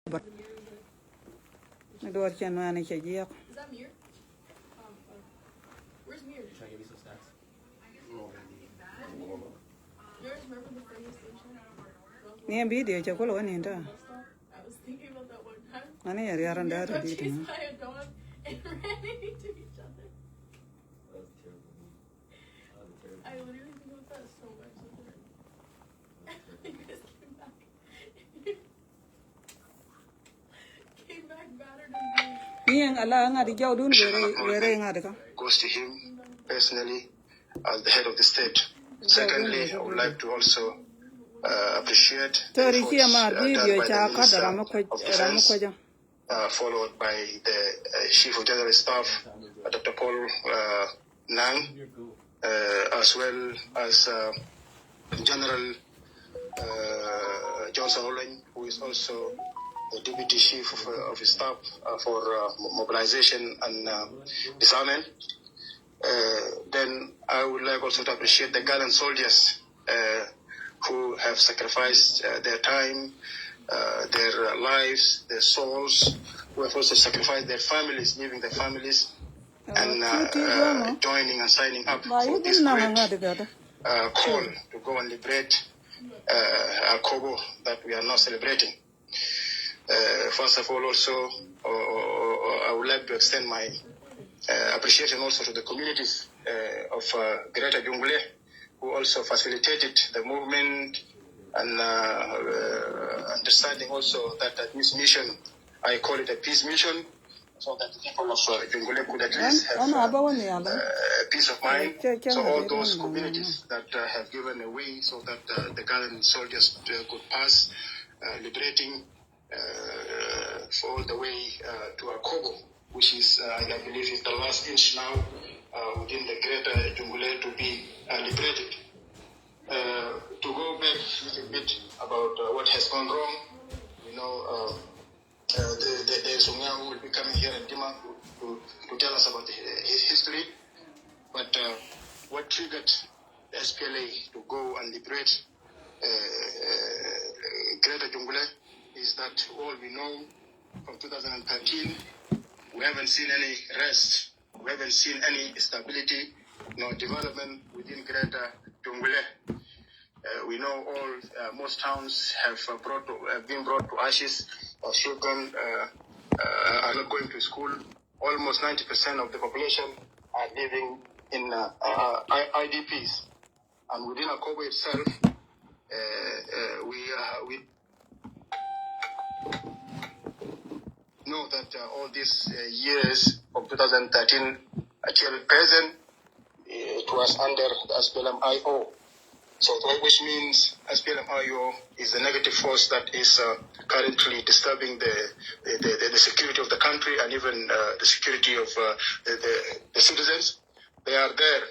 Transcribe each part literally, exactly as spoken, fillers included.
But mi duɔr cɛ nuan cɛ jiɛk. Ni en video cɛ kulɛ wä nin ta. Ani yɛ riar an da̱a̱t ti ti. I literally think about that so much. You guys came back. Came back battered and bruised. Ni ɛn ala ŋa̱t jɔw dun were were ŋa̱t ka. Goes to him personally as the head of the state. Secondly, I would like to also uh, appreciate the efforts uh, done by the Minister of Defense, uh, followed by the uh, Chief of General Staff, uh, Doctor Paul uh, Nang, uh, as well as uh, General uh, Johnson Olony, who is also the Deputy Chief of, uh, of Staff uh, for uh, Mobilization and uh, Disarmament. Uh, then I would like also to appreciate the gallant soldiers uh, who have sacrificed uh, their time, uh, their uh, lives, their souls, who have also sacrificed their families, leaving their families and uh, uh, joining and signing up for this great uh, call to go and liberate uh, Akobo that we are now celebrating. Uh, first of all, also, uh, uh, uh, I would like to extend my uh, appreciation also to the communities uh, of uh, Greater Jonglei, who also facilitated the movement and uh, uh, understanding also that, that this mission, I call it a peace mission, so that the people of uh, Jonglei could at least have uh, uh, peace of mind. So all those communities that uh, have given a way so that uh, the gallant soldiers uh, could pass, uh, liberating uh, all the way uh, to Akobo, which is, uh, I believe, is the last inch now uh, within the greater Jonglei to be uh, liberated. Uh, to go back a little bit about uh, what has gone wrong, you know, uh, uh, the, the, there is Ongea who will be coming here in Dima to, to, to tell us about the, his history. But uh, what triggered the S P L A to go and liberate uh, uh, Greater Jonglei is that all we know from two thousand thirteen, we haven't seen any rest, we haven't seen any stability nor development within Greater Jonglei. Uh, we know all, uh, most towns have uh, brought to, have been brought to ashes. Our children uh, uh, are not going to school. Almost ninety percent of the population are living in uh, uh, I- IDPs. And within Akobo itself, uh, uh, we, uh, we know that uh, all these uh, years from two thousand thirteen until present, uh, it was under the S P L M I O. So, which means S P L M I O is the negative force that is uh, currently disturbing the, the, the, the security of the country and even uh, the security of uh, the, the, the citizens. They are there.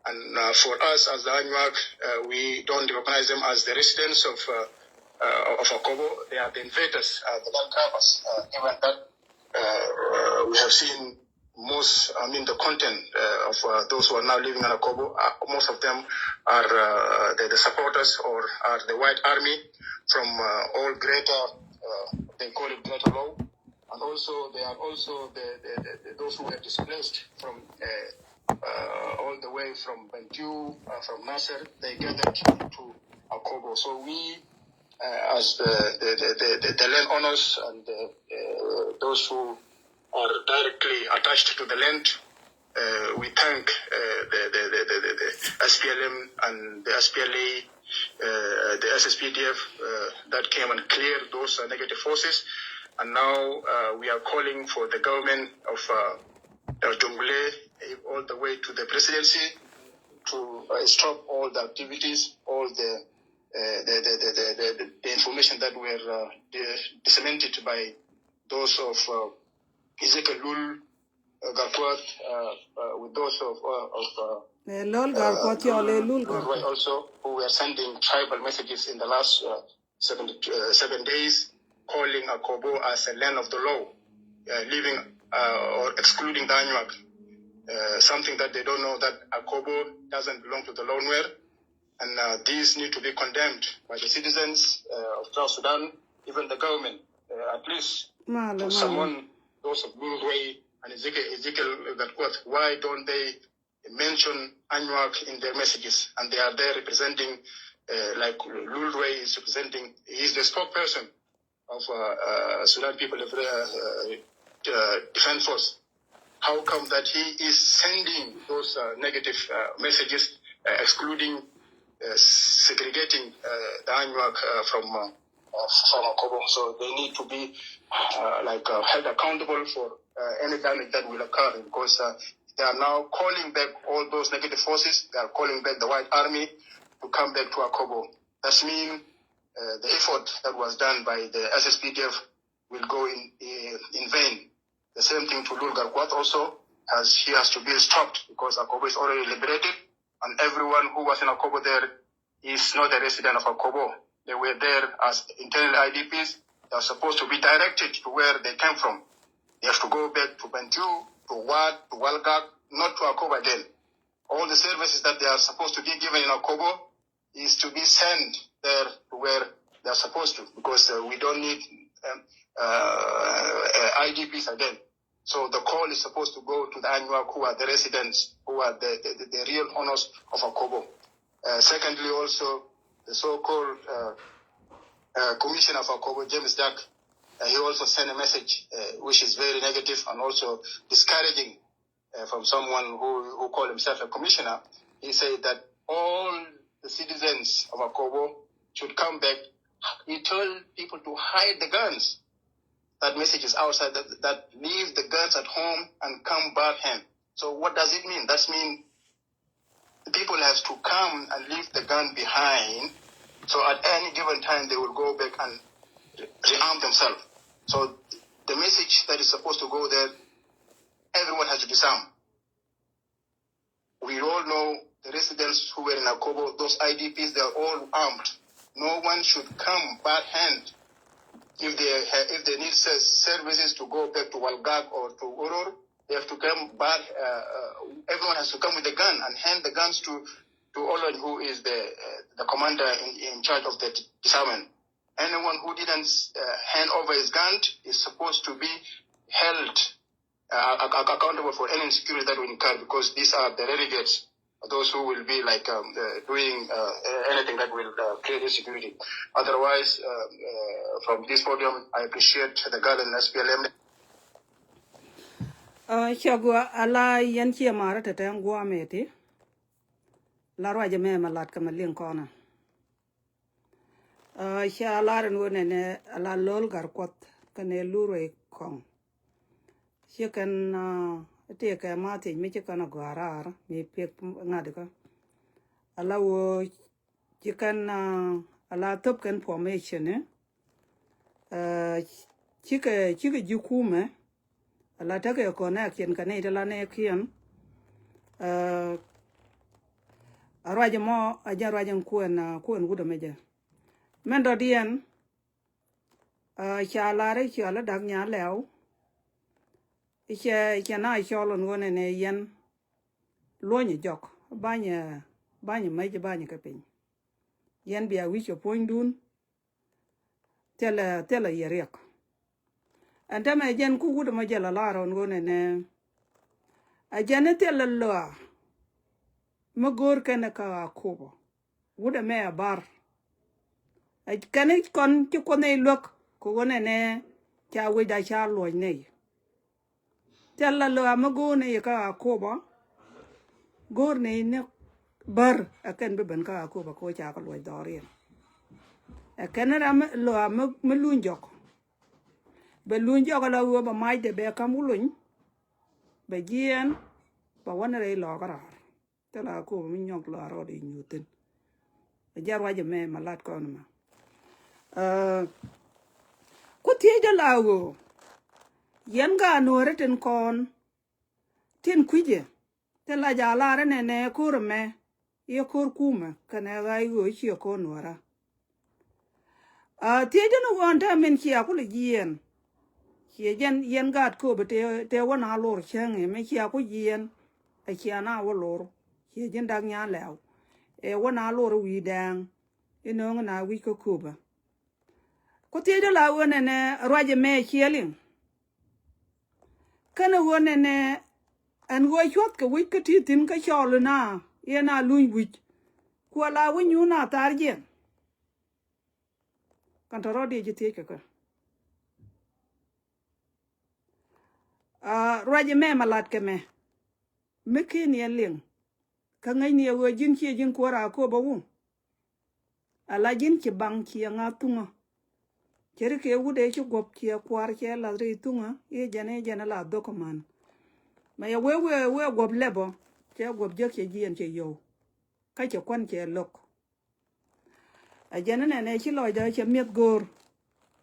And uh, for us as the Anyuak, uh, we don't recognize them as the residents of, uh, uh, of Akobo. They are the invaders, uh, the land grabbers, uh, given that uh, uh, we have seen most, I mean, the content uh, of uh, those who are now living in Akobo, uh, most of them are uh, the, the supporters or are the White Army from uh, all greater, uh, they call it Greater Lou. And also, they are also the, the, the, those who were displaced from uh, uh, all the way from Bentiu, uh, from Nasser. They gathered to Akobo. So we, uh, as the, the, the, the, the land owners and the, uh, those who are directly attached to the land, uh, we thank uh, the, the, the, the, the S P L M and the S P L A, uh, the S S P D F uh, that came and cleared those uh, negative forces. And now uh, we are calling for the government of uh, uh, Jonglei, uh, all the way to the presidency to uh, stop all the activities, all the, uh, the, the, the, the, the, the information that were uh, di- disseminated by those of uh, Ezekiel Lul, uh, Garkuat, uh, uh, with those of, uh, of uh, Lul Garkuat, uh, Lul, Lul Garkuat also, who were sending tribal messages in the last uh, seven, uh, seven days, calling Akobo as a land of the Lou, uh, leaving uh, or excluding the Anyuak, uh, something that they don't know that Akobo doesn't belong to the Lou Nuer, and uh, these need to be condemned by the citizens uh, of South Sudan, even the government uh, at Malɛ, to malɛ. Summon those of Lul Ruai and Ezekiel, Ezekiel Gatkuoth. Why don't they mention Anyuak in their messages? And they are there representing, uh, like Lul Ruai is representing, he is the spokesperson of, uh, uh, Sudan People Liber-, uh, uh, Defense Force. How come that he is sending those, uh, negative, uh, messages, uh, excluding, uh, segregating, uh, the Anyuak, uh, from, uh, uh, from Akobo? So they need to be, uh, like, uh, held accountable for, uh, any damage that will occur, because, uh, they are now calling back all those negative forces. They are calling back the White Army to come back to Akobo. That means, uh, the effort that was done by the S S P D F will go in, in, in vain. The same thing to Lul Gatkuoth also, as he has to be stopped because Akobo is already liberated, and everyone who was in Akobo there is not a resident of Akobo. They were there as internally I D Ps. They are supposed to be directed to where they came from. They have to go back to Bentiu, to Wad, to Walgak, not to Akobo again. All the services that they are supposed to be given in Akobo is to be sent there to where they are supposed to, because, uh, we don't need, um, uh, uh, I D Ps again. So the call is supposed to go to the Anyuak, who are the residents, who are the, the, the, the real owners of Akobo. Uh, secondly, also, the so-called, uh, uh, commissioner of Akobo, James Jack, uh, he also sent a message, uh, which is very negative and also discouraging, uh, from someone who, who called himself a commissioner. He said that all the citizens of Akobo should come back. He told people to hide the guns. That message is outside, that, that leave the guns at home and come bare hand. So what does it mean? That means people have to come and leave the gun behind. So at any given time, they will go back and re-, rearm themselves. So the message that is supposed to go there, everyone has to disarm. We all know the residents who were in Akobo, those I D Ps, they are all armed. No one should come bare hand. If they ha-, if they need se-, services to go back to Walgak or to Uror, they have to come bare, uh, uh, everyone has to come with a gun and hand the guns to, to Olony, who is the, uh, the commander in, in charge of the d-, disarmament. Anyone who didn't, uh, hand over his gun is supposed to be held, uh, ac-, ac-, accountable for any insecurity that will incur, because these are the renegades, those who will be, like, um, uh, doing, uh, anything that will, uh, create insecurity. Otherwise, uh, uh, from this podium, I appreciate the gallant S P L M. Uh, cɛ gua ala yɛn ciɛ marä tɛtɛ guamɛ ti. La ruacɛ mɛ ma lat kɛ ma liŋ kɔnä. Aa, ca lar ɛn ɣöö nɛnɛ a la Lul Gatkuoth kɛnɛ Lul Ruai Kɔŋ. Ci kɛn, aa, tëëkɛ ma thiec mi ci kɛn a gɔaa raar mi piɛk ŋa̱t kä. A la ɣöö ci kɛn, aa, a la thöp kɛn formation, aa, cikɛ, cikɛ ji̱ kumɛ. A la tekɛ connection kɛ nɛy ti la nɛɛkiɛn. Aa, a ruac ɛmɔ a jɛn ruac ɛn kuɛn, aa, kuɛn wut ɛmɛ jɛ. Mɛn dɔ̱diɛn, aa, ca lar i̱ cɔal i̱ Dak Nyan Lɛw. Cɛ, cɛ na cɔl ɛn ɣöö nɛnɛ yɛn luɔ̱nyɛ jɔk, banyɛ, banyɛ mec, banyɛ kɛ piny. Yɛn bia wi̱c kɛ puɔ̱nydun. Thilɛ, thilɛ yɛ riɛk. Ɛn täämɛ jɛn ku wut ɛmɔ jɛ la lar ɣän ɣöö nɛnɛ. Ɛ jɛn i̱ thilɛ lɔa mi go̱o̱r kɛn kä Akobo. Wut ɛmɛ ɛ bar. Ɛ kɛn i̱ kɔn ci Kuoth nɛy luäk kɛ ɣöö nɛnɛ ca wecda ca luɔ̱c nɛy. Thilɛ lɔa mi go̱o̱r nɛy kä Akobo. Go̱o̱r nɛy ni bär ɛ kɛn bi ben kä Akobo kɛ ɣöö ca kɛ luɔ̱c dhɔriɛn. Ɛ kɛn ram mi lɔa mi, mi luny jɔk. Bɛ luny jɔk ala ɣöö bɛ macdɛ bɛ ka̱m wuluny. Bɛ jiɛɛn bɛ wä ni rɛy lɔɔkä raar. Thilɛ Akobo mi nyɔk lɔa rɔɔdɛ i̱ nyuuthin. Ɛ jɛ ruac ɛmɛ ma lat kɔn ɛmɛ. Aa, ku thiecdä la ɣöö yɛn gaa nuɔ̱ɔ̱ri tin kɔn tin kui̱cɛ. Thilɛ ja̱ lar ɛnɛnɛ ko̱r ɛmɛ i̱ ko̱r kumɛ kɛnɛ ɣa̱c ɣöö ciɛ ko̱r nuɔ̱ɔ̱rä. Aa, thiecdä ni ɣöö ɛn täämɛ min cia ku lɛ jiɛɛn. Ciɛ jɛn yɛn gaat Akobo tëë, tëë wä na lor cäŋ ɛ mi cia ku jiɛɛn. Ɛ cia na wä lor. Ciɛ ji̱n Dak Nyan Lɛw. Ɛ wä na lor wi̱i̱ dɛɛŋ. Inɔ̱ɔ̱ŋ na wi̱c kä Akobo. Ku thiecdä la ɣöö nɛnɛ ruac ɛmɛ ciɛ liŋ. Kɛnɛ ɣöö nɛnɛ ɛn ɣöö cuɔth kɛ wi̱c kä ti thi̱n kä cɔɔl na yɛn a luny wi̱c. Ku ala wi̱c nyuun a thaar jiɛn. Kan tɔ̱ rɔ̱diɛ ji̱ thiec kɛ kɛ. Aa, ruac ɛmɛ ma lat kɛ mɛ. Mi ken yɛ liŋ. Kä ŋäcni ɛ ɣöö ji̱n ciɛ ji̱n kuäär a kööbä wu. Ala ji̱n ci baŋ ciɛ ŋa̱th thuŋä. Cɛ ri kɛ wut ëë ci guɔ̱p ciɛ kua̱r ciɛ lath ri thuŋä i̱ jɛn i̱ jɛn ala dhok kä man. Mɛ yɛ wee wee wee guɔ̱p lɛpɔ cɛ guɔ̱p jek cɛ jiɛn cɛ yɔw. Kä cɛ kuan cɛ lo̱k. Ɛ jɛn inɛnɛ ci lɔcdä cɛ mi̱eth go̱o̱r.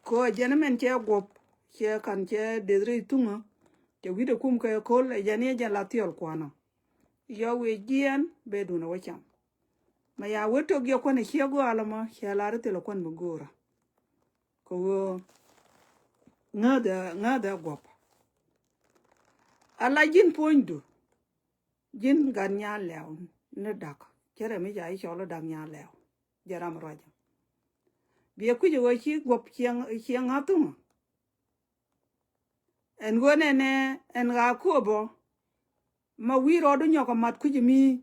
Kɛ ɣöö ɛ jɛn imɛn cɛ guɔ̱p cɛ ka̱n cɛ deth rɛy thuŋä. Cɛ wi̱cdɛ kum kɛ ko̱l ɛ jɛn i̱ jɛn la thiɔl kuanɔ. Yɔ wi̱i̱ jiɛɛn bɛ duundɛ wä cam. Mɛ ya wee tök yɛ kuan ɛ ciɛ gɔaalä mɔ cɛ lar i̱ thilɛ kuan mi go̱o̱rä. Kɛ ɣöö ŋääthɛ ŋääthɛ guɔ̱p. Ala ji̱n puɔ̱nydu. Ji̱n gat nyaa lɛw ni dak cɛ rɛ mi ca i̱ cɔl i̱ dak nyaa lɛw. Jɛ ram ruacä. Biɛ kui̱c ɛ ɣöö ci guɔ̱p ciɛ ŋa̱th thuŋä. Ɛn ɣöö nɛnɛ ɛn ɣaa kööbä. Ma wi̱i̱ rɔɔdu nyɔk ɛ mat kui̱c mi.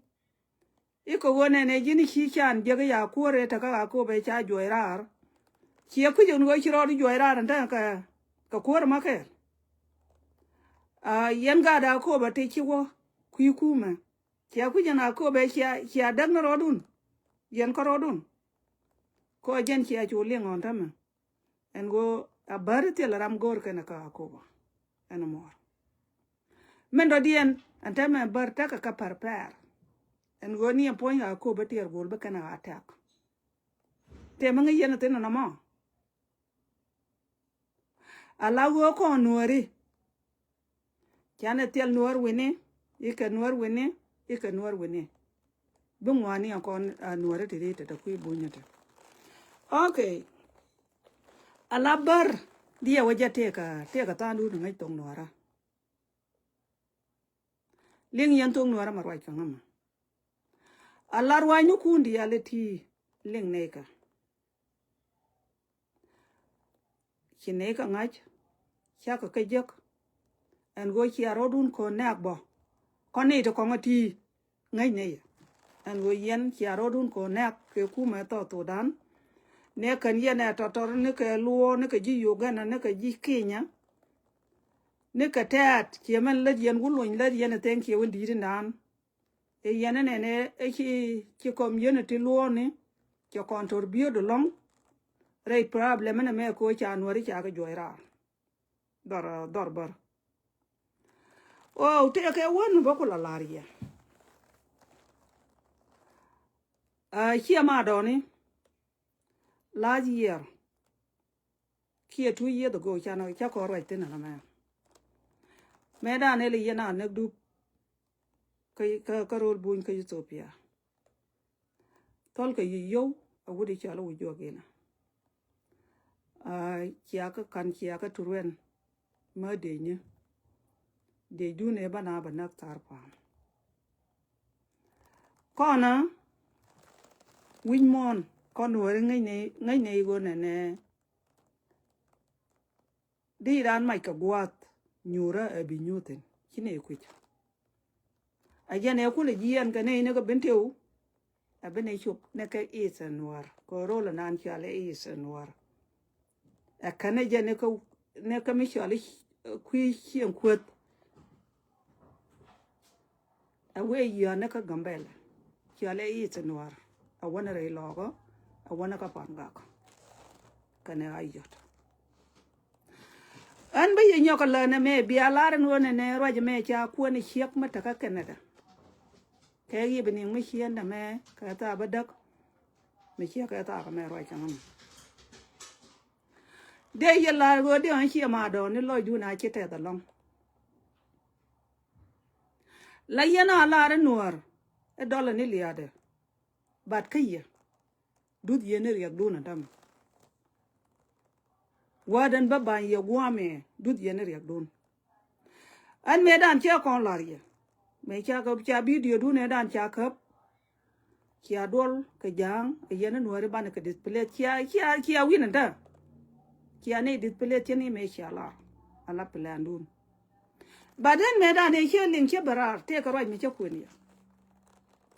I̱ kɛ ɣöö nɛnɛ ji̱n i̱ ci can jiäk i̱ ya kuäär ëë tekä ɣaa kööbä i̱ ca juɔc raar. Ciɛ kui̱c ɛn ɣöö ci rɔɔdu juɔc raar ɛn te kɛ kɛ kuäär ma kɛɛl. Aa, yɛn gaat ɣaa kööbä ti ci wä kui̱ kumɛ. Cia kui̱c ɛn a kööbɛ cia, cia däk ni rɔɔdun. Yɛn kä rɔɔdun. Kɔ jɛn cia cu liŋ ɣɔn tämɛ. Ɛn ɣöö a bär thil ram go̱o̱r kɛn kä a kööbä. Ɛn muɔɔr. Min dɔ̱diɛn ɛn tämɛ bär tekɛ kä pɛr pɛr. Ɛn ɣöö ni ɛn puɔ̱ny a kööbä tiɛɛr go̱o̱r bä kɛn a tɛk. Tëë mi ŋäc yɛn a thin ɛn ɛmɔ. Ala ɣöö kɔn nuääri. Canɛ thil nuäär wi̱ni, ikɛ nuäär wi̱ni, ikɛ nuäär wi̱ni. Bi ŋuani ɛn kɔn a nuääri ti ri tɛtɛ kui̱ bunyä ti. Ok. Ala bär diɛ wä jɛ tëëkä tëëkä tha̱a̱ŋ duun ŋäc thok nuäärä. Liŋ yɛn thok nuäärä ma ruac kä ŋämä. Ala ruac ni kun diaal iti liŋ nɛykä. Ci nɛy kɛ ŋa̱c cakɛ kɛ jek. Ɛn ɣöö cia rɔɔdun ko̱n nɛɛk bɔ kɔn nɛy ti kɔŋ ɛ ti ŋäc nɛy. Ɛn ɣöö yɛn cia rɔɔdun ko̱n nɛɛk kɛ kumɛ South Sudan. Nɛ kɛn yɛn ɛ tɔtɔr ni kɛ luɔɔ ni kɛ ji̱ Uganda ni kɛ ji̱ Kenya. Ni kɛ tɛɛt ciɛ mɛn lät yɛn wä lony lät yɛn ɛ thɛŋ ciɛ wä di̱i̱t indan. Ɛ yɛn ɛnɛn ɛ ci ci community luɔɔni cɛ contribute along. Rɛy problem ɛn ɛmɛ ko̱ ca nuɔri ca kɛ juɔc raar. Dhɔr dhɔr bär. O tëëkɛ wän bä ku la lar yɛ. Aa, ciɛ ma dɔɔni. Last year. Kiɛ two years ago can cä kɔn ruac thin ɛn ɛmɛ. Mëë dan ëë li yɛn a näk dup. Kä kä kä ro̱l buny kä Ethiopia. Thɔl kɛ yic yio̱w a wut i̱ cɔal i̱ wi̱c juɔk inɛ. Aa, cia kä ka̱n cia kä turwen. Mä dec ni dec dun ëë bä na bä näk thar pa̱a̱m. Kɔnä wi̱c muɔ̱ɔ̱n kɔn nuɔ̱ɔ̱ri ŋäcnɛ ŋäcnɛ i̱ ɣöö nɛnɛ. Di ran mac kɛ gua̱a̱th nyuurä ɛ bi nyuuthin ci nɛ kui̱c. A jɛn ɛ kulɛ jiɛɛn kɛ nɛy ni kɛ bin tëw. A bi nɛ cop ni kɛ i̱th ɛ nuɔ̱ɔ̱r kɛ ro̱l ɛ naan cɔal i̱ i̱th ɛ nuɔ̱ɔ̱r. Ɛ kɛn ɛ jɛn ni kɛ ni kɛ mi cɔal i̱ kui̱ cieŋ kuäth. A wee yiɔ̱ɔ̱n ni kä Gambɛla. Cɔalɛ i̱ thi̱n nuaar. A wänä rɛy lɔɔkä. A wänä kä pan gak. Kɛnɛ a yɔt. Ɣän bä yɛ nyɔk a länɛ mɛ bia lar ɛn ɣöö nɛnɛ ruac mɛ ca kuɛn i̱ ciɛk mä tekä Canada. Kɛ yiëë bi niŋ mi ciëndä mɛ kɛ thaak bä däk. Mi ciɛk kɛ thaak mɛ ruac cäŋ mɛ. Dee yɛ lar ɣöö dee ɣän ciɛ maadɔɔŋni lɔcdun a ci tɛth ɛlɔ̱ŋ. La yɛn a lar i̱ nuäär i̱ dɔlɛ ni liaadɛ. Bat kä yɛ duth yɛn ni riɛkdun ɛn tämɛ. Wädɛn bä ba̱ny yɛ gua̱a̱mɛ duth yɛn ni riɛkdun. Ɛn mëë dan cɛ kɔn lar yɛ mëë ca käp ca bidiodun ëë dan ca käp. Cia duɔl kɛ ja̱a̱ŋ ɛ yɛn ni nuääri banɛ kɛ display cia cia cia wi̱n ɛn tä. Cia nɛy display thi̱n i̱ mëë cia lar. Ala plan dun. But then mëë dan i̱ ciɛ liŋ ciɛ bɛ raar tëëkɛ ruac mi cä kuën yɛ.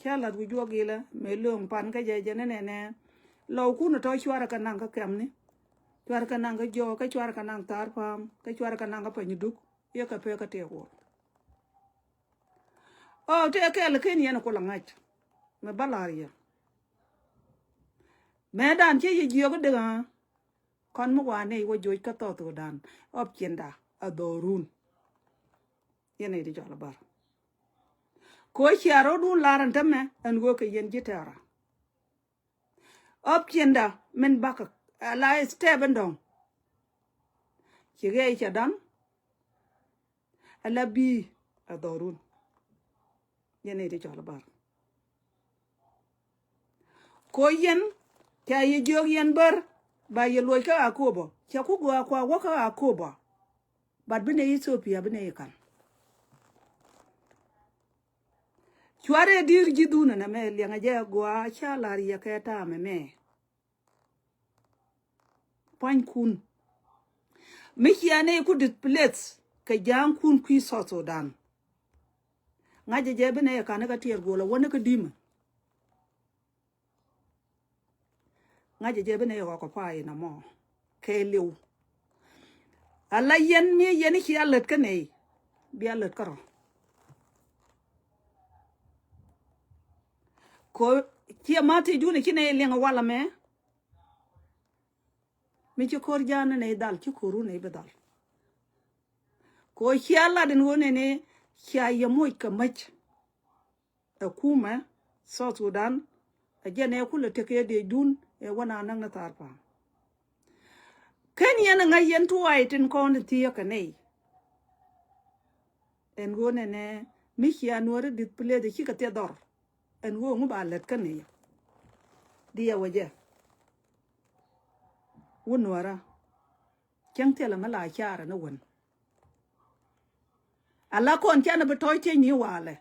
Cä lath wi̱c juɔk gilɛ mëë lo̱o̱ŋ pan kä jɛ jɛ ni nɛnɛ. Lɔw kun tɔ̱ cuarɛ kɛ naŋ kä kɛmni. Cuarɛ kɛ naŋ kä jɔɔk kä cuarɛ kɛ naŋ thar pa̱a̱m kä cuarɛ kɛ naŋ kä pany duk. Yɛ kɛ pek kä tëëk wor. Ɔ tëë kɛɛl ken yɛn ku la ŋa̱c. Mɛ ba la̱r yɛ. Mɛ dan cä yɛ jiök dek ɣä. Kɔn mi wa nɛy wä joc kä South Sudan. Option da a dhɔrun. Yɛn nɛy ti cɔl a bar. Ko cia rɔdun lar ɛn tämɛ ɛn ɣöö kɛ yɛn ji̱ tɛɛra. Option da min bakä a la step in dɔ̱ŋ. Ci ɣɛɛ cɛ dan. Ala bii a dhɔrun. Yɛn nɛy ti cɔl a bar. Ko yɛn ca yɛ jiök yɛn bär ba yɛ luɔc kä Akobo. Ca ku gɔaa kua wä kä Akobo. But bi nɛy Ethiopia bi nɛy ka̱n. Cuarɛ di̱i̱r ji̱ dhun ɛn ɛmɛ liɛŋɛ jɛ gɔaa ca la̱r yɛ kɛ ta̱a̱m ɛmɛ. Pua̱nykun. Mi cia nɛy ku displace kɛ ja̱a̱ŋkun kui̱ South Sudan. Ŋa̱cɛ jɛ bi nɛy ka̱n kä tiɛɛr guɔl a wä ni kä di̱mɛ. Ŋa̱cɛ jɛ bi nɛy ɣɔk kä pa̱a̱ in a mɔ. Kɛ liw. Ala yɛn mi yɛn i̱ cia lät kä nɛy. Bia lät kä rɔ. Ko ciɛ ma ti duni ci nɛy liŋ a wal ɛmɛ. Mi ci ko̱r ja̱a̱n ni nɛy dhal ci ko̱ru nɛy bi dhal. Ko cia lat in ɣöö nɛnɛ cia yɛ moc kɛ mäc. Ɛ kumɛ South Sudan ɛ jɛn ɛ kulɛ tekɛ dee dun ɛ wä na näk ni thar pa̱a̱m. Ken yɛn ɛ ŋäc yɛn tuɔɔy tin kɔn thiee kɛ nɛy. Ɛn ɣöö nɛnɛ mi cia nuɔ̱ɔ̱ri displace cikɛ thiɛ dhɔr. Ɛn ɣöö ŋu ba lät kä nɛy. Diɛ wä jɛ. Wä nuɔ̱ɔ̱rä. Cäŋ thilɛ mi la carɛ ni wän. Ala kɔn canɛ bi tɔ̱ɔ̱c tiec ni walɛ.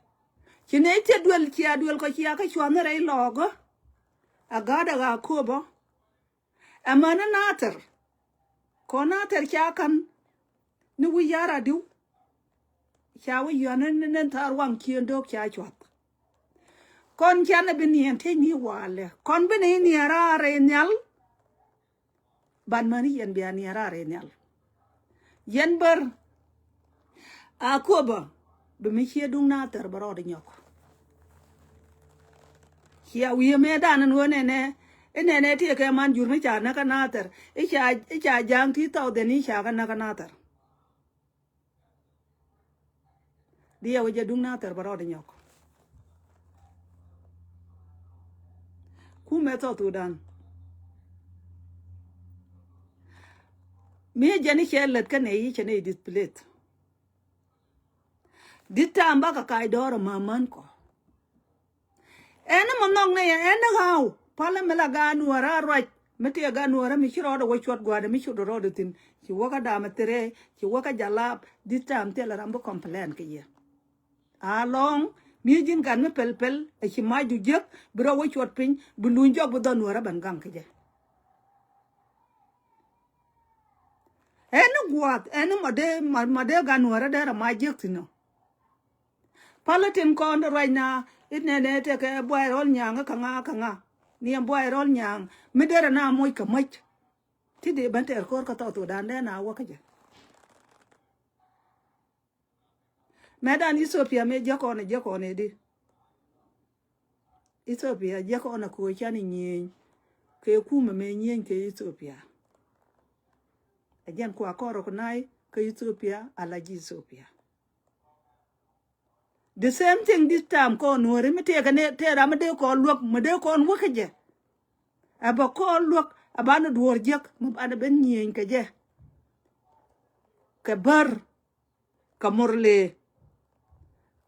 Ci nɛy thil duel cia duel kɔ cia kä cua̱n ni rɛy lɔɔkä. A ga̱a̱dɛ ɣaa köpä. Ɛmɛ ni Nathir. Kɔn Nathir ca ka̱n ni wi̱c ya̱r adiw. Ca wi̱c yɔ̱a̱n ni ni thaar waŋ cien do̱k ca cuath. Kɔn canɛ bi niɛn tiec ni walɛ kɔn bi ni niɛn raar rɛy nhial. Ban mäni yɛn bia niɛn raar rɛy nhial. Yɛn bär. A kuɔbä bi mi cie duŋ Nathir bä rɔɔd inyɔk. Cia wi̱i̱ mëë dan in ɣöö nɛnɛ inɛnɛ tiɛ kɛ man jur mi ca näk kä Nathir ica ica ja̱a̱ŋ ti thɔɔk dhɛn ica kä näk kä Nathir. Diɛ wä jɛ duŋ Nathir bä rɔɔd inyɔk. Kumɛ South Sudan. Mi jɛn i̱ cɛ lät kä nɛy i̱ cɛ nɛy displace. Dit ta̱a̱m bakɛ kac dɔɔr ɛ mämän kɔ. Ɛn ni mɔ nhɔk ni ɛn ni ɣaw palä mi la gaat nuɔ̱ɔ̱rä ruac mi tiɛ gaat nuɔ̱ɔ̱rä mi ci rɔɔdɛ wä cuɔt gua̱a̱dɛ mi cot rɔɔdɛ thi̱n. Ci wäkä damɛ thirɛ ci wäkä jalap. Dit ta̱a̱m thilɛ ram bi complain kɛ yɛ. A lɔ̱ŋ mi ji̱n gat mi pɛl pɛl ɛ ci mac du jiäk bi rɔ wä cuɔt piny bi luny jɔk bi dhɔn nuɔ̱ɔ̱rä ben gaŋ kɛ jɛ. Ɛn ni gua̱a̱th ɛn ni mɔ dee mɔ dee gat nuɔ̱ɔ̱rä dee rɛ mac jiäk thi̱n ɔ. Palä tin kɔn ruacna inɛnɛ tekɛ buay rɔl nyaŋ kä ŋa kä ŋa. Niɛm buay rɔl nyaŋ mi derɛ na moc kä mäc. Ti dee ben tɛɛr ko̱r kä South Sudan dee na wä kä jɛ. Mɛ dan Ethiopia mɛ jiäk kɔn ɛ jiäk kɔn ɛ di. Ethiopia jiäk kɔn ɛ ko̱ can ɛ nyieny. Kɛ kumɛ mɛ nyieny kɛ Ethiopia. Ɛ jɛn kua kɔn rɔ kɛ nai kä Ethiopia ala ji̱ Ethiopia. The same thing this time kɔn nuɔ̱ɔ̱ri mi tëëkɛ ni tëë ram mi dee kɔn luäk mi dee kɔn wäkä jɛ. Ɛ bɛ kɔn luäk ɛ banɛ duɔ̱ɔ̱r jiäk mi banɛ ben nyieny kɛ jɛ. Kɛ bär kɛ murle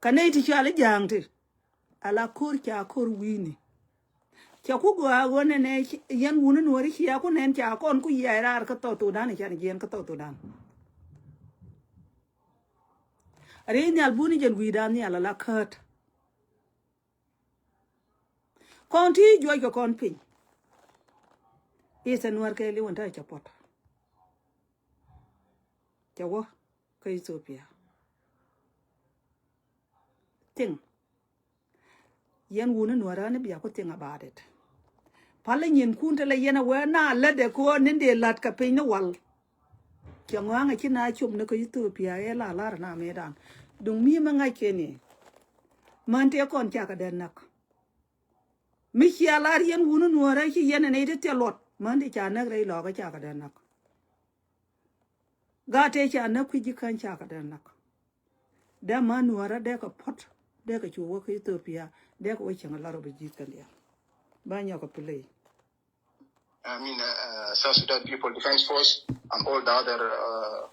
kɛ nɛy ti cɔal i̱ ja̱a̱ŋ ti. Ala ko̱r ca ko̱r wi̱i̱ni. Ca ku gɔaa ɣöö nɛnɛ yɛn wuni nuɔ̱ɔ̱ri cia ku nɛn ca kɔn ku yiac raar kä South Sudan i̱ can jiɛn kä South Sudan. Ri nhial buni jɛn wi̱i̱dan nhial ala käät. Kɔn ti juɔc kɛ kɔn piny. Ithɛ nuɔr kɛ liwän ta cɛ puɔt. Cɛ wä kä Ethiopia. Thing. Yɛn wuni nuäärä ni bia ku thing about it. Palä nyinkun te la yɛn a wee na lätdɛ kɛ ɣöö ni̱n dee la̱t kɛ piny ni wal. Cɛ ŋɔaŋ a ci na com ni kä Ethiopia ɛ la lar na mëëdan. Duŋ mi mi ŋa̱c kɛ ni. Män tëë kɔn cakɛ dee näk. Mi cia lar yɛn wuni nuäärä ci yɛn ɛ nɛy ti thil luɔt. Män ti ca näk rɛy lɔɔkä cakɛ dee näk. Gaat tëë ca näk kui̱ ji̱ käny cakɛ dee näk. Dee män nuäärä dee kɛ puɔ̱t dee kɛ cu wä kä Ethiopia dee kɛ wä cieŋ a lot of ji̱th kɛn diaal. Ba nyɔk kɛ play. I mean, uh, uh, South Sudan People Defense Force and all the other uh,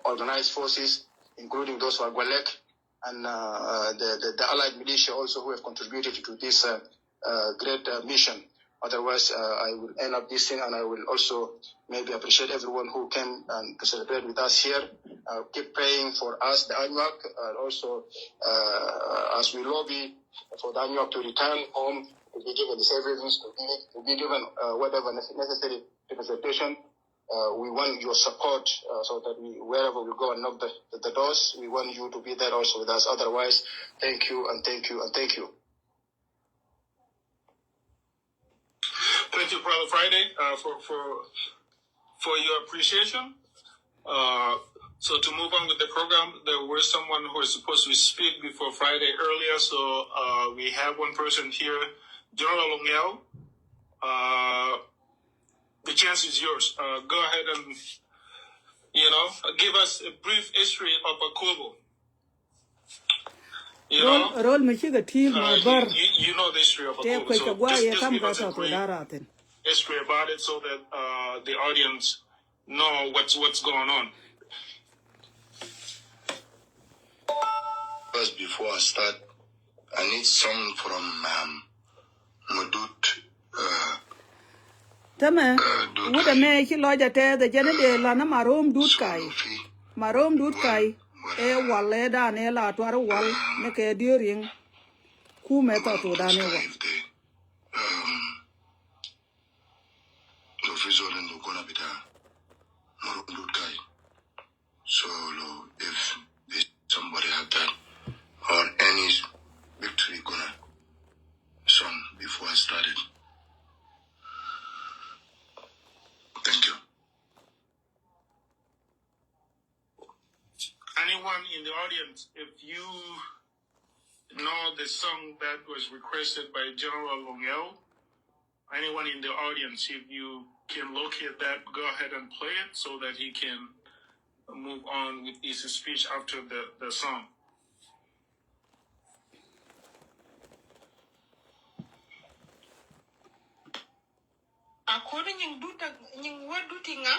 organized forces, including those who are Gwalek and uh, uh, the, the, the allied militia also who have contributed to this uh, uh, great uh, mission. Otherwise, uh, I will end up this thing, and I will also maybe appreciate everyone who came and to celebrate with us here. Uh, keep praying for us, the Anuak, and also uh, as we lobby for the Anuak to return home, to be given the services, to be, to be given uh, whatever nece- necessary representation. Uh, we want your support uh, so that we, wherever we go and knock the, the, the doors, we want you to be there also with us. Otherwise, thank you and thank you and thank you. Thank you, Brother Friday, uh, for, for, for your appreciation. Uh, so to move on with the program, there was someone who was supposed to speak before Friday earlier. So uh, we have one person here, General Ongel. Uh, the chance is yours. Uh, go ahead and, you know, give us a brief history of Akobo. You know, rol mi cikɛ ti ma uh, you, bär. You, you know the history of Akobo. Tëë kuec kɛ guay yɛ kam ka South Sudan ratin. History about it so that uh, the audience know what's what's going on. First, before I start, I need song from um, Madut. Uh, Tämɛ uh, wut ɛmɛ ci lɔc a tɛth ɛ jɛn i̱ dee lan a Marom Dut Kai. Marom Dut Kai ɛ wal ɛ dan ɛ la tuar wal ni kɛ diöriŋ. Kumɛ thɔ tudan ɛ wal. Um, Lo fi zol indu guna bita Marom Dut Kai. So lo, if, if somebody have that or any victory guna song before I started. Thank you. Anyone in the audience, if you know the song that was requested by General Longel, anyone in the audience, if you can locate that, go ahead and play it so that he can move on with his speech after the, the song. According in Duta, in what Dutinga?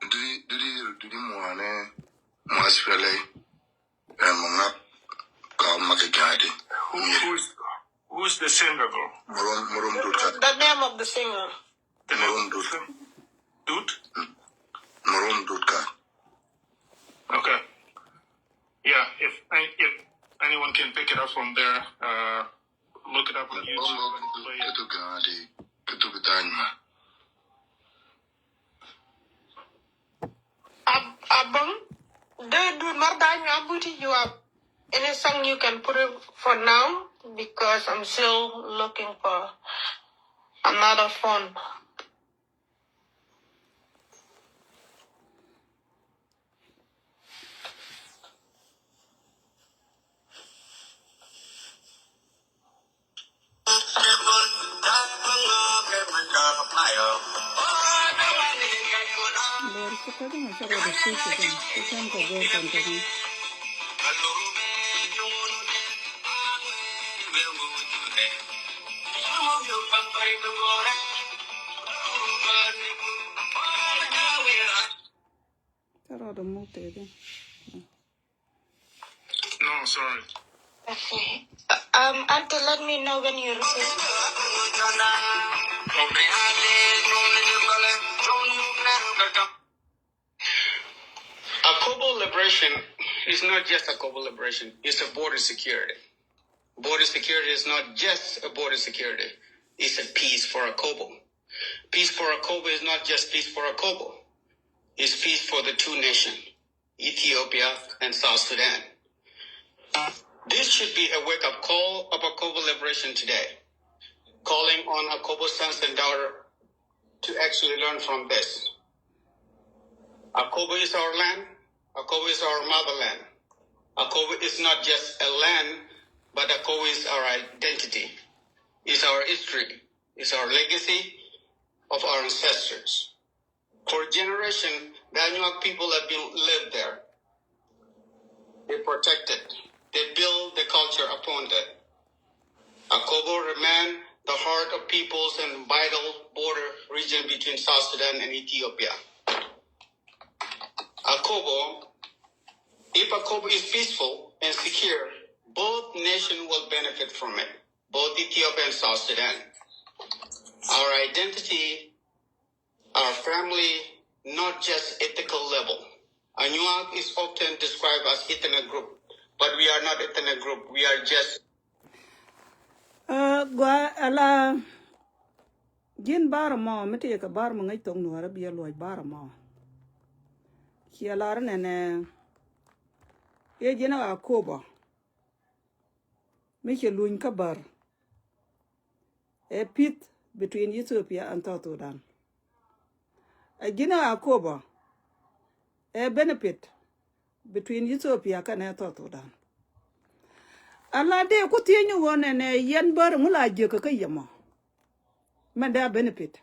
Dudi, dudi, dudi muane, muas pele, eh, mungak, ka maki gadi. Who, who's, who's the singer though? Marom, Marom Dut Kai. The name of the singer. The name Marom Dut. Dut? Mm. Marom Dut Kai. Okay. Yeah, if, if anyone can pick it up from there, uh, look it up on YouTube and play it. Abang, the dude, Marta, I'm putting you up. Any song you can put it for now because I'm still looking for another phone. Kɛ rɔɔdɛ muk tëëkɛ. No, sorry. Okay. Um, Auntie, let me know when you receive. Akobo liberation is not just Akobo liberation. It's a border security. Border security is not just a border security. It's a peace for Akobo. Peace for Akobo is not just peace for Akobo. It's peace for the two nations, Ethiopia and South Sudan. This should be a wake-up call of Akobo Liberation Today, calling on Akobo sons and daughters to actually learn from this. Akobo is our land. Akobo is our motherland. Akobo is not just a land, but Akobo is our identity. It's our history. It's our legacy of our ancestors. For generation, the Anuak people have been lived there. They protected. They build the culture upon that. Akobo remain the heart of peoples and vital border region between South Sudan and Ethiopia. Akobo, if Akobo is peaceful and secure, both nations will benefit from it, both Ethiopia and South Sudan. Our identity, our family, not just ethical level. Anuak is often described as ethnic group, but we are not ethnic group. We are just Ɛ, gua ala ji̱n bar mɔ mi tëë kɛ bar mɔ ŋäc thok nuɔrä biɛ luɔc bar mɔ. Ciɛ lar nɛnɛ. Iɛ ji̱n a Akobo mi cɛ luny kä bär. Ɛ peace between Ethiopia and South Sudan. Ɛ ji̱n a Akobo ɛ benefit between Ethiopia kɛnɛ South Sudan. Ala dee ku thiec ni ɣöö nɛnɛ yɛn bär ŋu la jiäkä kä yɛ mɔ. Mɛn dee a benefit.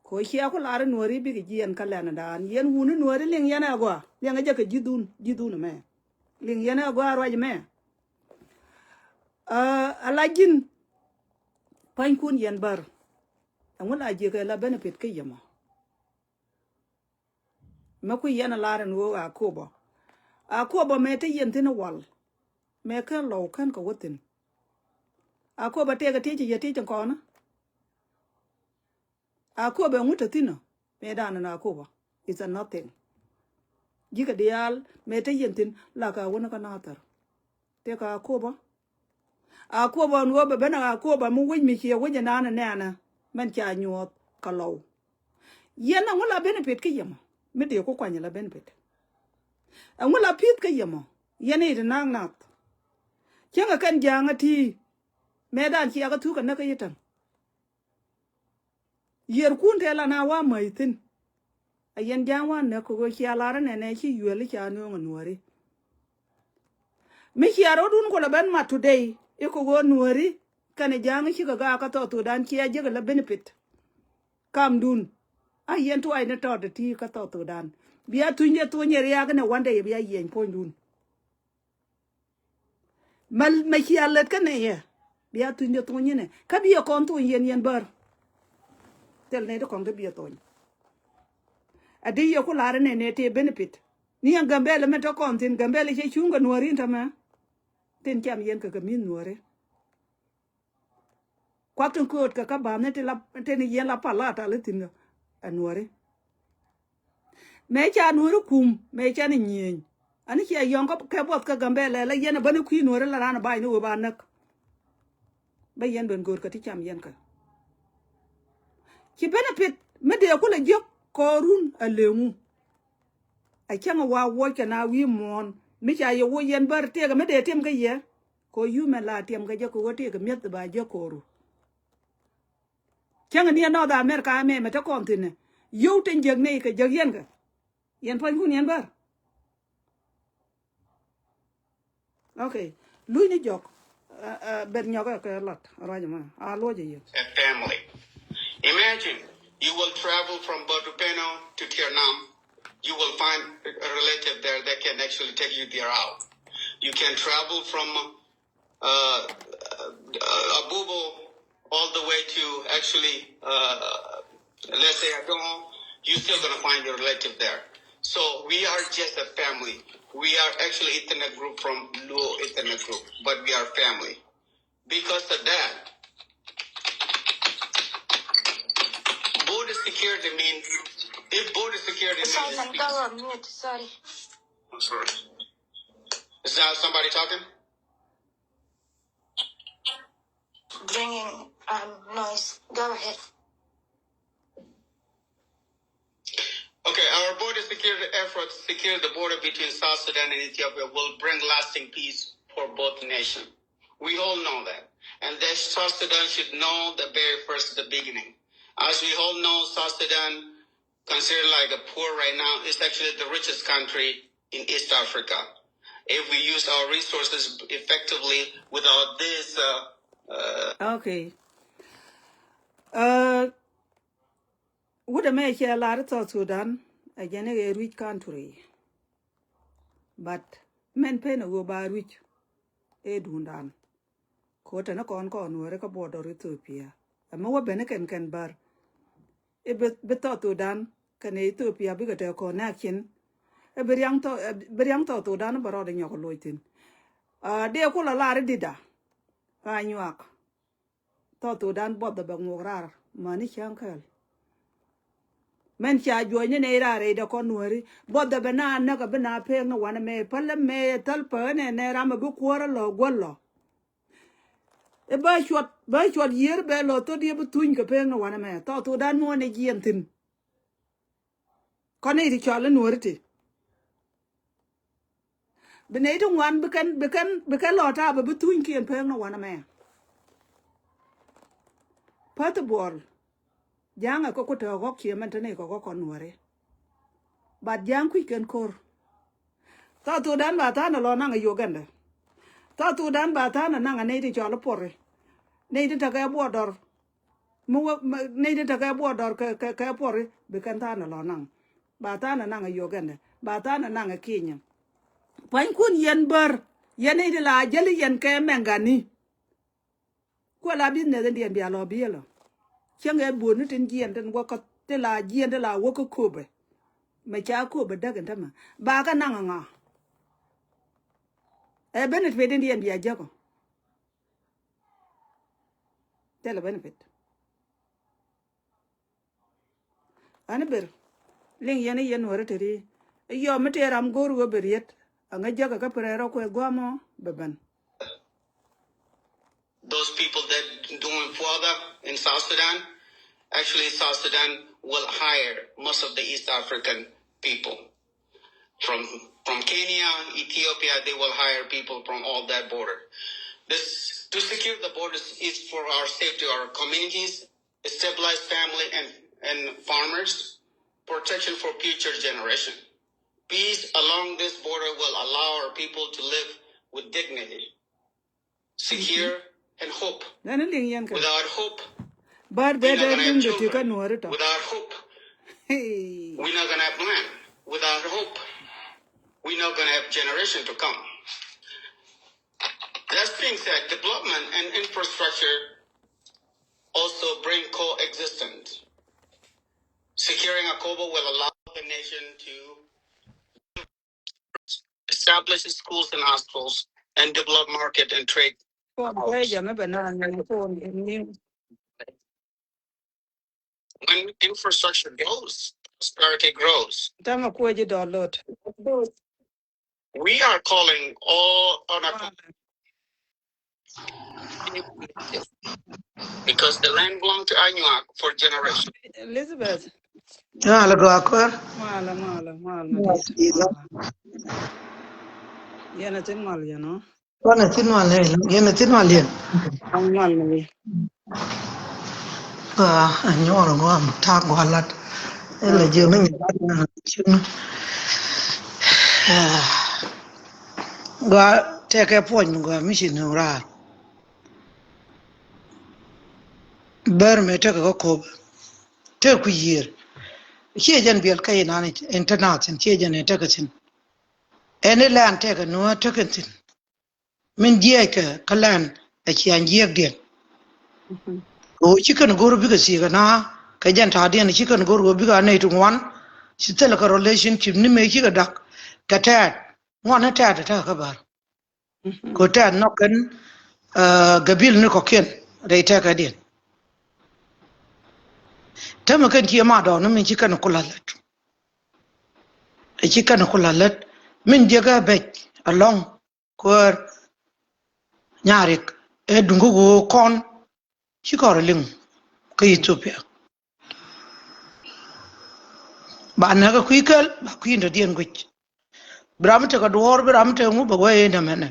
Kɛ ɣöö cia ku lar i̱ nuääri bikɛ jiɛɛn kä lɛn dan yɛn wuni nuääri liŋ yɛn ɛ gɔaa liɛŋ ɛ jɛ kɛ ji̱thun ji̱thun ɛmɛ. Liŋ yɛn ɛ gɔaa ruac ɛmɛ. Ɛ, ala ji̱n pua̱nykun yɛn bär. Ɛŋu la jiäkä la benefit kä yɛ mɔ. Mɛ kui̱ yɛn a lar ɛn ɣöö Akobo. Akobo mɛ te yɛn thi̱n wal. Mɛ kän lɔw kän kɛ wä thi̱n. Akobo tëëkɛ tiec yɛ tiec kɔn. Akobo ɛŋu te thi̱n ɔ. Mɛ dan ɛn Akobo. It's a nothing. Ji̱kɛ diaal mɛ te yɛn thi̱n la ka wä ni kä nathɛr. Tëëkɛ Akobo. Akobo ɛn ɣöö bɛ ben Akobo mi wec mi ciɛ wec ɛnan ɛ nɛɛnɛ. Mɛn ca nyuɔth kɛ lɔw. Yɛn ɛŋu la benefit kä yɛ mɔ mi dee ku kuany la benefit. Ɛŋu la peace kä yɛ mɔ yɛn i̱ ti na̱a̱k nath. Cäŋɛ kɛn ja̱a̱ŋä ti mëë dan ciɛ kä thuk kɛ näk kä yɛ täŋ. Yiërkun tëë la na wa mäc thi̱n. A yɛn ja̱a̱ŋ wa näk kɛ ɣöö cia lar nɛnɛ ci yuel i̱ ca nööŋ ɛ nuääri. Mi cia rɔ̱dun ku la ben mat today i̱ kɛ ɣöö nuääri kɛnɛ ja̱a̱ŋ i̱ cikɛ gaak kä South Sudan cia jiäkä la benefit. Kamdun a yɛn tuɔɔcni tɔt ti kä South Sudan. Bia thunydiɛ thuɔ̱ny ɛ riaak inɛ one day bia yiɛny puɔ̱nydun. Mɛ mɛ cia lät kä nɛ yɛ bia thunydiɛ thuɔ̱ny inɛ kä biɛ kɔn thuɔ̱ny yɛn yɛn bär. Thil nɛ ti kɔn kä biɛ thuɔ̱ny. A di yɛ ku lar inɛ nɛ tëë benefit ni yɛn Gambɛl mɛ tɔ kɔn thi̱n Gambɛl cɛ cuŋ kɛ nuääri in tɔmɛ. Tin cam yɛn kɛ kɛ mi̱th nuääri. Kuak tin kööt kɛ kä ba̱a̱m ni tin la tin yɛn la pal la tal ithin kɛ ɛ nuɔri. Mëë ca nuɔri kum mëë ca ni nyieny. Ani cia yɔ̱ŋ kɛ buɔth kɛ Gambɛlɛ la yɛn ɛ bäni kui̱ nuɔri la raan ɛ ba̱a̱c ni wee ba näk. Bä yɛn ben go̱o̱r kɛ ti cam yɛn kɛ. Ci benefit mi dee kulɛ jiök kɔɔrun ɛ leŋu. Ɛ cäŋ ɛ wa wuɔc kɛ na wi̱i̱ muɔ̱ɔ̱n mi ca yɛ wuɔc yɛn bär tëëkɛ mi dee tim kä yɛ. Kɛ ɣöö yumɛn la tiɛm kɛ jɛ kɛ ɣöö tëëkɛ mi̱eth ba jɛ ko̱o̱ru. Cäŋ ni ɛ North America ɛmɛ mɛ te kɔn thi̱n ɛ yio̱w tin jiäk nɛy kɛ jiäk yɛn kɛ. Yɛn pua̱nykun yɛn bär. Okay. Luny ni jɔk. Ɛ, ɛ, bet nyɔk ɛ kɛ lat ruac ɛmɛ a luɔc ɛ yɛn. A family. Imagine you will travel from Botupeno to Tiernam. You will find a relative there that can actually take you there out. You can travel from uh, uh, Abubo all the way to actually, uh, let's say, Adongo, you're still going to find your relative there. So we are just a family. We are actually ethnic group from Luo ethnic group, but we are family. Because of that, border security means, if border security means Simon, go on mute, sorry. I'm sorry. Is that somebody talking? Bringing, um, noise. Go ahead. Secure the border between South Sudan and Ethiopia will bring lasting peace for both nations. We all know that. And that South Sudan should know the very first, the beginning. As we all know, South Sudan, considered like a poor right now, is actually the richest country in East Africa. If we use our resources effectively without this, uh, uh, Okay. Uh, wut ɛmɛ cɛ lar South Sudan, ɛ jɛn ɛ rich country. But mɛn pen ɛ ɣöö ba rich ɛ duundan. Kɛ ɣöö tɛn kɔn kɔn Nuääri kä border Ethiopia. Ɛmɛ wä ben kɛn kɛn bär. I̱ bi, bi South Sudan kɛnɛ Ethiopia bikɛ te connection. I̱ bi riaŋ South, i̱ bi riaŋ South Sudan bɛ rɔɔdɛ nyɔk loc thi̱n. Ah, dee kulɛ lar i̱ di̱t a. Ka nyuak. South Sudan buɔth dɛ bɛ ŋuɔk raar mäni cäŋ kɛɛl. Mɛn ca juɔ̱cni nɛy raar rɛydɛ kɔn Nuääri. Buɔth dɛ bɛ na näk a bi na pek ni wanɛ mɛ. Päl mɛ thäl pä nɛ nɛ ram a bi kuäär a lɔ guäl lɔ. I̱ bä cuɔt, bä cuɔt yiër bɛ lɔ thot yɛ bi thuny kɛ pek ni wanɛ mɛ. South Sudan mi wä ni jiɛn thi̱n. Kɔn i̱ ti cɔl i̱ Nuääri ti. Bi nɛy ti ŋuan bi kɛn, bi kɛn, bi kɛn lɔ ta̱a̱ bɛ bi thuny kiɛn pek ni wanɛ mɛ. Päth buɔl. Ja̱a̱ŋ ɛ kɛ ku te ɣɔk ciɛ mɛn te ni kɛ ɣɔk kɔn Nuääri. But Ja̱a̱ŋ kui̱c kɛn ko̱r. South Sudan ba tha̱a̱n ɛ lɔ naŋ ɛ Uganda. South Sudan ba tha̱a̱n ɛ naŋ ɛ nɛy ti cɔl i̱ puɔri. Nɛy ti tekɛ border. Mi wä, mi, nɛy ti tekɛ border kɛ, kɛ, kɛ puɔri, bi kɛn tha̱a̱n ɛ lɔ naŋ. Ba tha̱a̱n ɛ naŋ ɛ Uganda. Ba tha̱a̱n ɛ naŋ ɛ Kenya. Pua̱nykun yɛn bär. Yɛn nɛy ti la jäli yɛn kɛ mɛŋgani. Kuɛ la business in diɛn bia lɔ biɛlɔ. Cäŋ ɛ buɔ̱n ni tin jiɛn tin wä kä, ti la jiɛn ti la wä kä köpɛ. Mɛ ca köpɛ däk in tämɛ. Ba kä naŋ ɛ ŋa? Ɛ benefit in diɛn bia jäkɔ. Thilɛ benefit. Ani ber liŋ yɛn i̱ yɛn Nuääri te ri. I̱ yɔm mi tëë ram go̱o̱r ɣöö bɛ riet. Aŋa jäkä kä pirɛ rɔ kuɛ gua̱a̱mɔ bɛ ben. Those people that doing further in South Sudan, actually South Sudan will hire most of the East African people. From, from Kenya, Ethiopia, they will hire people from all that border. This, to secure the borders is for our safety, our communities, stabilize family and, and farmers, protection for future generation. Peace along this border will allow our people to live with dignity, secure, and hope. Then liŋ yɛn kɛ. Without hope, bär bɛ dɛ liŋ dɛ ti kä Nuääri tɔ. Without hope, we're not gonna have land. Without hope, we're not gonna have generation to come. That being said, development and infrastructure also bring coexistence. Securing Akobo will allow the nation to establish schools and hospitals and develop market and trade. When infrastructure grows, prosperity grows. Tama kuwe ji download. We are calling all on a, because the land belong to Anyuak for generation. Elizabeth. Ŋa̱l gɔaa kuäär. Ŋa̱l, ŋa̱l, ŋa̱l, ŋa̱l. Yɛn a tin ŋa̱l yɛn ɔ. Yɛn a tin ŋa̱l yɛn. Yɛn a tin ŋa̱l yɛn. Ŋa̱l ni. Gɔaa, a nyuɔr gɔaa, ta̱a̱ gɔaa lat. Ɛlɛ jiɛ mi nyuɔr lat na cin. Gɔaa, tekɛ puɔ̱ny mi gɔaa mi ci ni raar. Bär mëë tekɛ kä Akobo. Tekɛ ku yiër. Ciɛ jɛn biɛl kä inan internat in ciɛ jɛn in tekɛ thi̱n. Ɛn ilɛn tekɛ nuɔ̱ɔ̱r tekɛ thi̱n. Min jiɛckɛ kä lɛn ɛ ciaŋ jiɛkdiɛn. Kɛ ɣöö ci kɛn go̱r bikɛ thiek ɛna kɛ jɛn ta̱a̱diɛn ci kɛn go̱r ɣöö bikɛ a nɛy ti ŋuan. Ci thilɛ kɛ relationship ni mëë cikɛ dak kɛ tɛɛt. Ŋuan ni tɛɛt ɛ tekɛ kä bär. Kɛ tɛɛth nhɔk kɛn, ah, gabil ni kɔ̱kiɛn rɛy tɛkädiɛn. Täämɛ kɛn ciɛ madɔɔn ni min ci kɛn ku la̱th lät. Ɛ ci kɛn ku la̱th lät min jiäkä bɛc alɔ̱ŋ kuäär nyarik ɛ duŋ kä ɣöö kɔn ci kɔn rɔ liŋ kä Ethiopia. Ba näk ɛ kui̱ käl ba kui̱ in dɔ̱diɛn guic. Bi ram mi tekɛ duɔ̱ɔ̱r, bi ram mi tekɛ ŋu bɛ wee in dämɛnɛ.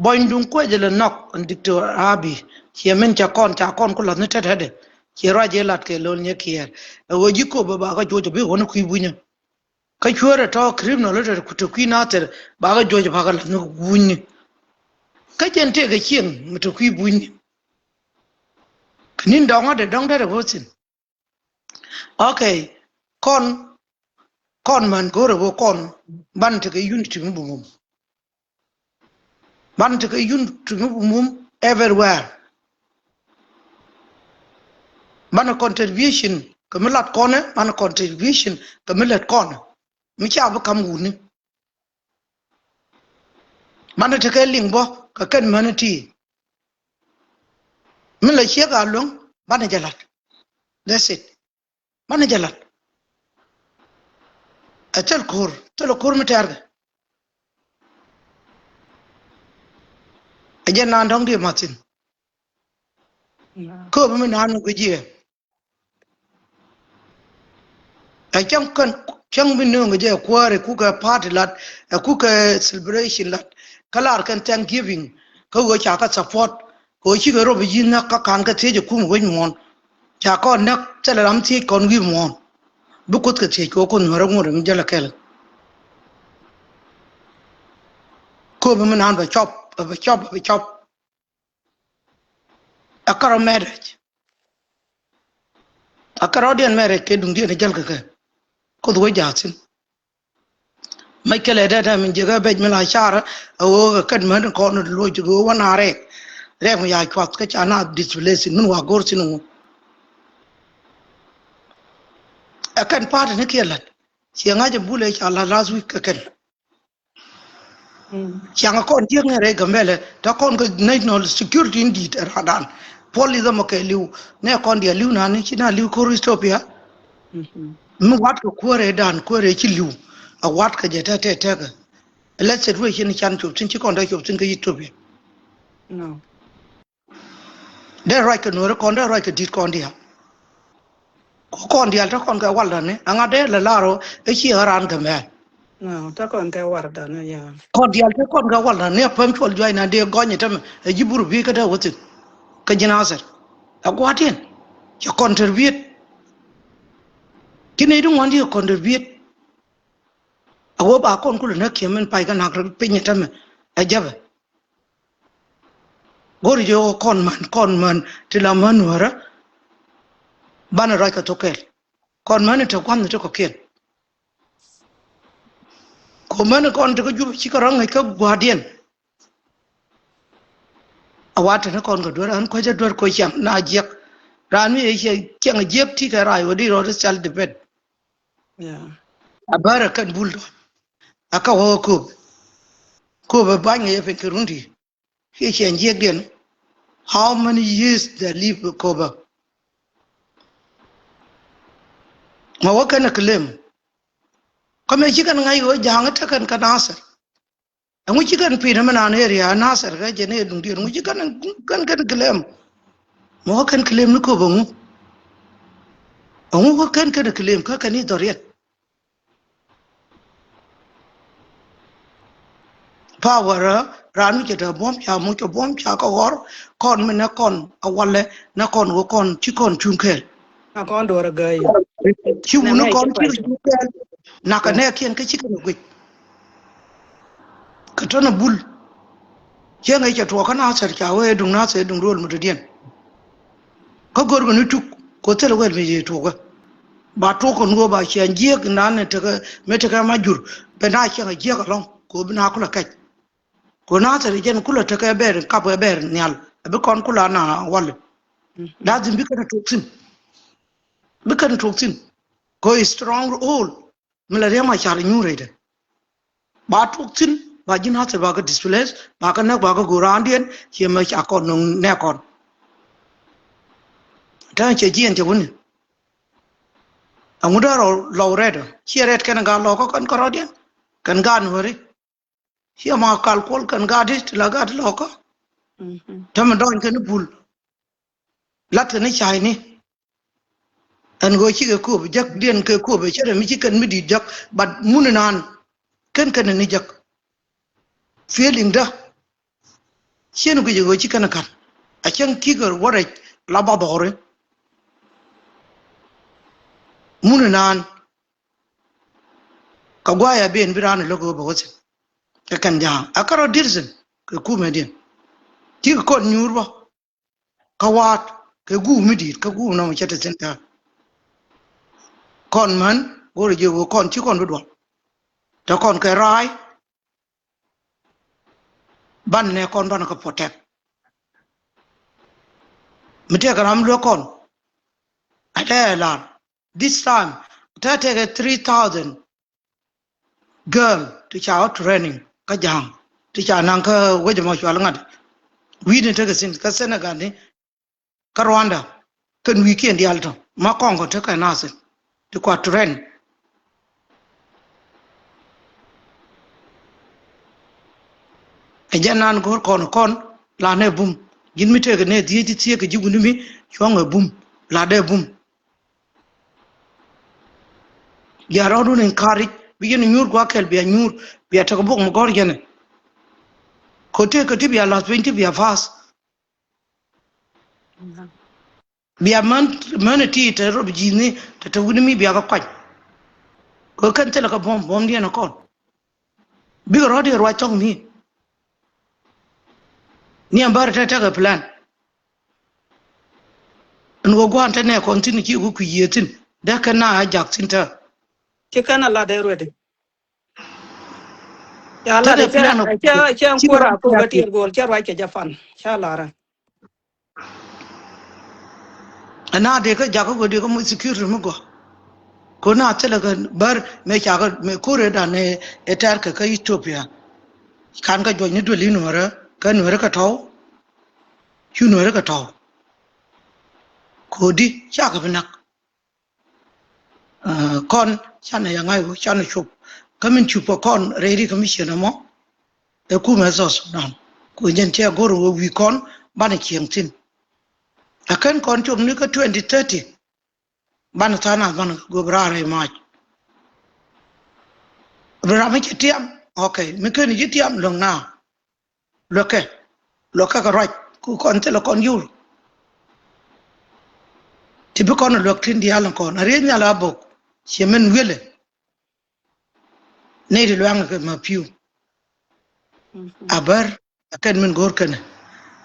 Buɔ̱nyduŋ kuecɛ lɛ nɔk ɛn Diktor Abiy. Ciɛ min ca kɔn, ca kɔn ku la̱th ni tɛtɛtdɛ. Ciɛ ruac ëë lat kɛ Lol Nyɛ Kiɛɛr. Ɛ ɣöö ji̱ Kop bɛ bakɛ juɔc ɛ bi ɣɔn kui̱ bunyä. Kä cuäärɛ tɔ̱ criminal tɛ ku te kui̱ Nathir bakɛ juɔc ɛ bakɛ la̱th ni kui̱ bunyni. Kä jɛn tëëkɛ cieŋ mi te kui̱ bunyni. Kɛ ni̱n dɔ̱ŋ ɣä dee dɔ̱ŋ derɛ ɣöö thi̱n. Okay. Kɔn, kɔn män go̱o̱rɛ ɣöö kɔn banɛ tekɛ unity mi bi mum. Banɛ tekɛ unity mi bi mum everywhere. Banɛ contribution kɛ mi lat kɔnɛ, banɛ contribution kɛ mi lät kɔnɛ. Mi ca bi ka̱m wutni. Banɛ tekɛ liŋ bä kɛ kɛn mäni ti. Mi la ciek a luäŋ banɛ jɛ la̱t. That's it. Banɛ jɛ la̱t. Ɛ thil ko̱r, thil ko̱r mi tɛ̈rkɛ. Ɛ jɛ naan dɔ̱ŋ di ma̱thin. Kööp mi naan wä jiɛ. Ɛ cäŋ kɛn, cäŋ bi nööŋ jɛ kuäär ɛ kukɛ party lat, ɛ kukɛ celebration lat. Kä lar kɛn Thanksgiving kä ɣöö ca kä support. Kɛ ɣöö cikɛ rop ji̱ näk kä ka̱n kɛ thiec ɛ kum wec muɔ̱ɔ̱n. Ca kɔn näk thilɛ ram thiec kɔn wi̱i̱ muɔ̱ɔ̱n. Bi Kuoth kɛ thiec kɛ ɣöö Kuoth Nuäärä ŋuɔ̱t mi jäl ɛ kɛl. Kööp mi naan bɛ cɔp, bɛ cɔp, bɛ cɔp. Ɛ kärɔ marriage. Ɛ kärɔɔdiɛn marriage kɛ duŋdiɛn ɛ jäl kɛ kɛ. Kuoth wee jaathin. Mec kɛ lɛ dee dee min jiäkä bec mi la carä ɛ ɣöö kɛ kɛn män kɔn loc kɛ ɣöö wä na rɛɛk. Rɛɛk mi ya cuath kä ca na displace min wa go̱r thin ŋu. Ɛ kɛn party ni kiɛ la̱t. Ciɛ ŋa̱c ɛ bul ɛ ca la̱t last week kɛ kɛn. Ciaŋ kɔn jiäk ŋɛ rɛy Gambɛlɛ, te kɔn kɛ national security in di̱i̱t ɛ ra̱a̱dan. Puɔl i̱ dhɔmɔ kɛ li̱w, nɛ kɔn diaal li̱w nani, ci na li̱w ko̱r Ethiopia. Mi wat kɛ kuäärɛ dan, kuäärɛ ci li̱w. A wat kɛ jɛ tɛ tɛ tɛkɛ. Lɛ situation can cop thin, ci kɔn dee cop thin kɛ Ethiopia. Dee ruac kɛ nuɔ̱ɔ̱ri kɔn, dee ruac kɛ di̱t kɔn diaal. Kɔn diaal te kɔn kɛ waldani, ɛŋa dee lɛ lar ɔ, ɛ ciɛ ɣä raan Gambɛl. Te kɔn kɛ waldani, ya. Kɔn diaal te kɔn kɛ waldani, ɛ päm cuɔl juac na dee gɔny ɛ tämɛ, ɛ ji̱ bur bi kä dee wä thi̱n. Kä ji̱ Nathir. Ɛ gua̱a̱thiɛn. Cɛ contribute. Ci nɛy ti ŋuan ti kɛ contribute. A wä ba kɔn kulɛ näk kiɛ min pay kä nak rɔ piny ɛ tämɛ, ɛ jäpɛ. Go̱ri jɛ ɣöö kɔn män, kɔn män ti la män nuäärä. Banɛ ruac kɛ thok kɛl. Kɔn män ti te gua̱n ti kɔ̱kiɛn. Kɔ män kɔn ti kä jup ci kɛ rɔ̱ ŋäc kä gua̱a̱thiɛn. A wa te ni kɔn kɛ duer, ɣän kuecä duer kɔ ciaŋ na jiɛk. Raan mi ɛ ciɛ ciaŋ jiɛk ti kɛ rac wä di rɔɔd self defense. A bärɛ kɛn bul dɔ̱. A kä wä kööp. Kööp ɛ ba̱ny ŋäc ɛ piny kɛ run ti. Ciɛ ciɛ jiɛkdiɛn. How many years they live Kööbä? Mɛ wä kɛn ɛ claim. Kä mɛ ci kɛn ŋa̱c ɣöö ja̱a̱ŋ ɛ tekɛn kä Nathir. Ɛŋu ci kɛn pi̱i̱t ɛmɛ naan area Nathir kä jɛn ɛ duŋdiɛn, ɛŋu ci kɛn, kɛn, kɛn claim? Mɛ wä kɛn claim ni Kööbä ɛŋu? Ɛŋu wä kɛn kɛn claim kä kɛn i̱ dhɔriɛn? Power, raan mi cɛ te buɔ̱m ca muc cɛ buɔ̱m ca kɛ ɣɔr, kɔn mi nɛ kɔn a walɛ nɛ kɔn wä kɔn ci kɔn cuŋ kɛɛl. Na kɔn duɔr a gäi. Ci wun kɔn ci cuŋ kɛɛl. Nakɛ nɛ kiɛn kä ci kɛn guic. Kɛ tɔnɛ bul. Ciɛ ŋäc cɛ tuɔɔk kä Nathir ca wee duŋ Nathir duŋ ro̱l mi dɔ̱diɛn. Kä go̱rkɛ ni tuk kɛ thilɛ wɛl mi yee tuɔkä. Ba tuɔk kɛ nuɔɔ ba ciaŋ jiɛk nan ni tekɛ mi tekɛ ma jur bɛ na ciaŋ jiɛk alɔŋ kɛ bi na kulɛ kɛc. Kɛ Nathir jɛn kulɛ tekɛ bɛr kap kɛ bɛr nhial a bi kɔn kulɛ na wal. Lazim bi kɛn tuɔk thin. Bi kɛn tuɔk thin kɛ strong hold. Mi la Riɛk Macar nyuur rɛydɛ. Ba tuɔk thi̱n ba ji̱ Nathir ba kɛ displace ba kɛ näk ba kɛ go̱o̱r raandiɛn ciɛ mɛ ca kɔn nöŋ nɛɛkɔn. Tääŋ cɛ jiɛn cɛ wuni. Aŋu dee rɔ lɔw rɛt ɔ ciɛ rɛt kɛn gaat lɔkä kɛn kärɔɔdiɛn kɛn gaat nuääri. Ciɛ ma kal kuɔl kɛn gaat ti la gaat lɔkä. Tämɛ dɔny kɛn bul. Lat kɛn cayni. Ɛn ɣöö cikɛ kööp jäkdiɛn kɛ kööp ɛ cärɛ mi ci kɛn mi di̱i̱t jäk, but mun inan. Kɛn kɛn ni jek. Feeling dä. Cien guic ɣöö ci kɛn ka̱n. A cäŋ kikɛ wä rɛc la ba dhɔri. Mun inan. Kɛ guay a ben bi raan lo̱k ɣöö bɛ wä thi̱n. Kɛ kɛn ja̱a̱ŋ. A kärɔ di̱r thi̱n. Kɛ kumɛdiɛn. Cikɛ kɔn nyuur bä. Kä wa̱a̱t kɛ guum mi di̱i̱t kä guum nɔmɔ cɛ te thi̱n tääk. Kɔn män go̱o̱rɛ jiök ɣöö kɔn ci kɔn bi duɔl. Te kɔn kɛ ra̱a̱y. Banɛ nɛ kɔn banɛ kɛ protect. Mi tëëkɛ ram luäk kɔn. A tɛ lar. This time tɛ tëëkɛ three thousand girl ti ca wä training kä ja̱a̱ŋ ti ca naŋ kä wec ɛmɔ cual ŋa̱t. Wi̱i̱ni tekɛ thi̱n kä Senegal ni kä Rwanda. Kɛn wi̱i̱kiɛn diaal tɔ ma kɔŋkɔ tekɛ nath thi̱n ti kua train. Ɛ jɛn nan go̱o̱r kɔn kɔn la nɛ bum. Ji̱n mi tekɛ nɛ dhieec ti thieek kɛ ji̱ wuni mi cuɔ̱ŋ ɛ bum la dee bum. Bia rɔɔdun encourage bi yɛn nyuur gua̱a̱th kɛl bia nyuur bia tekɛ bok mi gɔ̱r yɛn. Kɛ tëëkɛ ti bia la̱th piny ti bia pass. Bia män män ɛ ti te rop ji̱thni te te wuni mi bia kɛ kuany. Kɛ kɛn thilɛ kɛ buɔ̱m buɔ̱mdiɛn ɛ kɔn. Bikɛ rɔ̱ diɛ ruac thɔk mi. Ni ɛn bär te tekɛ plan. Ɛn ɣöö gua̱a̱n te nɛ kɔn thi̱n ci ku kui̱ yiëë thi̱n dee kɛn na a jak thi̱n te. Ci kɛn a lat dee ruet. Ca lat cɛ cɛ cɛ kuɔr a kok a tiɛɛr go̱o̱l cɛ ruac kɛ Japan ca lar. Ɛn a dee kä jakä go̱o̱l dee kä moc security mi gɔaa. Ko̱ na thilɛ kɛ bär mëë ca kɛ mëë ko̱r ëë dan ëë tɛ̈r kɛ kä Ethiopia. Kan kä juɔc ni duël i̱ nuäärä kä nuäärä kɛ tɔ̱w. Cu nuäärä kɛ tɔ̱w. Ko̱di ca kɛ bi nak. Kɔn canɛ ya ŋa̱c wä canɛ cop kä min cupä kɔn rɛy ri kä mi ciën ɛmɔ. Ɛ kumɛ South Sudan ku jɛn cɛ go̱r wä wi̱i̱ kɔn banɛ cieŋ thi̱n. Ɛ kɛn kɔn cop ni kä twenty thirty. Banɛ tha̱a̱ŋ nath banɛ go̱r bi raar rɛy mac. Bi ram mi cɛ tiam. Ok mi ken ji̱ tiam luäŋ na. Luäkɛ luäkɛ kɛ ruac ku kɔn thilɛ kɔn yur. Ti bi kɔn luäk tin diaal in kɔn a rieth nhial a bok. Ciɛ min wielɛ. Nɛy ti luaŋ kɛ ma piu. A bär a kɛn min go̱o̱r kɛnɛ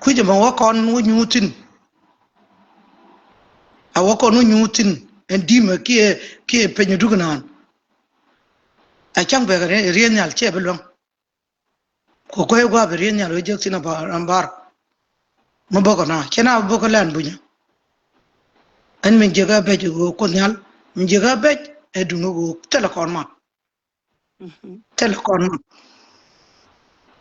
kui̱c ɛmɔ wä kɔn wä nyuuthin. A wä kɔn wä nyuuthin ɛn di̱mɛ kiɛ kiɛ peny duk naan. A caŋ bɛk rieth nhial ciɛ bi luäŋ. Ku kuec gua̱a̱p rieth nhial wee jek thin a bar ram bar. Mi bäkɔ na cɛ na bäkɔ lan bunyä. Ɛn min jiäkä bɛc ɛ ɣöö kuoth nhial min jiäkä bɛc ɛ duŋ ɛ ɣöö thilɛ kɔn mat. Thilɛ kɔn mat.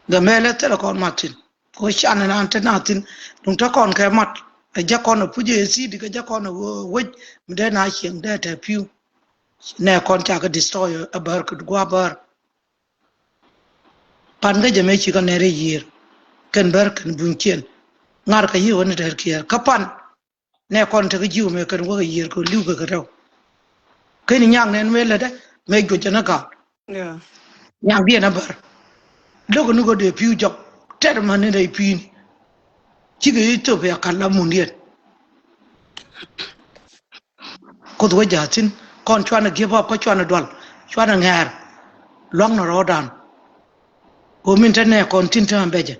Gɛ mɛlɛ thilɛ kɔn mat thin. Ku can ɛn an te na thin duŋ te kɔn kɛ mat. Ɛ jɛ kɔn ɛ puc ɛ thi̱i̱t kɛ jɛ kɔn ɛ ɣöö wec mi dee na cieŋ dee tɛ pi̱u. Nɛ kɔn ca kɛ destroy ɛ bär kɛ gua̱a̱p bär. Pan kä jɛ mëë ci kɔn nɛr i̱ yiër kɛn bär kɛn bunykiɛn. Ŋa̱r kɛ yiëë wä ni tɛr kiɛɛr kä pan. Nɛ kɔn tekɛ ji̱w mëë kɛn wäkɛ yiër kɛ li̱w kɛ kɛ rɛw. Kɛn i̱ nyak nɛn mëë lätdɛ mëë juɔc jɛ ni ga̱a̱l. Nyak diɛn a bär. Lo̱k ni kɔ dee pi̱w jɔk tɛr man ni rɛy pi̱i̱ni. Cikɛ Ethiopia kal la mundiɛn. Kuoth wä ja̱a̱ thi̱n kɔn cuanɛ give up kä cuanɛ dual cuanɛ ŋɛ̈ɛ̈r. Lua̱ŋ ni rɔɔdan. Ɣöö min te nɛ kɔn thi̱n te mɛ bɛcɛ.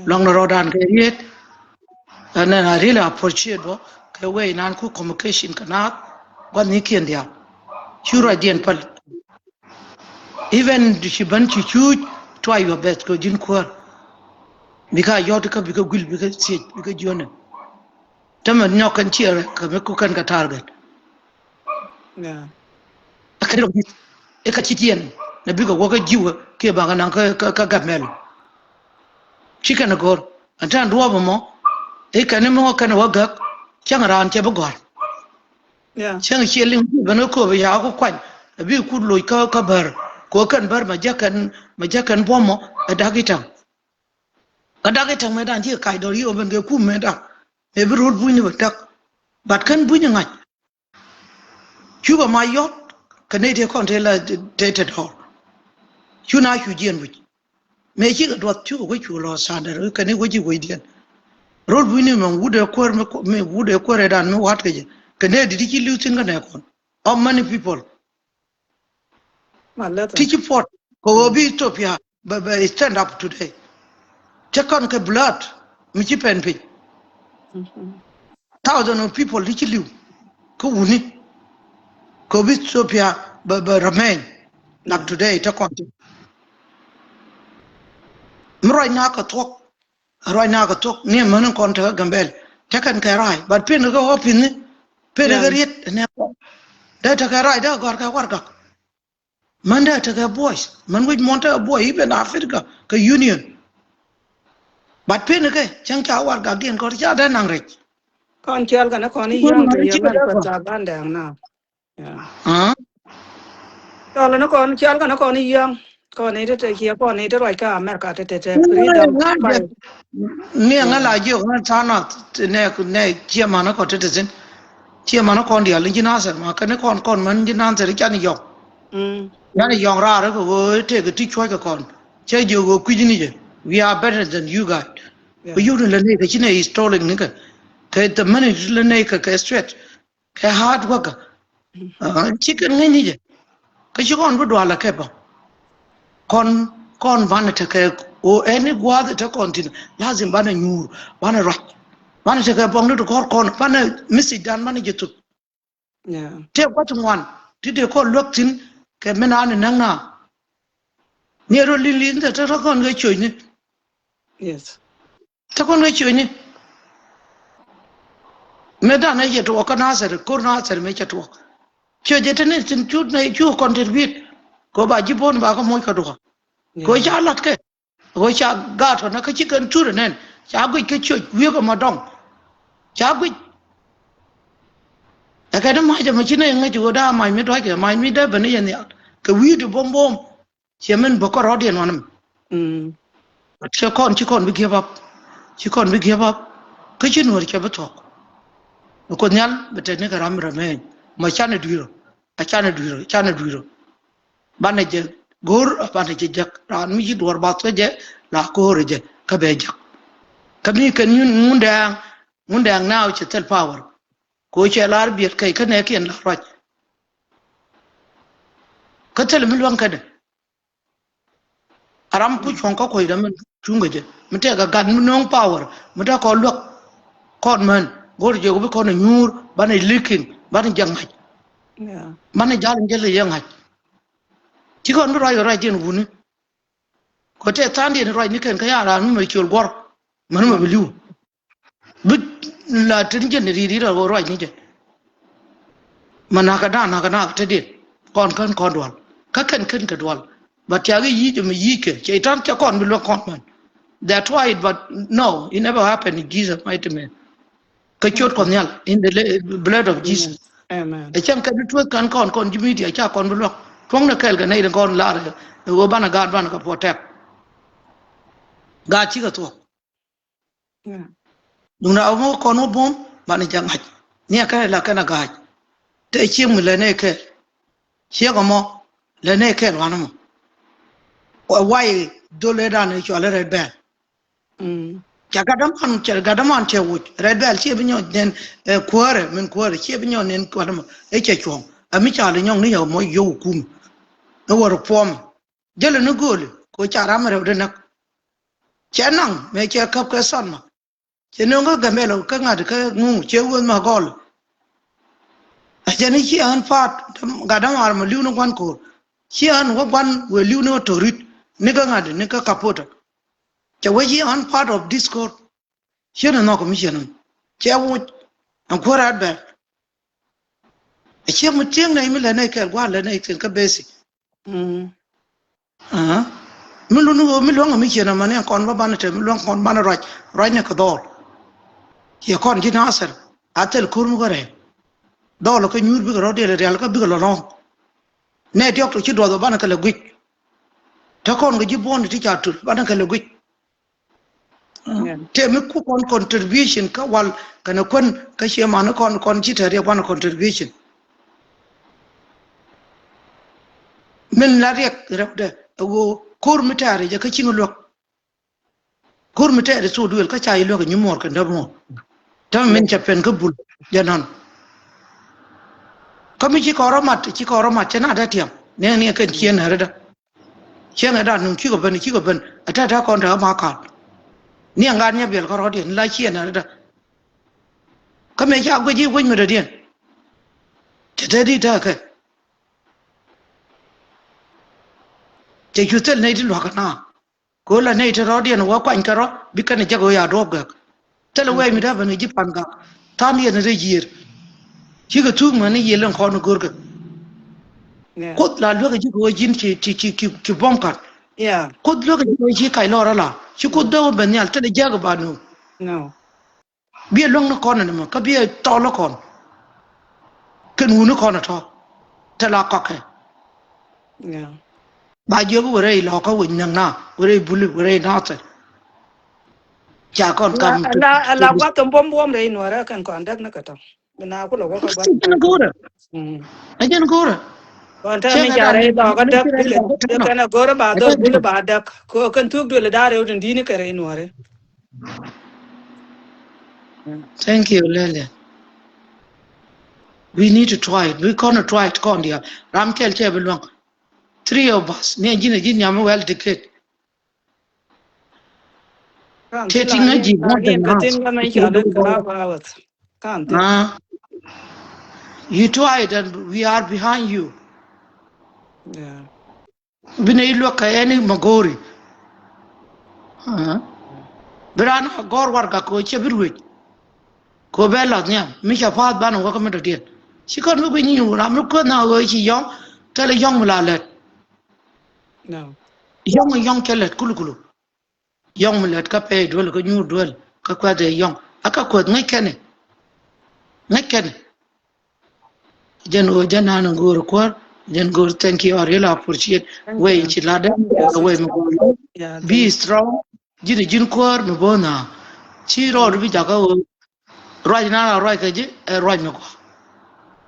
Lua̱ŋ ni rɔɔdan kɛ riet. And then I really appreciate bä kɛ wee inan ku communication kɛ naath gua̱thnikiɛn diaal. Cu ruacdiɛn päl. Even ci ben ci cuuc, try your best kɛ ji̱n kuäär. Bikɛ a yɔt kä bikɛ guil bikɛ thiec bikɛ jiɔnɛ. Tämɛ nyɔk kɛn ciɛ rɛ kɛ mi ku kɛn kɛ target. Kä ci jiɛn nɛ bikɛ wä kä jiwä kiɛ bakɛ naŋ kä kä kä gap mɛl. Ci kɛn go̱r ɛn tɛn duɔɔp ɛmɔ i̱ kɛn imɔ kɛn wä gäk. Cäŋ raan cɛ bi gɔ̱a̱r. Cäŋ ciɛ liŋ ben kä kööp ya ku kuany. Ɛ bi kut loc kä kä bär kɛ kɛn bär mɛ jɛ kɛn mɛ jɛ kɛn buɔmɔ ɛ dak itäŋ. Kä dak itäŋ mɛ dan ci kac dɔr yi ɔ ben kɛ kum mɛ dan mɛ bi rot buny ni bɛ täk. But kɛn buny ŋa̱c. Cupɛ ma yɔt kɛ nɛy tëë kɔn tëë la tëë tëë dɔɔr. Cu na cu jiɛn wi̱c. Mëë cikɛ duɔth cukɛ wec cu lɔ sandar kɛn i̱ wec i̱ wecdiɛn. Rol bucni mɛ wut ɛ kuäär mi wut ɛ kuäär ɛ dan mi wat kɛ jɛ kɛ nɛ dit i̱ ci li̱w thi̱n kä nɛ kɔn. How many people? Ti ci puɔt kɛ ɣöö bi Ethiopia bɛ bɛ stand up today. Cɛ kɔn kɛ blood mi ci pɛn piny. Thousand of people ti ci li̱w kä wuni. Kɛ bi Ethiopia bɛ bɛ remain like today te kɔn ti. Mi ruac na kɛ thuɔ̱k ruac na kɛ thuɔ̱k ni män kɔn te kä Gambɛl te kɛn kɛ ra̱a̱c but pen kɛ ɣɔp pi̱ni pen kɛ riet ne kɔn. Dee te kɛ ra̱a̱c dee gɔr kɛ wargak. Män dee tekɛ buɔc män wec muɔ̱n tekɛ buɔc i̱ ben Africa kɛ union. But pen kɛ cäŋ ca wargak diɛn kɔn ca dee naŋ rɛc. Kɔn cial kɛn kɔn i̱ yɔ̱ŋ te yɛ mɛn kɔn ca ban dɛɛŋ na. Cɔl ni kɔn cial kɛn kɔn i̱ yɔ̱ŋ kɔn i̱ te te kiɛ kɔn i̱ te ruac kä America te te te freedom. Ni ŋa la jiök ŋa tha̱a̱ŋ nath nɛ nɛ ciɛ man kɔn te te thin. Ciɛ man kɔn dial in ji̱ Nasir ma kɛn kɔn kɔn män ji̱ Nasir i̱ can i̱ yɔ̱ŋ. Yan i̱ yɔ̱ŋ raar kɛ ɣöö i̱ tëëk i̱ ti cuɔ̱c kɛ kɔn cä jiök ɣöö kui̱c ni jɛ. We are better than you guys. Kɛ yuk ni lɛ nɛy kɛ ci nɛy installing ni kɛ kɛ the money ti lɛ nɛy kɛ kɛ straight kɛ hard worker. Ci kɛn ŋäcni jɛ kä ci kɔn bi dual a kɛpä. Kɔn kɔn banɛ tekɛ o ɛn i̱ gua̱a̱th i̱ te kɔn thi̱n lazim banɛ nyuur banɛ ruac. Banɛ tekɛ buɔ̱ŋ ni ti kɔr kɔn banɛ message dan banɛ jɛ thuk. Tëë gua̱th ŋuan ti dee kɔn luäk thi̱n kɛ min an i̱ näk na. Ni ɛ rɔ li̱n li̱n te te rɔ kɔn kɛ ciöcni. Te kɔn kɛ ciöcni. Mëë dan ɛ yɛ tuɔɔk kä Nasir ko̱r Nasir mëë cɛ tuɔɔk. Ciöc ɛ te ni thi̱n cut nɛ cu contribute kɛ ba ji̱ bo̱n ba kä moc kä duɔ̱k. Kɛ ca lat kɛ kɛ ca gaat kɔn kä ci kɛn cut ɛ nɛn ca guic kä ciöc wi̱i̱ kɛ ma dɔŋ. Ca guic. Ɛ kɛn i̱ mac ɛmɛ ci nɛ ŋäc ɣöö da̱a̱ mac mi dua̱ckɛ mac mi dee ben i̱ yɛ nhial kɛ wi̱i̱ ti bo̱m bo̱m. Ciɛ min bä kɔn rɔɔdiɛn wanɛ mi. Cɛ kɔn ci kɔn bi give up. Ci kɔn bi give up. Kä ci nuɔr cɛ bi thuɔ̱k. Bi Kuoth Nhial bi tɛt ni kɛ ram rɛmɛɛny ma canɛ dui̱rä. A canɛ dui̱rä canɛ dui̱rä. Banɛ jɛ go̱r a banɛ jɛ jäk raan mi ci duɔr bath kä jɛ la ko̱o̱rɛ jɛ kä bɛ jäk. Kä mi kɛn ŋundɛɛŋ ŋundɛɛŋ naaw cɛ thil power. Kɛ ɣöö cɛ lar biɛt kɛc kä nɛɛkiɛn la ruac. Kä thil mi luäŋ kädɛ. A ram ku cuɔ̱ŋ kä kuɔ̱cdä min cuŋ kɛ jɛ mi tɛk a gat mi nööŋ power mi te kɔn luäk. Kɔn män go̱r jɛ ku bi kɔn a nyuur banɛ li̱kiŋ banɛ jɛ ŋa̱c. Banɛ jal in jɛ lɛ yɛ ŋa̱c. Ci kɔn bi ruac kɛ ruac jiɛn wuni. Kɛ tɛ tha̱a̱ŋdiɛn ruac ni kɛn kä ya̱a̱ raan mi mɛ ciöl guɔ̱r män mɛ bi li̱w. Bi la tin jɛn ri̱i̱t ri̱i̱t a ɣöö ruac ni jɛ. Ma nakä da̱a̱n nakä nakä te diɛn kɔn kän kɔn dual kä kɛn kän kɛ dual. But tiakä yic ɛmɛ yic kɛ cɛ itan cɛ kɔn bi luäk kɔn män. They tried but no, it never happened in Jesus mighty name. Kä ciöt kɔn nhial in the blood of Jesus. Ɛ cɛn kɛn tueth kɛn kɔn kɔn ji̱ media ca kɔn bi luäk tuɔ̱ŋ ni kɛɛl kɛ nɛy tin kɔn lar ɛ ɣöö banɛ gaat banɛ kɛ protect. Gaat cikɛ thuɔ̱k. Duŋdɛ a wä kɔn wä buɔ̱m banɛ jɛ ŋa̱c ni a kɛn la kɛn a ga̱a̱c. Te cieŋ mi lɛ nɛ kɛɛl. Cieŋ ɛmɔ lɛ nɛ kɛɛl wanɛ mɔ. Why dhol ëë dan ëë cɔal i̱ Red Belt. Ca gatdäman ca gatdäman cɛ woc Red Belt ciɛ bi nyɔk nɛn kuäärɛ min kuäärɛ ciɛ bi nyɔk nɛn kuäärɛ mɔ ëë cɛ cuɔ̱ɔ̱ŋ. Ɛ mi ca lɛ nyɔk ni yɛ mɔ yio̱w kum. Ɛ wä rɛ puɔmɛ. Jälɛ ni gööli kɛ ca ram rɛwdɛ näk. Cɛ naŋ mëë cɛ käp kɛ Salma. Cɛ nöŋ kä Gambɛl kä ŋa̱t kä ŋuŋ cɛ wä ma gɔl. A cɛ ni ci ɣän pa̱a̱t gat dämaar ma li̱w ni gua̱n ko̱r. Ci ɣän wä gua̱n wëë li̱w ni wä to̱rit ni kä ŋa̱t ni kä Kapota. Cɛ wä ci ɣän part of this ko̱r. Ciɛ ni nhɔk mi ciɛ ni cɛ wuc ɛn kuäär at bɛr. A ciɛ mi tiɛŋ nɛy mi lɛ nɛy kɛɛl gua̱a̱r lɛ nɛy kɛn kä basic. Mi luni ɣöö mi luäŋ mi ciën amani kɔn bä banɛ te mi luäŋ kɔn banɛ ruac ruac ni kɛ dhɔɔl. Ciɛ kɔn ji̱ Nasir a thil ko̱r mi kä rɛy dhɔɔl kä nyuur bikɛ rɔ̱diɛl rial kä bikɛ lɔ lɔ̱ŋ. Nɛ diɔk tɔ ci duɔth bä banɛ kɛ lɛ guic. Te kɔn kɛ ji̱ buɔ̱n ti ca tul banɛ kɛ lɛ guic. Tëë mi ku kɔn contribution kä wal kɛnɛ kuän kä cie mani kɔn kɔn ci te riɛk banɛ contribution. Min la riɛk rɛwdɛ ɛ ɣöö ko̱r mi tɛɛr jɛ kä ciŋ luäk. Ko̱r mi tɛɛr thok duël kä ca ji̱ luäk ɛ nyimuɔɔr kɛn dämuɔɔr. Täämɛ min cɛ pɛn kä bul jɛ nɔn. Kä mi ci kɔn rɔ mat, ci kɔn rɔ mat cɛ na dee tiam ni ni kɛn ciɛn ɛ ri dä. Ciɛn ɛ dan nuŋ cikɛ ben, cikɛ ben ɛ tɛtɛ kɔn te ɣä ma ka̱n. Ni ɛn gat nyɛ biɛl kärɔɔdiɛn la ciɛn ɛ ri dä. Kä mëë ca guic i̱ wec mi dɔ̱diɛn. Cɛ te di̱t tekɛ. Cɛ cu thil nɛy ti lua̱k kɛ na. Kɛ ɣöö la nɛy ti rɔ̱diɛn wä kuany kɛ rɔ bi kɛn ɛ jek ɣöö ya duɔ̱ɔ̱p gäk. Thilɛ wɛɛc mi dee ben kɛ ji̱ pan gak. Tha̱a̱ŋdiɛn rɛy yiër. Cikɛ thuuk mäni yiël in kɔn i̱ görkɛ. Kuoth la luäk kɛ ji̱ kɛ ɣöö ji̱n ci, ci, ci, ci, ci buɔ̱m ka̱n. Kuoth luäk kɛ ji̱ kɛ ɣöö ci kac lɔɔr ala. Ci Kuoth dee wä ben nhial thilɛ jiäk ɛ ba nööŋ. Biɛ luäŋ ni kɔn ɛn ɛmɔ kä biɛ thɔɔl ni kɔn. Kɛn wun ni kɔn ɛ tɔ̱ te la kɔkɛ. Ba jiök wä rɛy lɔkä wec näk na wä rɛy buli wä rɛy nathɛ. Ca kɔn kam ala guath kɛn buɔm buɔm rɛy nuɔrɛ kɛn kɔn däk ni kɛ tɔ̱. Bi na kulɛ wä kɛ guath kɛn go̱rɛ. Ɛ jɛn go̱rɛ. Kɔn te mi ca rɛy lɔkä däk bi kɛ kɛn ɛ go̱rɛ ba dhɔr buli ba däk. Kɛ kɛn thuk duël da̱r rɛw tin di̱t ni kɛ rɛy nuɔrɛ. Thank you, Lele. We need to try it. We gonna try it kɔn diaal. Ram kɛl cɛ bi luäŋ. Three of us. Ni a ji̱n a ji̱n nyam well dictate. Taking a ji̱ more than us. You try it and we are behind you. Bi nɛy luäk kɛ ɛn i̱ Magori. Bi raan a gɔ̱r warɛgak kɛ ɣöö cɛ bi ruëc. Kɛ ɣöö bɛ lath nhiam mi ca pa̱a̱th banɛ wäkä mi dɔ̱diɛn. Ci kɔn mi guic nyin wun ram mi kuäth na ɣöö ci yɔ̱ŋ thilɛ yɔ̱ŋ mi la lät. Yɔ̱ŋ yɔ̱ŋ cɛ lät kulukulu. Yɔ̱ŋ mi lät kä pɛy duel kä nyuur duel kä kuäth ɛ yɔ̱ŋ a kä kuäth ŋäc kɛnɛ. Ŋäc kɛnɛ. Jɛn ɣöö jɛn nan in go̱o̱r kuäär jɛn go̱o̱r thank you, I really appreciate. Wei ci latdä wei mi go̱o̱r. Be strong. Ji̱n ji̱n kuäär mi bo̱o̱th na ci rɔɔdu bi jakä ɣöö ruac nan a ruac kɛ ji̱ ɛ ruac mi gɔaa.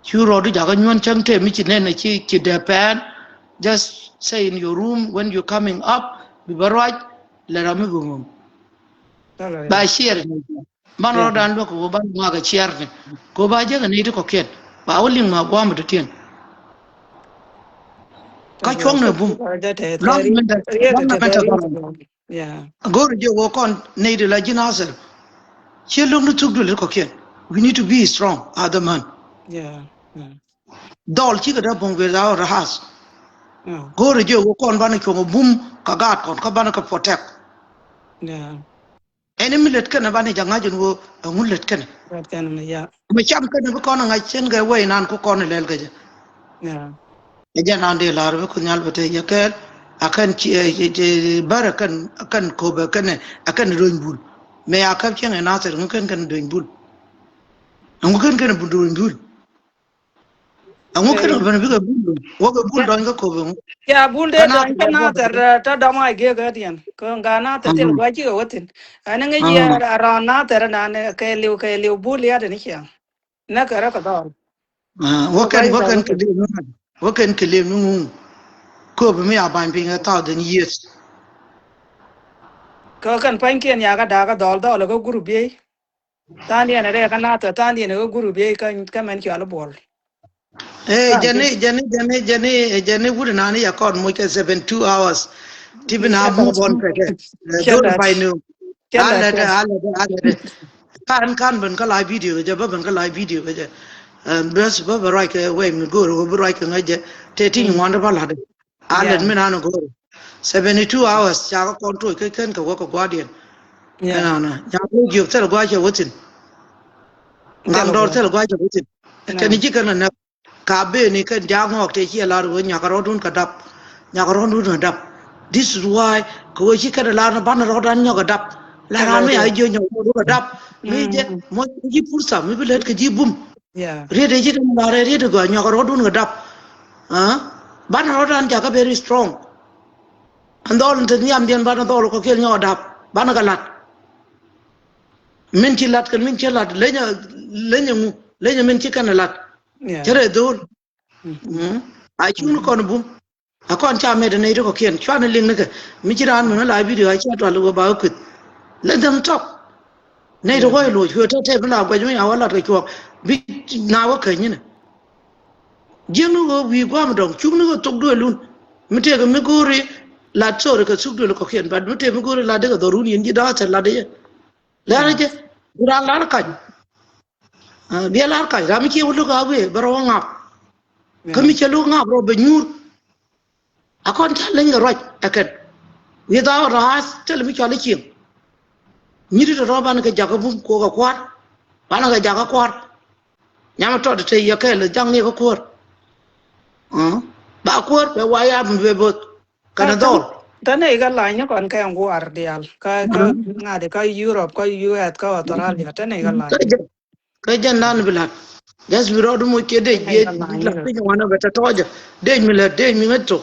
Ci rɔɔdu jakä nyuɔ̱n cäŋ tëë mi ci nɛn ɛ ci ci dee pɛn. Just say in your room when you coming up bi bä ruac. Lɛ ram mi bi ŋum. Ba share ni. Banɛ rɔɔdan luäk kɛ ɣöö banɛ ŋɔak ɛ ciɛɛr ni kɛ ɣöö ba jek ɛ nɛy ti kɔ̱kiɛn ba wä liŋ ma gua̱a̱m ɛ dɔ̱diɛn. Kä cuɔ̱ŋnɛ bum. Ram mɛn dɛ ram mɛn dɛ ram. Go̱o̱rɛ jɛ ɣöö kɔn nɛy ti la ji̱n athɛr. Ciɛ lo̱k ni thuk duël ti kɔ̱kiɛn. We need to be strong as a man. Dhɔl cikɛ dee buɔ̱ŋ without us. Go̱o̱rɛ jɛ ɣöö kɔn banɛ cuɔ̱ŋ ɛ bum kɛ gaat kɔn kä banɛ kɛ protect. Ɛn mi lät kɛnɛ banɛ jɛ ŋa̱c ɛn ɣöö ɛŋu lät kɛnɛ. Mi cam kɛnɛ bi kɔn ɛ ŋa̱c cɛn kɛ wɛy nan ku kɔn ɛ lɛl kɛ jɛ. Ɛ jɛn an dee la̱r bi ku nhial bɛ te yɛ kɛɛl. A kɛn ci bär a kɛn a kɛn köp a kɛn a kɛn do̱ny bul. Mɛ a käp cieŋ ɛ nathɛr ŋu kɛn kɛn do̱ny bul. Ɛŋu kɛn kɛn bul do̱ny bul. Aŋu kɛn kɛ ben bikɛ bul dɔny wä kɛ bul dɔny kä köp ɛŋu. Ya bul dee dɔny kä nathɛr tɔ dɔŋ a giek ɛ diɛn kɛ ŋa nathɛr thil gua̱c cikɛ wä thin. Ɛn ŋic yɛ rɔn nathɛr nan kɛ liw kɛ liw bul yat ni ciaŋ. Nɛ kɛ rɛ kɛ dhɔl. Wä kɛn wä kɛn kɛ liw ni ŋa̱n wä kɛn kɛ liw ni ŋuŋ. Köp mi a ba̱ny piny ɛ thousand years. Kɛ kɛn pa̱nykiɛn yakä dakä dhɔl dhɔl kä gurup biey. Tha̱a̱ŋdiɛn rɛɛ kä nathɛ tha̱a̱ŋdiɛn kä gurup yee kä mɛn cɔal i̱ buɔl. Ee jɛni jɛni jɛni jɛni jɛni wut nani ya kɔn moc kɛ seventy two hours. Ti bi na move on kɛ kɛ. Dol pai ni. Alɛdɛ alɛdɛ alɛdɛ. Kan kan ben kä live video kɛ jɛ bä ben kä live video kɛ jɛ. Bes bä bä ruac kɛ wɛy mi go̱o̱r bä ruac kɛ ŋäc jɛ. Te ti nyi ŋuan bä latdɛ. A lät mi nan a go̱o̱r seventy two hours ca kɛ kɔn toc kä kän kɛ wä kɛ guardian. Ɛnɔnɔ nyaŋ wä jiök thil gua̱c cɛ wä thi̱n. Ŋaŋ dɔɔr thil gua̱c cɛ wä thi̱n. Kɛn ji̱ kɛn a näk ka beni kɛn ja̱a̱k ŋɔɔk tëë ciɛ lar wee nyakä rɔ̱dun kɛ dap. Nyakä rɔ̱dun kɛ dap. This is why kɛ wee ci kɛn a lar ni banɛ rɔ̱dan nyɔk kɛ dap. La ran mi a jiök nyɔk rɔ̱dun kɛ dap mi jɛ moc ji̱ pursa mi bi lät kɛ ji̱ bum. Riet ɛ ji̱ däm lar ɛ riet ɛ gɔaa nyɔk rɔ̱dun kɛ dap. Banɛ rɔ̱dan jakä very strong. Ɛn dhɔl in te nhiamdiɛn banɛ dhɔl kɔ kiɛl nyɔk dap banɛ kɛ lat. Min ci lat kɛn min ci lat lenyɛ lenyɛ ŋu lenyɛ min ci kɛn lat. Cɛ rɛ dhol. A cun kɔn bum. A kɔn ca mɛt nɛy ti kɔ̱kiɛn cuanɛ liŋ nikɛ. Mi ci raan min la video a cia tual wä ba wä kueth. Let them talk. Nɛy ti wä i̱ loc kuɛ tɔ̱ tɛp mi la guɛc mi a wä lat kɛ cuɔk. Bi na wä käny nyin. Jiäkni ɣöö wi̱i̱ gua̱a̱m dɔ̱ŋ, cukni ɣöö thok duëël wun. Mi tëëkɛ mi go̱o̱ri lat, sorry, kɛ thuk duëël kɔ̱kiɛn, but mi tëëkɛ mi go̱o̱ri lat dikɛ dhɔrun yɛn ji̱ da̱a̱ thil lat yɛ. Lɛr jɛ, bi raan lar kac. Ah, biɛ lar kac, ram mi cie wä lo̱k a wee, bɛ rɔ wä ŋap. Kä mi cɛ lo̱k ŋap rɔ bɛ nyuur. A kɔn ca leny kɛ ruac ɛ kɛn. Without us, thil mi cɔal i̱ cieŋ. Nyiti tɔ̱tɔ̱ banɛ kɛ jakä bum kuɔk ɛ kua̱r. Banɛ kɛ jakä kua̱r. Nyam tɔt te yɛ kɛɛl jaŋ ni kä kuäär. Ba kuäär bɛ wa ya mi bɛ both. Kɛnɛ dhɔl. Tɛnɛ ikɛ lany ni kɔn kɛ ŋuar dial. Kä kä ŋa̱di kä Europe, kä U S, kä Australia. Tɛnɛ ikɛ lany. Kä jɛn nan bi lat. Just bi rɔɔdu moc kiɛ dec bi lat piny wanɛ bɛ tɛ tɔɔjɛ. Dec mi lät, dec mi ŋäc thok.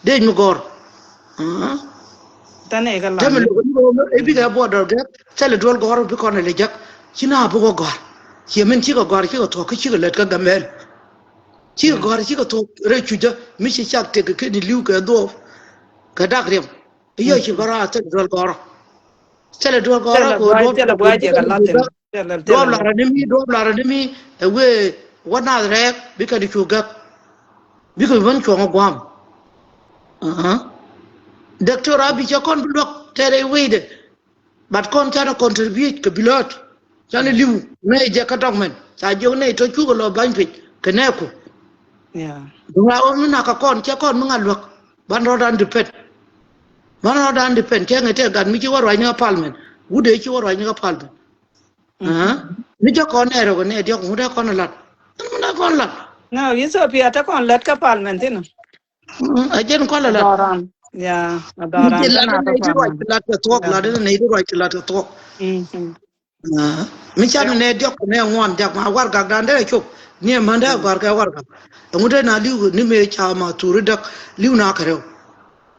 Dec mi gɔr. Tɛnɛ ikɛ lany. Tɛmɛ lok ni rɔɔdu i̱ bikɛ buɔt dɔr gɛ. Thilɛ duel gɔr bi kɔn ilɛ jek. Ci na bukɛ gɔr. Ciɛ min cikɛ gɔr cikɛ thuɔk kä cikɛ lät kä Gambɛl. Cikɛ gɔr cikɛ thuɔk rɛy cucä mi ci cak tek kɛ ni li̱w kɛ dhuɔɔp. Kɛ dak riɛm. I̱ yɔ ci bä raar thilɛ duel gɔr. Thilɛ duel gɔr kɛ duɔp. Duɔp larä ni mi, duɔp larä ni mi ɛ wee wä nath rɛɛk bikɛ ni cu gäk. Bikɛ wän cuɔ̱ŋ ɛ gua̱a̱m. Doctor Abiy cɛ kɔn bi luäk tɛɛrɛ i̱ wecdɛ. But kɔn canɛ contribute kɛ bilɔt. Canɛ li̱w nɛy jɛ kä dɔkmɛn ca jiök nɛy tɔ cukɛ lɔ ba̱ny pec kɛ nɛɛku. Duŋ a ɣöö mi nak kɛ kɔn cɛ kɔn mi ŋa̱ luäk. Ban rɔɔdan depend. Ban rɔɔdan depend cɛ ŋɛ tɛ gat mi ci wä ruacni kä parliament. Wut dee ci wä ruacni kä parliament. Mi jɛ kɔn nɛɛrɛ kɛ nɛɛ diɔk ŋut ɛ kɔn lat. Ɛn mi nɛ kɔn lat. No, Ethiopia te kɔn lät kä parliament thin. A jɛn kɔn la lat. Dɔran. Ya, a dɔran. Mi jɛ lat nɛ ti ruac ti lat kɛ thuɔk lat nɛ ti ruac ti lat kɛ thuɔk. Mi ca mi nɛ diɔk nɛ ŋuan jak ma wargak dan dee cop. Ni ɛmän dee gɔr kɛ wargak. Ɛŋu dee na li̱w ni mëë ca ma thuri däk li̱w na kɛ rɛw.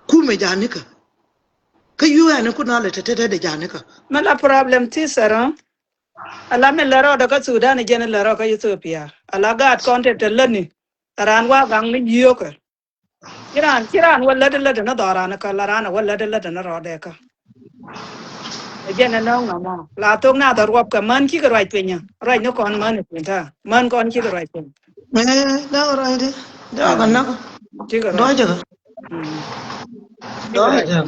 Kumɛ ja̱ nikä. Kä U N ku na lɛ tɛtɛ dee ja̱ nikä. Mɛ la problem ti sɛr. Ala mi lɛ rɔɔdɛ kä Sudan jɛn lɛ rɔɔdɛ kä Ethiopia. Ala gaat kɔn tɛtɛ lätni. Raan wa gaŋ ni jiökɛ. Ci raan, ci raan wä lätdä lätdä ni dhɔran kä la raan wä lätdä lätdä ni rɔɔdɛ kä. Ɛ jɛn ɛ nööŋ nɔmɔ la thok na dhɔr wapkɛ män cikɛ ruac piny. Ruac ni kɔn män ɛ piny ta män kɔn cikɛ ruac piny. Ɛ dɔk ruac di dɔk kɛ nɔk. Cikɛ ruac. Dɔk jɛ kɛ.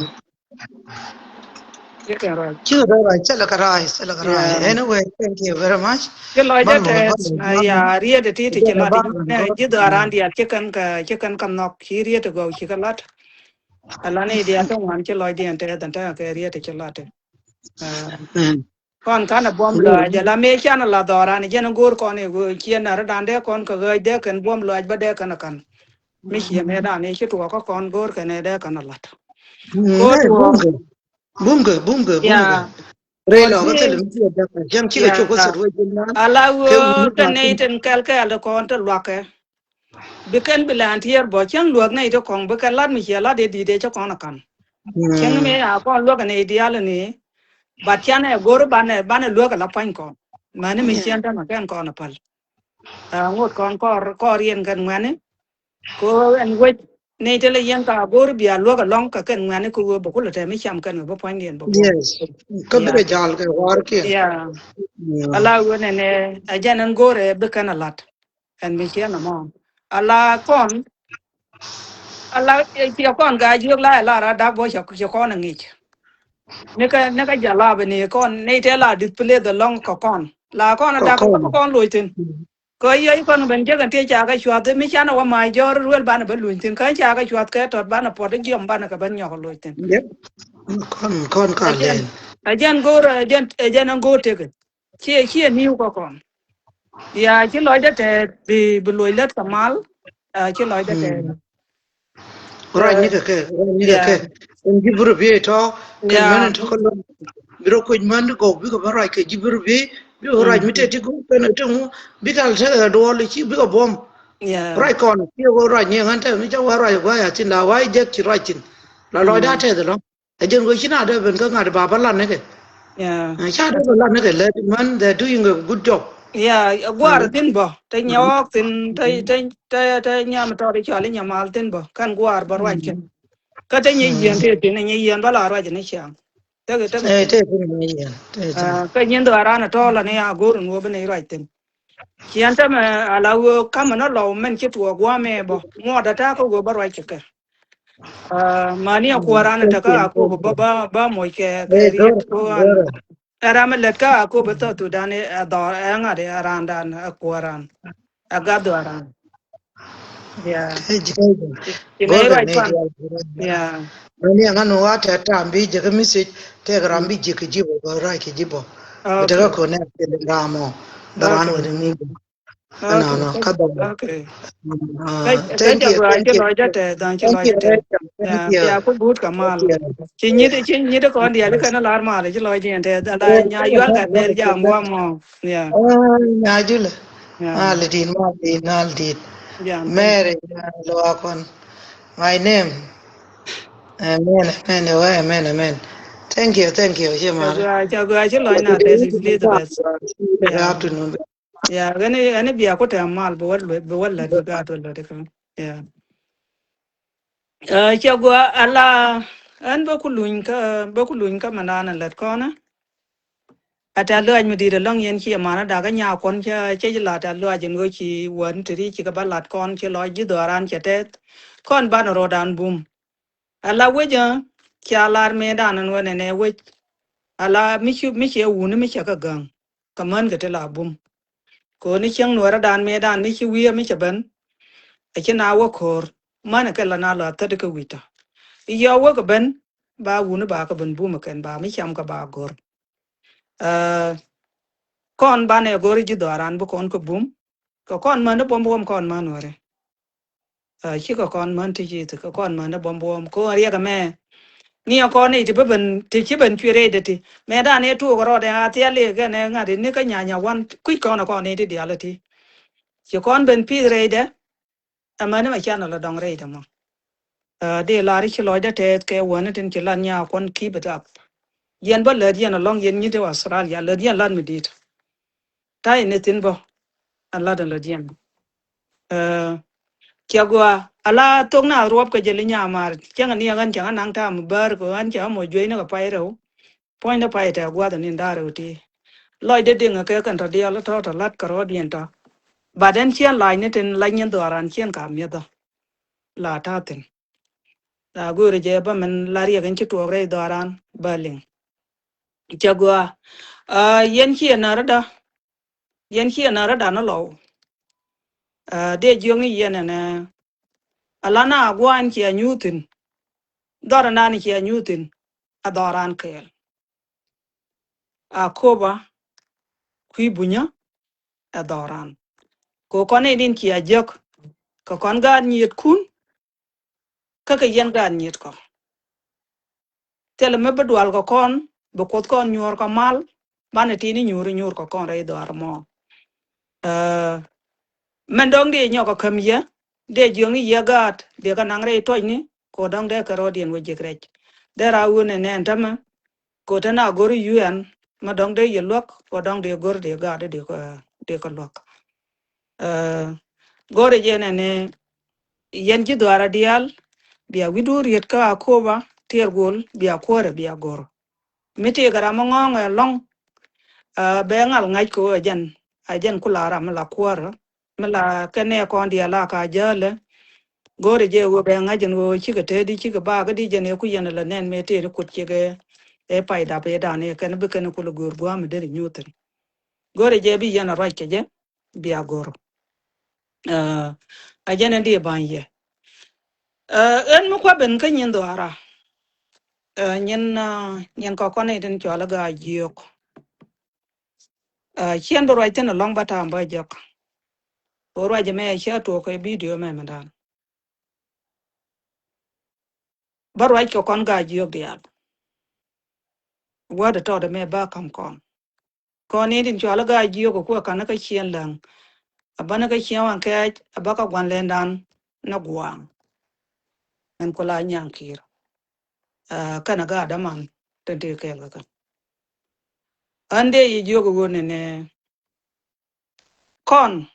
Cikɛ ruac. Cikɛ ruac. Cikɛ ruac. Cɛ lɛ kɛ ruac. Cɛ lɛ kɛ ruac. Anyway, thank you very much. Ci lɔcdä tɛth. Ya riet ti ti ci lat. Ji̱ dhɔran diaal ci kɛn kɛ ci kɛn kɛ nhɔk ci riet ti gɔw ci kɛ lat. Ala ni diaal ti ŋuan ci lɔcdiɛn tɛth ɛn tɛth kɛ riet ti ci lat. Kɔn kanɛ buɔm lɔac ala mëë canɛ la dhɔran jɛn go̱o̱r kɔn i̱ go̱o̱r ciɛ nɛr dan dee kɔn kɛ ɣääc dee kɛn buɔm lɔac bä dee kɛn ɛ ka̱n. Mi ciɛ mëë dan i̱ ci tuɔɔk kä kɔn go̱o̱r kɛn ɛ dee kɛn ɛ lat. Go̱o̱r tuɔɔk. Bumkɛ, bumkɛ, bumkɛ. Ya. Rɛy lɔ kä thil mi ciɛ däk jɛn cikɛ cuk kä thil wec jɛn nan. Ala ɣöö kɛ nɛy tin kɛl kɛɛl ti kɔn ti luakä. Bi kɛn bi lɛn tiɛɛr bɔ cäŋ luäk nɛy ti kɔŋ bi kɛn lat mi ciɛ lat i̱ di̱t i̱ cä kɔn a ka̱n. Cäŋ mi a kɔn luäk nɛy diaal ni. Bat canɛ go̱r banɛ banɛ luäk ala pua̱ny kɔn. Mäni mi ciɛn tämɛ kɛn kɔn a päl. Ŋot kɔn kɔr kɔr yɛn kɛn ŋuɛni. Ko ɛn wec nɛy ti lɛ yɛn ka go̱r bia luäk alɔŋ kɛ kɛn ŋuɛni ko ɣöö bɛ kulɛ tɛm i̱ cam kɛn kɛ bä pua̱nydiɛn bä buɔ̱m. Yes. Kä bikɛ jal kɛ warkiɛn. Ya. Ala ɣöö nɛnɛ a jɛn ɛn go̱r ɛ bi kɛn a lat. Ɛn mi ciɛ nɔmɔ ala kɔn ala ciɛ kɔn gaa jiök la ɛ la ra dak bɔ cɛ kɔn a ŋic. Ni kä ni kä jalab ni kɔn ni tɛ la display the lɔŋ kɛ kɔn la kɔn a dak kɔn loc thin. Kɛ yɛ kɔn ben jek ɛn ti ca kɛ cuath mi canɛ wä ma jɔr ruel banɛ bä luny thin kä ca kɛ cuath kɛ tɔt banɛ puɔt jiɔm banɛ kɛ ben nyɔk loc thin. Kɔn kɔn ka lɛn. A jɛn go̱r a jɛn a jɛn ɛn go̱r tekɛ. Ciɛ ciɛ niw kä kɔn. Ya ci lɔcdä tɛth bi bi loc lät kɛ mal. Ci lɔcdä tɛth. Ruac ni kɛ kɛ ruac ni kɛ kɛ. Kɛn ji̱ bi rɔ biey tɔ kɛn män in tɔ kä lɔc. Bi rɔ kuec män di gɔw bikɛ bä ruac kɛ ji̱ bi rɔ biey bikɛ ruac mi tɛt ti go̱o̱r kɛn ɛ ti ŋu bikɛ al tekɛ duɔl ci bikɛ buɔ̱m. Ruac kɔn ci ɣöö ruac ni ɣän tɛth mi ca wä ruac gua̱c a thin la wa̱i̱ jek ci ruac thin. La lɔcdä tɛth ɛlɔ̱ŋ. Ɛ jɛn ɣöö ci na dee ben kä ŋa̱t ba bä lat ni kɛ. Ca dee bä lat ni kɛ lät män, they're doing a good job. Ya, guar thin bä. Te nyɔk thin, te, te, te, te nyam tɔt cɔl inya mal thin bä. Kan guar bä ruac kɛ. Kä te nyɛ yien te thin, nyɛ yien bä la ruac ni ciaŋ. Te, te, eh, te thin nyɛ yien. Te thin. Ah, kä nyin dhɔaran tɔl ni a gorin wo bä ni ruac thin. Ciɛn tämɛ ala wee kamɛ ni lɔw mɛn ci tuɔɔk guamɛ bä. Ŋuɔt a takä wee bä ruac kɛ kɛ. Ah, mani a kuɔran a takä a kop bä, bä, bä moc kɛ, kɛ riet ko an. Ɛ ram mi lät kä a kop bä thɔ Thudan ɛ dhɔr ɛ ŋa̱t ɛ randan a kuɔran. A gat dhɔaran. Yeah. Ci nɛ ruac kɔn. Yeah. Mani a ŋa̱n wa tɛ tam bi jɛ kɛ message tɛ kɛ ram bi jɛ kɛ ji̱ bä ruac kɛ ji̱ bä. Bi tɛ kɛ kɔn nɛ kɛ ram mɔ. Bä ran wä ni mi. Ɛnɔnɔ kä bä. Okay. Kä ca gɔaa ci lɔcdä tɛth, dhaŋ ci lɔcdä tɛth. Ya, ya ku guut kɛ mal. Ci nyit, ci nyit kɔn diaal kɛn lar mal ci lɔcdiɛn tɛth. Ala nya yual kɛ ber jam wa mɔ. Ya. Nya julɛ. Mal dit, mal dit, mal dit. Mary, Luakon. My name. Amen, amen, amen, amen. Thank you, thank you. Ca gɔaa, ca gɔaa ci lɔcna tɛth Elizabeth. Good afternoon. Ya, ɣän, ɣän bia ku tɛm mal bi wä, bi wä lät bi gaat wä lät ikä. Ya. Ɛ, ca gua ala, ɣän bä ku luny kä, bä ku luny kä mɛ naan lät kɔnä. A tɛ̈th lɔaac mi di̱i̱t ɛlɔ̱ŋ yɛn ci ɛmanä dakä nyaa kuɔn cä, cä ji̱ la tɛ̈th lɔaac in ɣöö ci wän ti ri ci kɛ bä lat kɔn ci lɔc ji̱ dhɔaran cɛ tɛth. Kɔn banɛ ro̱o̱dan bum. Ala wecä, ca lar mëëdan ɛn wä nɛnɛ wec. Ala mi ci, mi ci ɛ wuni mi cɛ kä gäŋ. Kä män kɛ ti la bum. Koni cieŋ nuɔrä dan mëë dan mi ci wi̱i̱ mi cɛ ben. A ci na wä ko̱r. Män kɛ la na la thäti kɛ wi̱i̱ tɔ. Yɔ wä kɛ ben. Ba wuni ba kɛ ben bum kɛn ba mi cam kɛ ba go̱r. Ɛ, kɔn banɛ go̱r ji̱ dhɔaran bi kɔn kɛ bum. Kɛ kɔn män ni buɔm buɔm kɔn män wärɛ. Ɛ, cikɛ kɔn män ti ci kɛ kɔn män ni buɔm buɔm. Kɔn riɛk ɛmɛ. Ni ɛ kɔn ni ti bi ben, ti ci ben cuɛ rɛydɛ ti. Mɛ dan ɛ tuɔk rɔɔdɛ a thiali kɛn ɛ ŋa̱t ni kä nyanya wan kui̱c kɔn ɛ kɔn ni ti diaal ɛ ti. Ci kɔn ben pi̱th rɛydɛ. Ɛmɛni mɛ canɛ lɔ dɔŋ rɛy dɛ mɔ. Ɛ, di lar i̱ ci lɔcdä tɛth kɛ wäni tin ci lat nya kuɔn keep it up. Yɛn bä lät yɛn alɔŋ yɛn nyit i̱ Australia lät yɛn lat mi di̱i̱t. Ta̱yɛ ni thi̱n bä. Ɛ lat ɛ lät yɛn. Ɛ, ciɛ gua ala thok na ruɔp kɛ jɛ li nya mar cäŋɛ ni ɛ ɣän cäŋɛ naŋ tam bär kɛ ɣän cäŋɛ mɔ juey ni kɛ pay rɛw. Puɔ̱nydä pay tɛ gua̱th ni da̱r rɛw ti. Lɔcdä diŋ kɛ kɛn tɔ diaal tɔ tɔ lat kɛ rɔɔdiɛn tɔ. But ɛn ciɛn lac ni tin lac nyin dhɔaran ciɛn ka mi̱ethä. La ta̱thi̱n. La go̱o̱ri jɛ bä min la riɛk in ci tuɔɔk rɛy dhɔaran bä liŋ. Cɛ gɔaa. Ɛ, yɛn ciɛ närä da. Yɛn ciɛ närä da ni lɔw. Ɛ, dee jiöŋ i̱ yɛn ɛnɛ. Ala na gua̱a̱n ciɛ nyuuthin. Dhɔr ɛnan ciɛ nyuuthin. Ɛ dhɔran kɛɛl. A kopa kui̱ bunyä ɛ dhɔran. Kɛ kɔn in in cia jek kɛ kɔn gaat nyiëëtkun. Kä kɛ yɛn gaat nyiëëtkɔ. Thilɛ mi bi dual kɛ kɔn bi kuoth kɔn nyuɔr kɛ mal. Banɛ tini nyuuri nyuur kɛ kɔn rɛy dhɔar mɔ. Ɛ, mɛn dɔ̱ŋ dee nyɔk ɛ käm yɛ dee jiöŋ i̱ yɛ gaat dee kɛ naŋ rɛy tuɔcni. Kɛ dɔ̱ŋ dee kɛ rɔɔdiɛn wä ji̱k rɛc. Dee ra wun ɛ nɛn tämɛ. Kɛ te na go̱r i̱ yuɛn mɛ dɔ̱ŋ dee yɛ luäk kɛ dɔ̱ŋ dee go̱r dee gaat dee kɛ, dee kɛ luäk. Ɛ, go̱r i̱ jɛ nɛn i̱ yɛn ji̱ dhɔaar a diaal bia wi̱du riet kä a kopa tiɛɛr gol bia kuäärɛ bia go̱r. Mi tëëkɛ ram mi ŋɔ̱ɔ̱ŋ ɛ lɔ̱ŋ. Ɛ, bɛ ŋal ŋa̱c kɛ ɣöö ɛ jɛn, ɛ jɛn ku la ram mi la kuäärä. Mi la kɛn ɛ kɔn diaal la ka jäälɛ. Go̱o̱rɛ jɛ ɣöö bɛ ŋa̱c ɛn ɣöö cikɛ te di cikɛ bakä di jɛn ɛ ku yɛn ɛ la nɛn mëë tëë ni kut cikɛ ɛ pay dap ɛ dan ɛ kɛn bi kɛn ku la go̱o̱r gua̱a̱m ɛ deri nyuuthin. Go̱o̱rɛ jɛ bi yɛn ɛ ruac kɛ jɛ bia go̱o̱r. Ɛ, ɛ jɛn ɛn di ɛ ba̱ny yɛ. Ɛ, ɛn mi kua ben kä nyin dhɔaara. Ɛ, nyin, ɛ, nyin kɔkɔn itin cual i̱ gaa jiök. Ɛ, ciɛn bi ruac thin alɔŋ ba tam ba jɔk. Kɛ ruac ɛmɛ cia tuɔɔk kɛ bidio ɛmɛ mɛ dan. Ba ruac kɛ kɔn gaa jiök diaal. Wädɛ tɔt ɛmɛ ba ka̱m kɔn. Kɔn ni tin cual i̱ gaa jiök ɛ kuɛ ka̱n ikä ciɛn läŋ. A bän ikä ciɛn waŋ kɛɛc a bä kä gua̱n lɛndan ni gua̱a̱ŋ. Ɛn ku la nyaŋ ki̱i̱r. Ɛ, kɛn a gaa däman tin ti kɛɛl kä kɛn. Ɣän dee yi jiök ɛ ɣöö nɛnɛ. Kɔn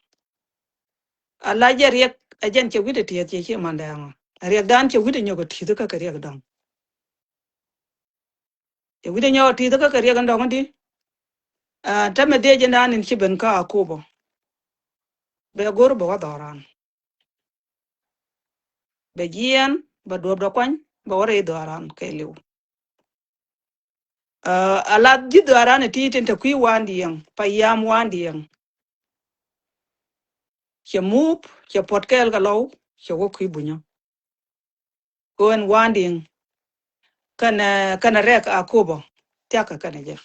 a la jɛ riɛk, a jɛn cɛ wi̱cdɛ tiɛth cɛ ci mandɛ ɛŋɔ. A riɛkdan cɛ wi̱cdɛ nyɔk a ti̱th kä kɛ riɛk dɔ̱ŋ. Cɛ wi̱cdɛ nyɔk a ti̱th kä kɛ riɛk dɔ̱ŋ di. A, tämɛ dhieec in dan in ci ben kä Akopɔ. Bɛ go̱r bɛ wä dhɔran. Bɛ jiɛɛn, bɛ duɔ̱pdɛ kuany, bɛ wä rɛy dhɔran kɛɛliw. A, a la ji̱ dhɔran ɛ ti tin te kui̱ wandiɛŋ, pa yam wandiɛŋ. Cɛ mup, cɛ puɔt kɛɛl kɛ lɔw, cɛ wä kui̱ bunyä. Kɛ ɣän wandiɛŋ kɛnɛ, kɛnɛ rɛk Akopɔ thia̱kɛ kɛnɛ jɛ.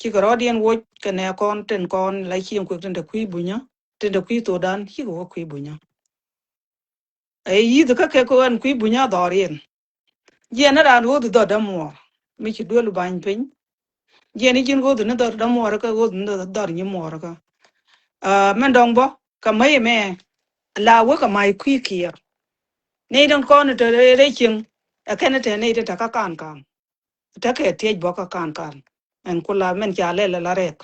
Cikɛ rɔɔdiɛn woc kɛnɛ kɔn tin kɔn la cieŋ kuek tin te kui̱ bunyä, tin te kui̱ thokdan, cikɛ wä kui̱ bunyä. Ɛ yi̱th kä kɛ kɛ ɣän kui̱ bunyä dhɔriɛn. Jiɛn ni raan ɣöth dhɔr dämuɔɔr mi ci duel ba̱ny piny. Jiɛn ni ji̱n ɣöth ni dhɔr dämuɔɔr kä ɣöth ni dhɔr nyimuɔɔr kä. A, mɛn dɔ̱ŋ bä kɛ mäc mɛ la wek kɛ ma̱c kui̱ kiɛɛr. Nɛy tin kɔn te rɛy cieŋ ɛ kɛn te nɛy te te kä kan kan. Tekɛ tiec bä kä kan kan. Ɛn ku la mɛn ca lɛl la rɛk.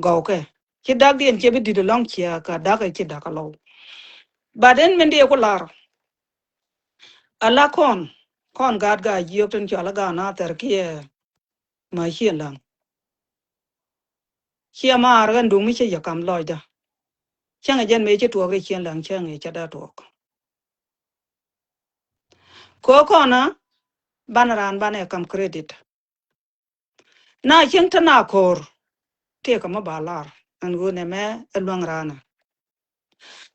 Gɔwkɛ. Ci dakdiɛn cɛ bi di̱t ɛlɔ̱ŋ ciɛ kɛ da̱k ɛ ci da̱k ɛlɔw. But ɛn min diɛ ku lar. Ala kɔn, kɔn gaat gaa jiök tin cɔal a gaa na thɛr kiɛ ma cieŋ laŋ. Ciɛ maar ɣän duŋ mi cä yɛ kam lɔcdä. Cäŋɛ jɛn mëë ci tuɔɔk rɛy cieŋ laŋ cäŋɛ cä dee tuɔɔk. Kɛ kɔn a banɛ raan banɛ kam credit. Na cieŋ te na ko̱r tëëkä mi ba lar ɛn ɣöö nɛmɛ ɛ luäŋ raan ɛ.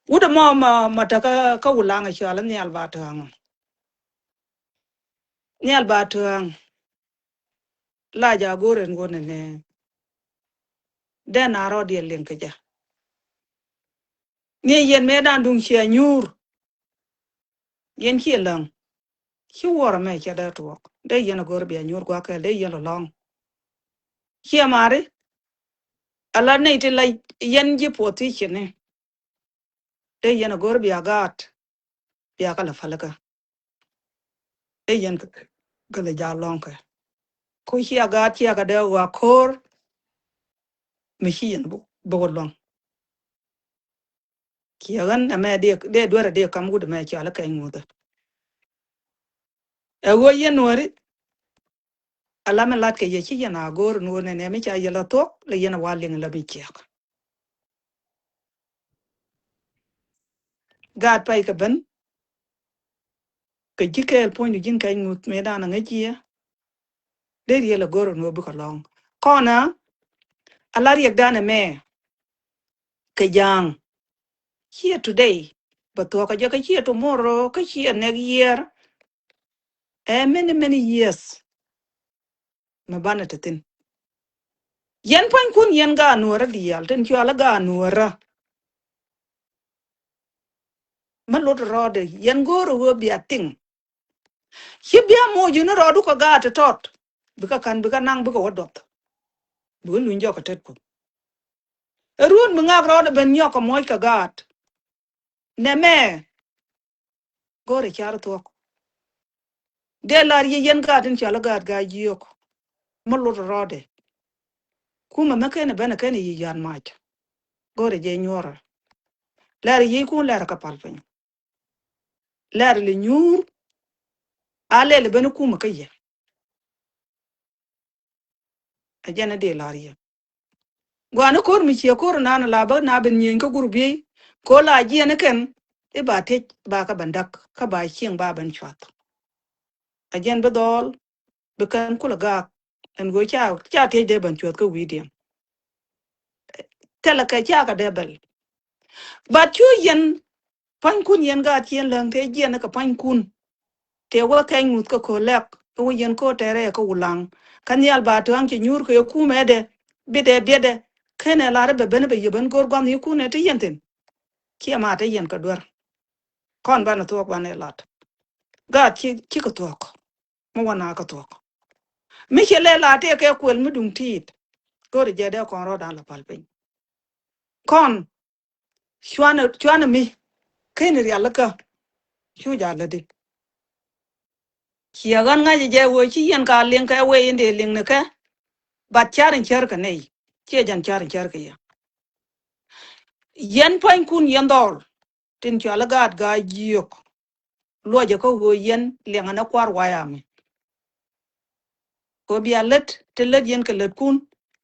Wut ɛmɔ ma, ma te kä, kä Wulaŋ ɛ cɔal i̱ Nhial Ba Tääŋ ɔ. Nhial Ba Tääŋ. La jɛ a go̱r ɛn ɣöö nɛnɛ. Dee na rɔɔdiɛn liŋ kɛ jɛ. Ni yɛn mëë dan duŋ ciɛ nyuur. Yɛn ciɛ läŋ. Ci wuɔrɛ mɛ cɛ dee tuɔɔk. Dee yɛn a go̱r bia nyuur gua̱a̱kɛ dee yɛn lɔlɔŋ. Ciɛ mari. Ala nɛy ti la yɛn ji̱ puɔth ti ciɛni. Dee yɛn a go̱r bia gaat. Bia kä la pälikä. Dee yɛn kɛ, kɛ lɛ jal lɔ̱ŋkɛ. Ku cia gaat cia kɛ dee ɣɔaa ko̱r. Mi ci yɛn bä, bä wä luäŋ. Kiɛ ɣän ɛmɛ dee, dee duerɛ dee kam wut ɛmɛ cɔal i̱ kɛny ŋuthä. Ɛ ɣöö yɛn nuääri. Ala mi lat kɛ yɛ ci yɛn a go̱o̱r nuɔɔr nɛnɛ mi ca yɛ la thuɔ̱k lɛ yɛn a wa liŋ la mi ciɛk. Gaat pay kɛ ben. Kɛ ji̱ kɛɛl puɔ̱nydu ji̱n kɛc ŋuth mëë dan a ŋäc yɛ. Dee riɛl a go̱o̱r nuɔɔr bikɛ lɔ̱ŋ. Kɔn a, ala riɛkdan ɛmɛ. Kɛ ja̱a̱ŋ. Ciɛ today. Bɛ thuɔ̱k kɛ jɛ kä ciɛ tomorrow, kä ciɛ next year. Ɛ many, many years. Mi banɛ te thi̱n. Yɛn pua̱nykun yɛn gaat nuäärä diaal tin cɔal i̱ gaat nuäärä. Mi lot rɔɔdɛ yɛn go̱o̱r ɛ ɣöö bia thiŋ. Ci bia moc yuni rɔɔdu kɛ gaat ti tɔt. Bikɛ ka̱n bikɛ naŋ bikɛ wä duɔth. Bikɛ luny jɔk kɛ tetku. Ɛ ruun bi ŋak rɔɔdɛ ben nyɔk kɛ moc kɛ gaat. Nɛmɛ. Go̱o̱rɛ car thuɔ̱k. Dee lar yɛ yɛn gaat in cɔal i̱ gaat gaa jiök. Mi lot rɔɔdɛ. Kumɛ mi kenɛ ben ɛ kenɛ yi yan mac. Go̱o̱rɛ jɛ nyuɔrɛ. Lɛr yi̱kun lɛr kɛ pal piny. Lɛr li nyuur. A lɛl ben kumɛ kä yɛ. A jɛn a dee lar yɛ. Gua̱a̱ni ko̱r mi ciɛ ko̱r nan la bä na ben nyieny kä gurup yiey. Ko̱ la jiɛn kɛn i̱ ba tiec ba kä ben dak kä ba cieŋ ba ben cuath. A jɛn bi dhɔɔl bi kɛn kulɛ gaak. Ɛn go̱ ca, ca tiec dee ben cuath kä wi̱i̱diɛn. Thilɛ kɛ ca kɛ dee bɛl. But cu yɛn pua̱nykun yɛn gaat ci yɛn läŋ tëë jiɛn kɛ pua̱nykun. Tëë wä kɛny ŋuth kä ko̱ lɛk i̱ wä yɛn ko̱ tɛrɛ kɛ Wulaŋ. Kä Nhial Ba Tääŋ ci nyuur kɛ kumɛ dɛ biɛtdɛ biɛtdɛ. Kenɛ lar i̱ bɛ ben i̱ bɛ yɛ ben go̱r gua̱n i̱ kunɛ ti yɛn thi̱n. Ciɛ ma te yɛn kɛ duer. Kɔn banɛ thuɔ̱k banɛ lat. Gaat ci, cikɛ thuɔ̱k. Mi wä na kä thuɔ̱k. Mi ci lɛ la tëë kɛ kuël mi duŋ ti̱i̱t. Go̱o̱ri jɛ dee kɔn rɔɔdan la pal piny. Kɔn cuanɛ, cuanɛ mi keni rialikä. Cu ja lätdi. Ciɛ ɣän ŋa̱cä jɛ wee ci yɛn ka liŋ kɛ wee in dee liŋ ni kɛ. Bat car in cär kɛ nɛy. Ciɛ jɛn car in cär kɛ yɛ. Yɛn pua̱nykun yɛn dhɔl tin cɔal i̱ gaat Gaa Jiök. Luɔcɛ kä ɣöö yɛn liɛŋɛ ni kua̱r White Army. Kɛ ɣöö bia lät ti lät yɛn kɛ lätkun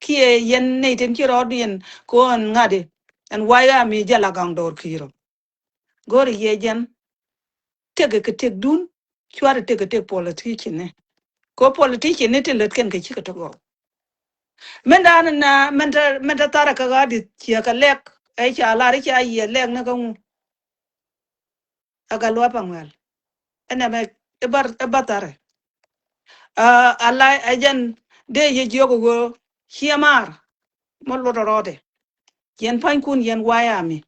kiɛ yɛn nɛy tin ci rɔɔdiɛn kɛ ɣöö ɛn ŋa̱t i̱ ɛn White Army jɛ la gaŋ dɔɔr ki̱i̱r ɔ. Go̱o̱rɛ yɛ jɛn tëkɛ kɛ tëkdun, cuarɛ tëkɛ tëk politician ni. Kɛ ɣöö politician ni ti lät kɛn kɛ cikɛ ti gɔw. Min da̱a̱n na min te, min te tharɛ kä ɣa̱a̱dith ciɛ kɛ lɛk ɛ ca lar i̱ ca yiɛ lɛk ni kä ŋu. Ɛ Gatluak Paŋuɛl. Ɛn ɛmɛ i̱ bar, i̱ bar tharɛ. Aa, ala ɛ jɛn dee yɛ jiök ɛ ɣöö ciɛ maar mi lot rɔɔdɛ. Yɛn pa̱nykun yɛn White Army.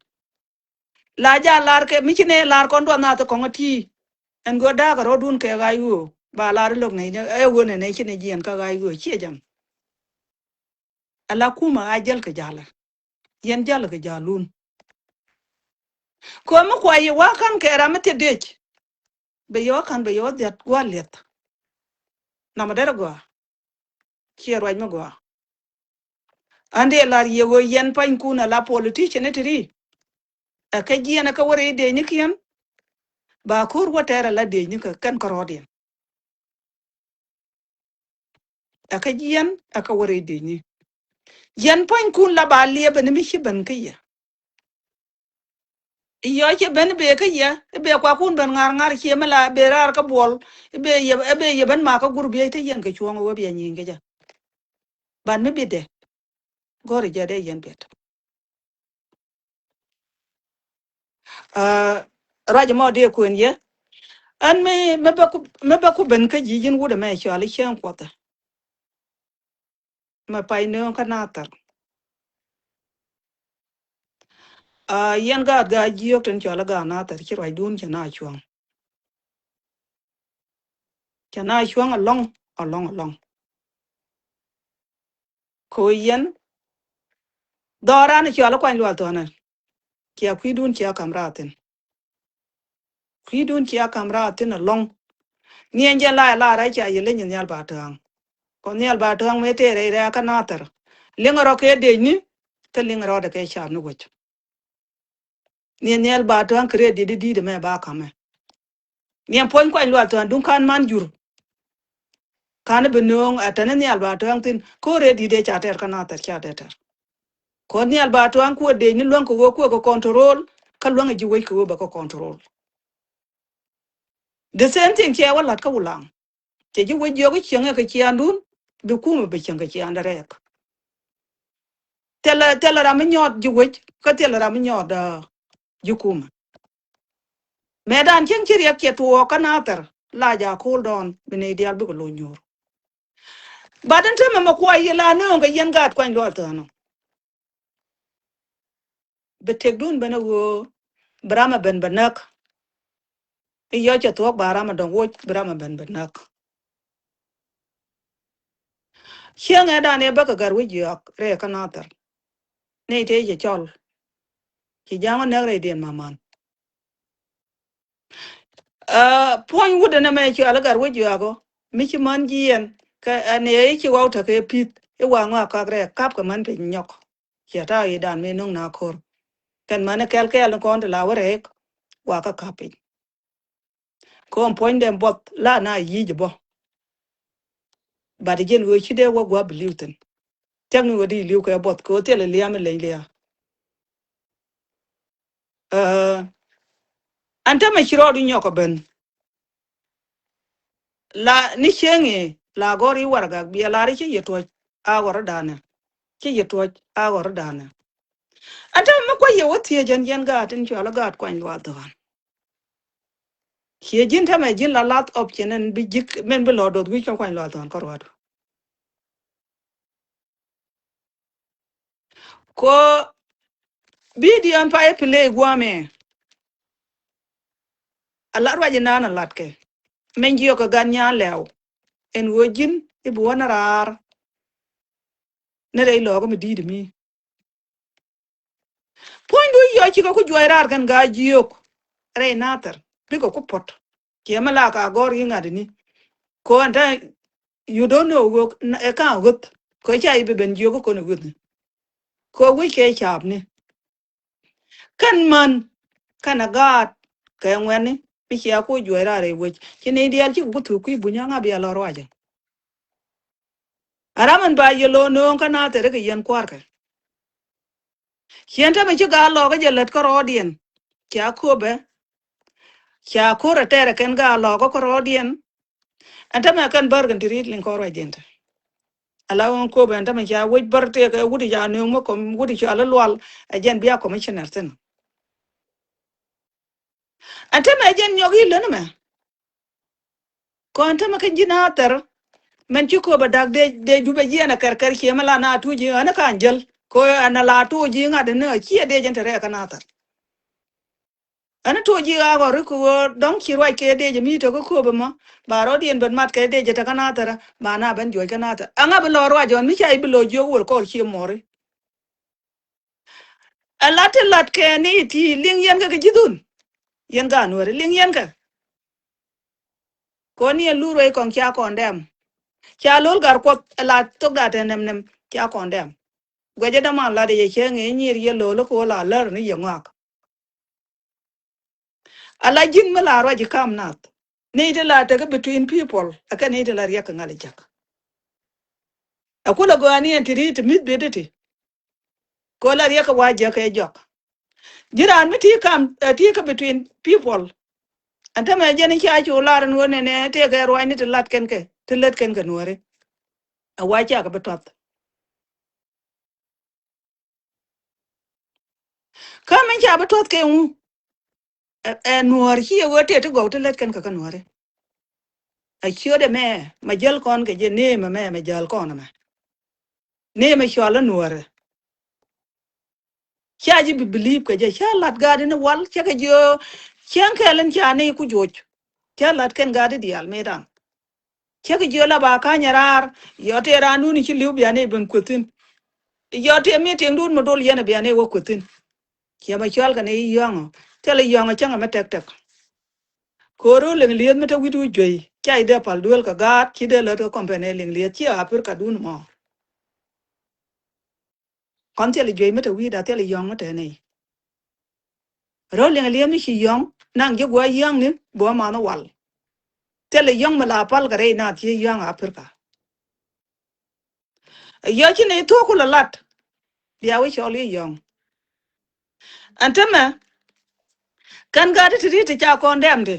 La ja lar kɛ mi ci nɛ lar kɔn duɔth nath kɔŋ a ti. Ɛn go̱o̱r da̱a̱k a rɔ̱dun kɛ ɣa̱c ɣöö ba lar i̱ lo̱k nɛ ɛ ɣöö nɛ nɛ ci nɛ jiɛn kä ɣa̱c ɣöö ciɛ jam. Ala kumɛ a jäl kɛ ja̱lɛ. Yɛn jäl kɛ ja̱lun. Kɛ mi kua yɛ wa̱a̱ ka̱n kɛ ram mi thiet dec. Bɛ yɛ wa̱a̱ ka̱n bɛ yɛ wa̱a̱ dhiat gua̱a̱ liɛth. Namɛ derɛ gɔaa. Ciɛ ruac mi gɔaa. An dee lar yɛ ɣöö yɛn pa̱nykun ala politician ni ti ri. Ɛ kɛ jiɛn ɛ kɛ wä rɛy dec ni kiɛn. Ba ko̱r wä tɛɛr ala dec ni kɛ kɛn kärɔɔdiɛn. Ɛ kɛ jiɛn ɛ kɛ wä rɛy dec ni. Yɛn pa̱nykun la ba liɛpɛ ni mi ci ben kä yɛ. I̱ yɔ cɛ ben i̱ bee kä yɛ i̱ bee kuakun ben ŋa̱r ŋa̱r ciɛ mi la bee raar kä buɔl i̱ bee yɛ i̱ bee yɛ ben makä gurup yɛ i̱ te yɛn kɛ cuɔ̱ŋ i̱ wä bia nyi̱i̱ŋ kɛ jɛ. Ban mi bitdɛ. Go̱o̱rɛ jɛ dee yɛn biɛt. Aa, ruac ɛmɔ dee kuën yɛ. Ɛn mi, mi bɛ ku, mi bɛ ku ben kä ji̱ ji̱n wut ɛmɛ cɔal i̱ cieŋ kuɔthɛ. Mɛ pay nööŋ kä Nathɛr. Aa, yɛn gaat Gaa Jiök tin cɔal i̱ gaat Nathɛr ci ruacdun cɛ na cuɔ̱ŋ. Cɛ na cuɔ̱ŋ alɔŋ, alɔŋ, alɔŋ. Ko yɛn dhɔran cɔal i̱ Kuany Lual Thɔnɛ. Cia kui̱dun cia kam raathin. Kui̱dun cia kam raathin alɔŋ. Niɛn jɛ la la rɛy ca yɛ leny nhial ba tääŋ. Kɔ nhial ba tääŋ mëë tëë rɛy rɛy kä Nathɛr. Liŋ rɔ kɛ dec ni, kä liŋ rɔ dɛ kɛ cap ni wec. Niɛn nhial ba tääŋ kɛ rɛy di̱t di̱t mɛ ba kamɛ. Niɛn puɔ̱ny Kuany Lual Thɔn duŋ ka̱n man jur. Ka̱n bi nööŋ ɛ tɛn nhial ba tääŋ thi̱n. Ko̱ rɛy di̱t dee ca tɛr kä Nathɛr ca tɛr tɛr. Kɔ nhial ba tuaŋ kuɔ dec ni luäŋ kɛ ɣöö kuɔ kɛ control, kä luäŋ ji̱ wec kɛ ɣöö bɛ kɛ control. The same thing cɛ wä la̱t kä Wulaŋ. Cɛ ji̱ wec jiɔk i̱ cieŋ ɛ kɛ ciaandun, bi kumɛ bi cieŋ kɛ ciaandɛ rɛɛk. Thilɛ, thilɛ ram mi nyɔɔt ji̱ wec, kä thilɛ ram mi nyɔɔt, ah, ji̱ kumɛ. Mëëdan cieŋ ci riɛk cɛ tuɔɔk kä Nathɛr, la ja cool down, bi nɛy diaal bikɛ lo̱c nyuur. But in tämɛ mɛ kuay yɛ la nööŋ kɛ yɛn gaat Kuany Lual Thɔn ɔ. Bi tëkdun ben a ɣöö bi ram a ben bɛ näk. I̱ yɔc cɛ thuɔ̱k ba ram a dɔ̱ŋ woc bi ram a ben bɛ näk. Cieŋ ɛ dan ɛ bäkɛ gär wi̱c yɔak rɛɛ kä Nathɛr. Nɛy tëë cɛ cɔl. Ci ja̱a̱ŋ wä näk rɛydiɛn maman. Aa, puɔ̱ny wut ɛn ɛmɛ cual i̱ gat wec yuak ɔ mi ci män jiɛn kɛ ɛn ɛ i̱ ci waw tekɛ pi̱th i̱ wa ŋɔak kak rɛɛk kap kɛ män piny nyɔk. Ciɛ ta̱a̱ i̱ dan mi no̱ŋ na ko̱r kɛn män i̱ kɛl kɛɛl ni kɔn ti la wä rɛɛk wa kä kap piny. Kɔn puɔ̱nydɛ buɔth la na yic bä. But ji̱n ɣöö ci dee wä gua̱a̱p li̱w thi̱n. Thiäk ni ɣöö di li̱w kɛ buɔth kɛ ɣöö thilɛ lia̱a̱ mi leny lia̱a̱. Aa, ɛn tämɛ ci rɔɔdu nyɔk ɛ ben. La ni cieŋ i̱ la gɔr i̱ waragak biɛ lar i̱ ci yɛ tuɔc a ɣɔr i̱ danɛ. Ci yɛ tuɔc a ɣɔr i̱ danɛ. Ɛn tämɛ mi kuac yɛ wä thiec ɛn yɛn gaat in cual i̱ gaat Kuany Lual Thɔn. Ciɛ ji̱n tämɛ ji̱n la lath option ɛn bi ji̱k min bi lɔ doth wi̱c kä Kuany Lual Thɔn kä ruaadu. Ko video ɛn pa i̱ play guamɛ. A lat ruac inan a lat kɛ min jiɔk kɛ gan nyan lɛw ɛn ɣöö ji̱n i̱ bi wä ni raar. Ni rɛy lɔɔk mi di̱i̱t mi puɔ̱nydu yɔ cikɛ ku juɔc raar kɛn gaa jiök rɛy Nathɛr bikɛ ku puɔ̱t. Ciɛ mi la ka gɔr yi ŋa̱t ni ko ɛn te you don't know ɣöök ɛ ka̱n ɣöth. Ko ca i̱ bi ben jiök kɔn ɛ ɣöth ni ko wi̱c kɛ caap ni. Ɛn män kɛnɛ gaat kɛ ŋuɛ̈tni mi cia ku juɔc raar rɛy wec. Ci nɛy diaal cikɛ ku thuk kui̱ buny, aŋa bia lɔ ruacä? A ram in ba yɛ lo̱o̱ nööŋ kä Nathɛr kɛ yɛn kua̱rkɛ. Ciɛn tämɛ ci gaa lɔɔkä jɛ lät kärɔɔdiɛn. Cia köpɛ. Cia ko̱r ɛ tɛɛrɛ kɛn gaa lɔɔkä kärɔɔdiɛn. Ɛn tämɛ kɛn bär kɛn ti ri̱t liŋ kɔn ruacdiɛn te. Ala ɣöö köpɛ ɛn tämɛ ca wec bär tëëkɛ wut i̱ ca nööŋ mi kɔm wut i̱ cɔal i̱ Lual, ɛ jɛn bia commissioner thi̱n. Ɛn tämɛ jɛn nyɔk i̱ lön mɛ. Kɔn tämɛ kä ji̱ Nathɛr. Mɛn ci köpɛ da̱k dee, dee dupɛ jiɛn ɛ kɛr kɛr ciɛ mi la na tuuc i̱ ɣän i̱ ka̱n jäl. Kɛ ɣöö ɛn a la tuuc i̱ ŋa̱t ɛn ni ɣä ciɛ dee jɛn te rɛɛ kä Nathɛr. Ɛn i̱ tuuc i̱ ɣä ɣɔr i̱ kɛ ɣöö dɔ̱ŋ ci ruac kɛ dee jɛ mi tekä köpɛ mɔ. Ba rɔ̱diɛn ben mat kɛ dee jɛ tekä Nathɛr, ba na ben juɔc kä Nathɛr. Aŋa bi lɔ ruac ɣän mi ca i̱ bi lɔ jiök wël kɔr cië muɔri. Ɛ lat ti lat kɛ ni ti liŋ yɛn kɛ kɛ ji̱thun. Yɛn gaat Nuääri liŋ yɛn kɛ. Kɔn ni ɛn lur wec kɔŋ cia kɔn dɛm. Ca lo̱l gar kuɔth ɛ la thok da tɛ nɛm nɛm cia kɔn dɛm. Guɛcä däman lat yɛ cɛ ŋi̱i̱c nyir yɛ lo̱l kä la lär ni yɛ ŋɔak. Ala ji̱n mi la ruac i̱ kam nath. Ni ti la tek between people. Ɛ kɛ ni ti la riɛk kɛ ŋa̱l i̱ jek. Ɛ kulɛ gɔaa ni ɛn ti ri ti mi̱th bit iti. Kɛ ɣöö la riɛk kɛ wa jiäk kɛ jɔk. Ji̱ raan mi ti kam, ɛ, ti kä between people. Ɛn tämɛ jɛn i̱ ca cu lar ɛn ɣöö nɛnɛ tëëkɛ ruacni ti lat kɛn kɛ, ti lät kɛn kɛ Nuääri. Ɛ wa cakɛ bi tuath. Kä min ca bi tuɔth kɛ ŋu? Ɛ, ɛ Nuäär ci ɛ ɣöö tëë ti gɔw ti lät kɛn kɛ kä Nuääri. Ɛ ciötdɛ mɛ, mɛ jäl kɔn kɛ jɛ, nee mɛ mɛ, mɛ jäl kɔn mɛ. Nee mɛ cɔal ɛ Nuäär. Ca ji̱ bi believe kɛ jɛ, ca lat gaat in wal, cä kɛ jiö, cäŋ kɛl in ca ni ku joc. Cä lat kɛn gaat in diaal mëë daŋ. Cä kɛ jiö la ba ka̱ny raar, yɔ tëë raan dun ci li̱w bia ni ben kuethin. Yɔ tëë meeting dun mi dol yɛn bia ni wä kuethin. Ciɛ mɛ cɔal kɛ ni yɔ̱ŋ, thil yɔ̱ŋ cäŋ mɛ tɛk tɛk. Ko̱ru liŋ lieth mi te wi̱t wi̱c juey, ca i̱ dee pal duel kɛ gaat, ci dee lät kɛ company liŋ lieth, ci a pir ka dun mɔ. Kɔn thil juey mi te wi̱i̱da, thil yɔ̱ŋ mi te nɛy. Rɔ liŋ lieth mi ci yɔ̱ŋ, naŋ ji̱ gua̱a̱c yɔ̱ŋni, buɔ math wal. Thil yɔ̱ŋ mi la pal kɛ rɛy na thiec yɔ̱ŋ Aprika. Yɔ ci nɛy thuɔ̱k ku la lat. Bia wi̱c cɔl i̱ yɔ̱ŋ. Ɛn tämɛ, kɛn gat ti ti ti ca kɔn dɛm ti.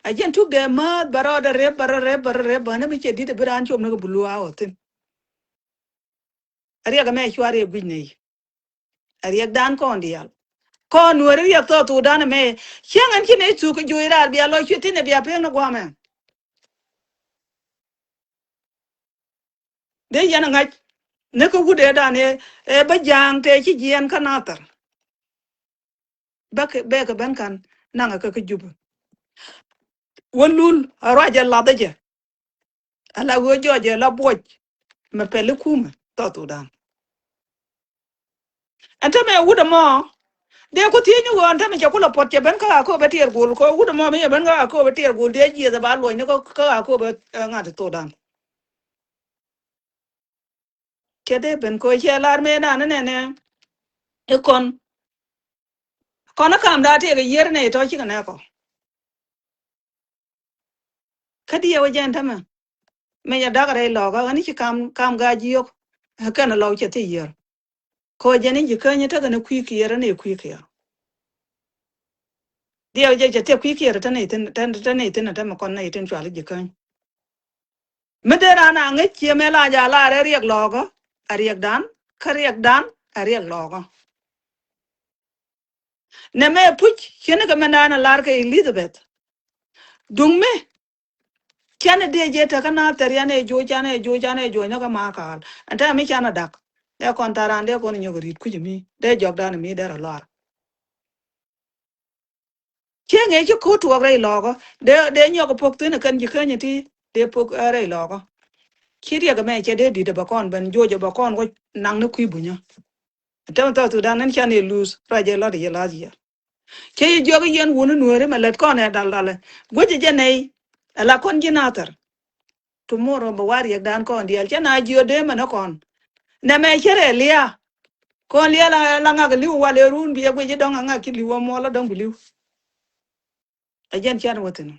A jɛn tuk dee määth bä rɔɔdɛ rep, bä rɔ rep, bä rɔ rep, bä ni mi cɛ di̱t a bi raan cop ni kɛ bulu a ɣɔthin. A riɛk ɛmɛ cuarɛ guic nɛy. A riɛkdan kɔn diaal. Kɔn Nuääri riɛk thɔɔk thokdan ɛmɛ. Cäŋ ɛn ci nɛy thuk kɛ joc raar bia lɔ cuɛ thin ɛ bia pek ni gua̱a̱mɛ. Dee yɛn ŋa̱c ni kä wut ëëdan ëë, ëë bä ja̱a̱ŋ tëë ci jiɛɛn kä Nathɛr. Bä kɛ, bɛ kɛ ben ka̱n naŋ ɛ kä kä Jubɛ. Wä lul a ruacɛ lathä jɛ. Ala ɣöö jɔɔcɛ la buɔc mɛ pɛli kumɛ thɔɔk thokdan. Ɛn tämɛ wut ɛmɔ dee ku thiec ni ɣöö ɛn tämɛ cɛ kulɛ puɔt cɛ ben kä Akobo tiɛɛr gol kɛ wut ɛmɔ mi cɛ ben kä Akobo tiɛɛr gol dee jiɛth ɛ ba luɔcni kä, kä Akobo, ɛ, ŋa̱t thokdan. Cɛ dee ben kɛ cɛ lar mëë nan nɛnɛ. Ikɔn. Kɔn i̱ kamda tëëkɛ yiër nɛy tɔ̱ cikɛ nɛɛkɔ. Kä diɛw ɛ jɛn tämɛ. Mɛ jɛ dak rɛy lɔkä ɣän i̱ ci kam, kam gaa jiök. Ɛ kɛn lɔw cɛ thil yiër. Kɔ jɛn i̱ ji̱ käny tekɛ ni kui̱ kiɛɛr ni kui̱ kiɛɛr. Diɛw jɛ cɛ thil kui̱ kiɛɛr te nɛy thi̱n, te, te nɛy thi̱n tämɛ kɔn nɛy tin cual i̱ ji̱ käny. Mi dee raan a ŋäc cië mëë la jɛ a lar ɛ riɛk lɔkä, a riɛkdan, kä riɛkdan, a riɛk lɔkä. Nɛ mɛ puc, ciɛ ni kɛ mɛndan a lar kɛ Elizabeth. Duŋ mi, canɛ dee jɛ tekä Nathɛr, canɛ joc, canɛ joc, canɛ joc ni kä Makal. Ɛn tɛmɛ mi canɛ dak. Dee kɔn tharan, dee kɔn nyɔk ri̱t kui̱c mi. Dee jɔkdan mi dee rɔ lɔr. Ciɛ ŋee ci ko̱r tuɔɔk rɛy lɔɔkä. Dee, dee nyɔk pok thi̱n kɛn ji̱ käny ti. Dee pok, ɛ, rɛy lɔɔkä. Ci riɛk ɛmɛ cɛ dee di̱t ɛ bɛ kɔn ben joc ɛ bɛ kɔn wä naŋ ni kui̱ bunyä. Tɛm thɔɔk thokdan ɛn can i̱ luth ruac ɛ lɔt i̱ yɛ last year. Cɛ yɛ jiɔk i̱ yɛn wun i̱ Nuääri mɛ lät kɔn ɛ dal dalɛ. Guic ɛ jɛ nɛy. Ɛ la kɔn ji̱ Nathɛr. Tomorrow bɛ wa riɛkdan kɔn diaal. Cɛ na jiö dee mɛn ɛ kɔn. Nɛmɛ cɛ rɛ lia̱a̱. Kɔn liɛl a la ŋak li̱w wal ɛ run bi ɛ guic i̱ dɔ̱ŋ a ŋak ki li̱w ɛ muɔl a dɔ̱ŋ bi li̱w. Ɛ jɛn can wä thi̱n.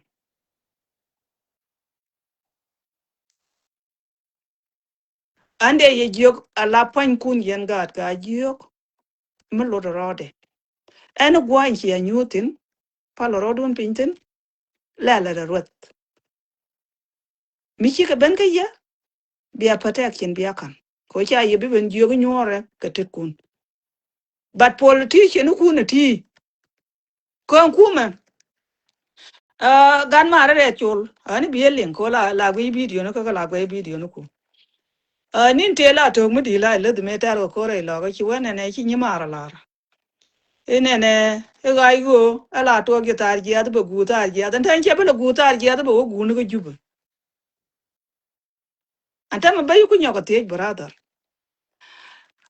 An dee yɛ jiök a la pua̱nykun yɛn gaat ka jiök. Mi lot rɔɔdɛ. Ɛn gua̱ny cia nyuuthin pal rɔɔdun piny thin. Lɛl rɛ ruɛth. Mi cikɛ ben kä yɛ bia protection bia ka̱n. Kɛ ca yɛ bi ben jiök nyuɔrɛ kɛ tetkun. But politician kun a ti kɔn kumɛ. Gan marɛ rɛ col ani bi liŋ ko la la guiy video ni kä la guiy video ni ku. Nin tëë la to̱k mi di la ilith mëë tɛr kɛ ko̱r ilɔk ci wee nɛnɛ ci nyi mar lar. Inɛnɛ iɣac ɣöö ɛ la tuɔɔk ji̱ thar jiath bɛ guur thar jiath ɛn tɛn cɛ bi lɛ guur thar jiath bɛ wä guur ni kä Jubɛ. Ɛn tɛmɛ bä yi ku nyɔk ɛ thiec brother.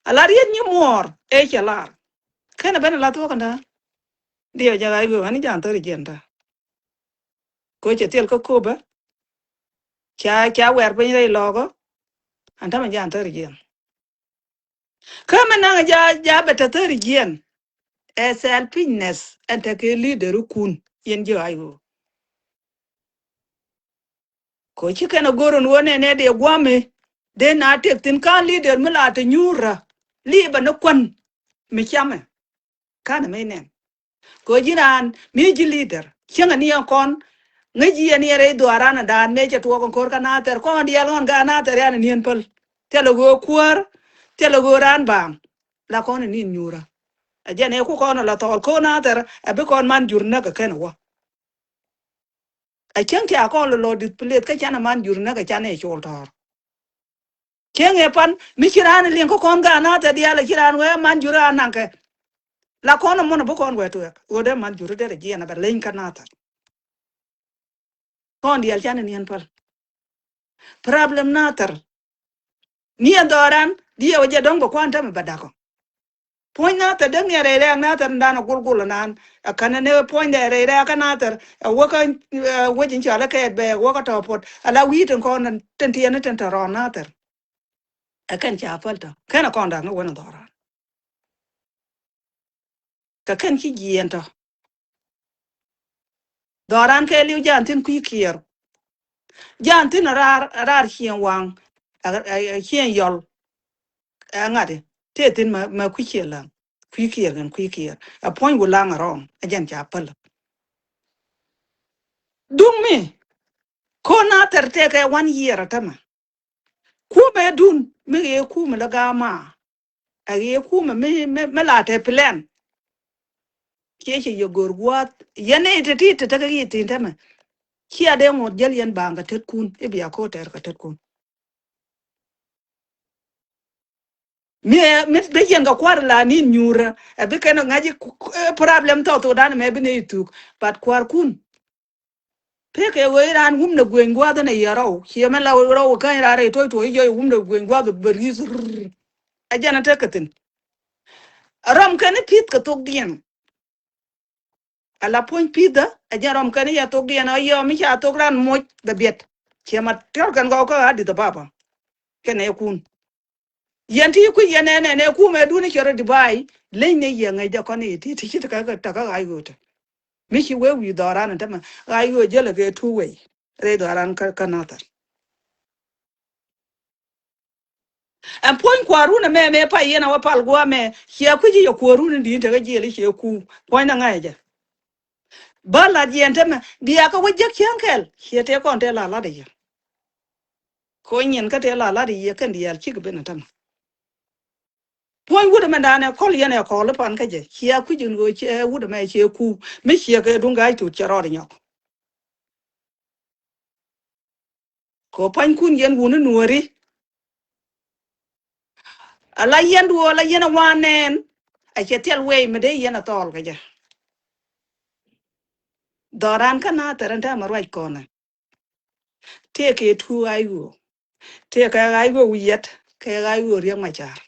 A la riet nyi muɔɔr ëë cɛ lar. Kenɛ ben a la thuɔk ɛn tɛn. Diɛ jɛ ɣac ɣöö ɛn i̱ jan thäri jiɛn tɛn. Ko cɛ thil kä Kopɛ. Ca ca wɛr piny rɛy lɔɔkä. Ɛn tɛmɛ jan thäri jiɛn. Kä mi naŋ ja ja bɛ te thäri jiɛn. Ɛ selfishness ɛn te kɛ leader kun yɛn ji̱ ɣac ɣöö. Ko ci kɛn a go̱r in wä nɛnɛ dee gua̱mi dee na tëk thi̱n ka̱n leader mi la te nyuurä. Liibä ni kuän mi camɛ. Ka̱n mi nɛn. Ko ji̱ raan mi ji̱ leader cieŋ a ni ɛn kɔn. Ŋäc ji̱ ɛn yɛn rɛy dhuaaran a daan mëë cɛ tuɔɔk in ko̱r kä nathɛr kɔn diaal ŋɔn gaat nathɛr yan a niɛn päl. Thilɛ ɣöö kuäär. Thilɛ ɣöö raan baaŋ. La kɔn a ni nyuurä. A jɛn ɛ ku kɔn a la thɔɔl ko̱r nathɛr a bi kɔn man jur näk a kɛn a wä. A cäŋ ti a kɔn lɔ lɔ display kä can a man jur näk a can ɛ col tɔɔr. Cäŋ ɛ pan mi ci raan liŋ kä kɔn gaat nathɛr diaal a ci raan wee man jur a naŋkɛ. La kɔn a mun a bi kɔn wee tuɛk ɣöö dee man jur derɛ jiɛn a bɛ leny kä nathɛr. Kɔn diaal can a niɛn päl. Problem nathɛr. Ni ɛ dhɔran diɛ wä jɛ dɔ̱ŋ bɛ kuan tämɛ bɛ dakɔ. Puɔ̱ny nathɛr däk ni ɛ rɛy rɛɛk nathɛr ni dan ɛ gulgul ɛ nan ɛ känɛ ni puɔ̱ny dɛ rɛy rɛɛk kä nathɛr ɛ wäkä ɛ wec in cɔal ɛ kɛɛt bɛ ɛ wäkä tɔ̱ puɔt ɛ la wi̱i̱ tin kɔn tin tiɛɛni tin te rɔɔn nathɛr. Ɛ kɛn ca päl tɔ kɛn ɛ kɔn da̱ŋ ɛ wen ɛ dhɔran. Kɛ kɛn ci jiɛɛn tɔ. Dhɔran kɛ liw jan thin kui̱ kiɛɛr. Jan thin raar raar cieŋ waŋ. Ɛ cieŋ yɔl. Ɛ ŋa̱t i̱ tëë thin mɛ kui̱ kiɛɛr laŋ. Kui̱ kiɛɛr kɛn kui̱ kiɛɛr ɛ puɔ̱ny wu laŋ ɛ rɔɔŋ ɛ jɛn ca päl. Duŋ mi ko̱n a thɛr tëëkɛ one year ɛ tämɛ. Kumɛ dun mi ɣee kumɛ lɛ gama. A ɣee kumɛ mi mi mi la te plan. Ciɛ ci yɛ gör gua̱a̱th yɛn ni ti ti ti te kä ɣi̱i̱ thi̱n tämɛ. Ciɛ dee ŋot jäl yɛn ba̱a̱ŋ kɛ tetkun i̱ bia ko̱ tɛr kɛ tetkun. Mi mi bi yɛn kɛ kua̱r la ni nyuurä ɛ bi kɛn ŋa̱c i̱ problem thɔɔk thok dan mɛ bi ni i̱ thuk. But kua̱rkun. Pekɛ ɣöö i̱ raan wumdɛ gueny gua̱a̱th ɛn ɛ yɛ rɔw ciɛ mɛn la rɔw käny raan rɛy tuɔ̱c tuɔ̱c i̱ jɔc wumdɛ gueny gua̱a̱th bɛ ri̱i̱th. Ɛ jɛn ɛ tek kɛ thi̱n. Rɔm kɛn i̱ pi̱th kɛ thokdiɛn. Ala puɔ̱ny pi̱thä ɛ jɛn rɔm kɛn i̱ yɛ thokdiɛn ɔ yɛ ɔ mi ca thok raan moc bɛ biɛt. Ciɛ ma tiɔr kɛn gɔw kä Addis Ababa. Kɛn ɛ kun. Yɛn ti kui̱ yɛn ɛn ɛn ɛ kumɛ duni cɛ rɔ Dubai leny ni yɛ ŋäc dɛ kɔn i̱ ti ti ci ti kä kä kä ɣa̱c ɣöötɛ. Mi ci wee wi̱i̱ dhɔran ɛn tämɛ ɣa̱c ɣöö jälɛ kɛ two way rɛy dhɔran kä kä nathɛr. Ɛn puɔ̱ny kua̱run ɛmɛ mɛ pay yɛn a wä pal gua̱a̱mɛ ciɛ kui̱ci yɛ kua̱run in di̱i̱n tekä jiɛl i̱ ciɛ ku puɔ̱ny na ŋa̱c jɛ. Bä lat yɛn tämɛ bia kä wä jek cäŋ kɛl ciɛ tëë kɔn tëë la lat i̱ yɛ. Ko nyin kä tëë la lat i̱ yɛ kɛn diaal cik ben ɛ tämɛ. Puɔ̱ny wut ɛmɛ danɛ kɔl yɛn ɛ kɔl i̱ pan kä jɛ ciɛ kui̱c in ɣöö ciɛ wut ɛmɛ ciɛ ku mi ciɛ kɛ duŋ ga̱a̱c tuut cɛ rɔɔd inyɔk. Kɛ pua̱nykun yɛn wuni nuɔ̱ɔ̱ri. Ala yɛn duɔɔl a yɛn a wan nɛɛn. A cɛ thil wee mi dee yɛn a thɔɔl kɛ jɛ. Dhɔran kä nathɛr ɛn täämɛ ruac kɔnɛ. Tëëkɛ tuuk ɣa̱c ɣöö tëëkɛ ɣa̱c ɣöö wi̱i̱ yɛt kɛ ɣa̱c ɣöö Riek Machar.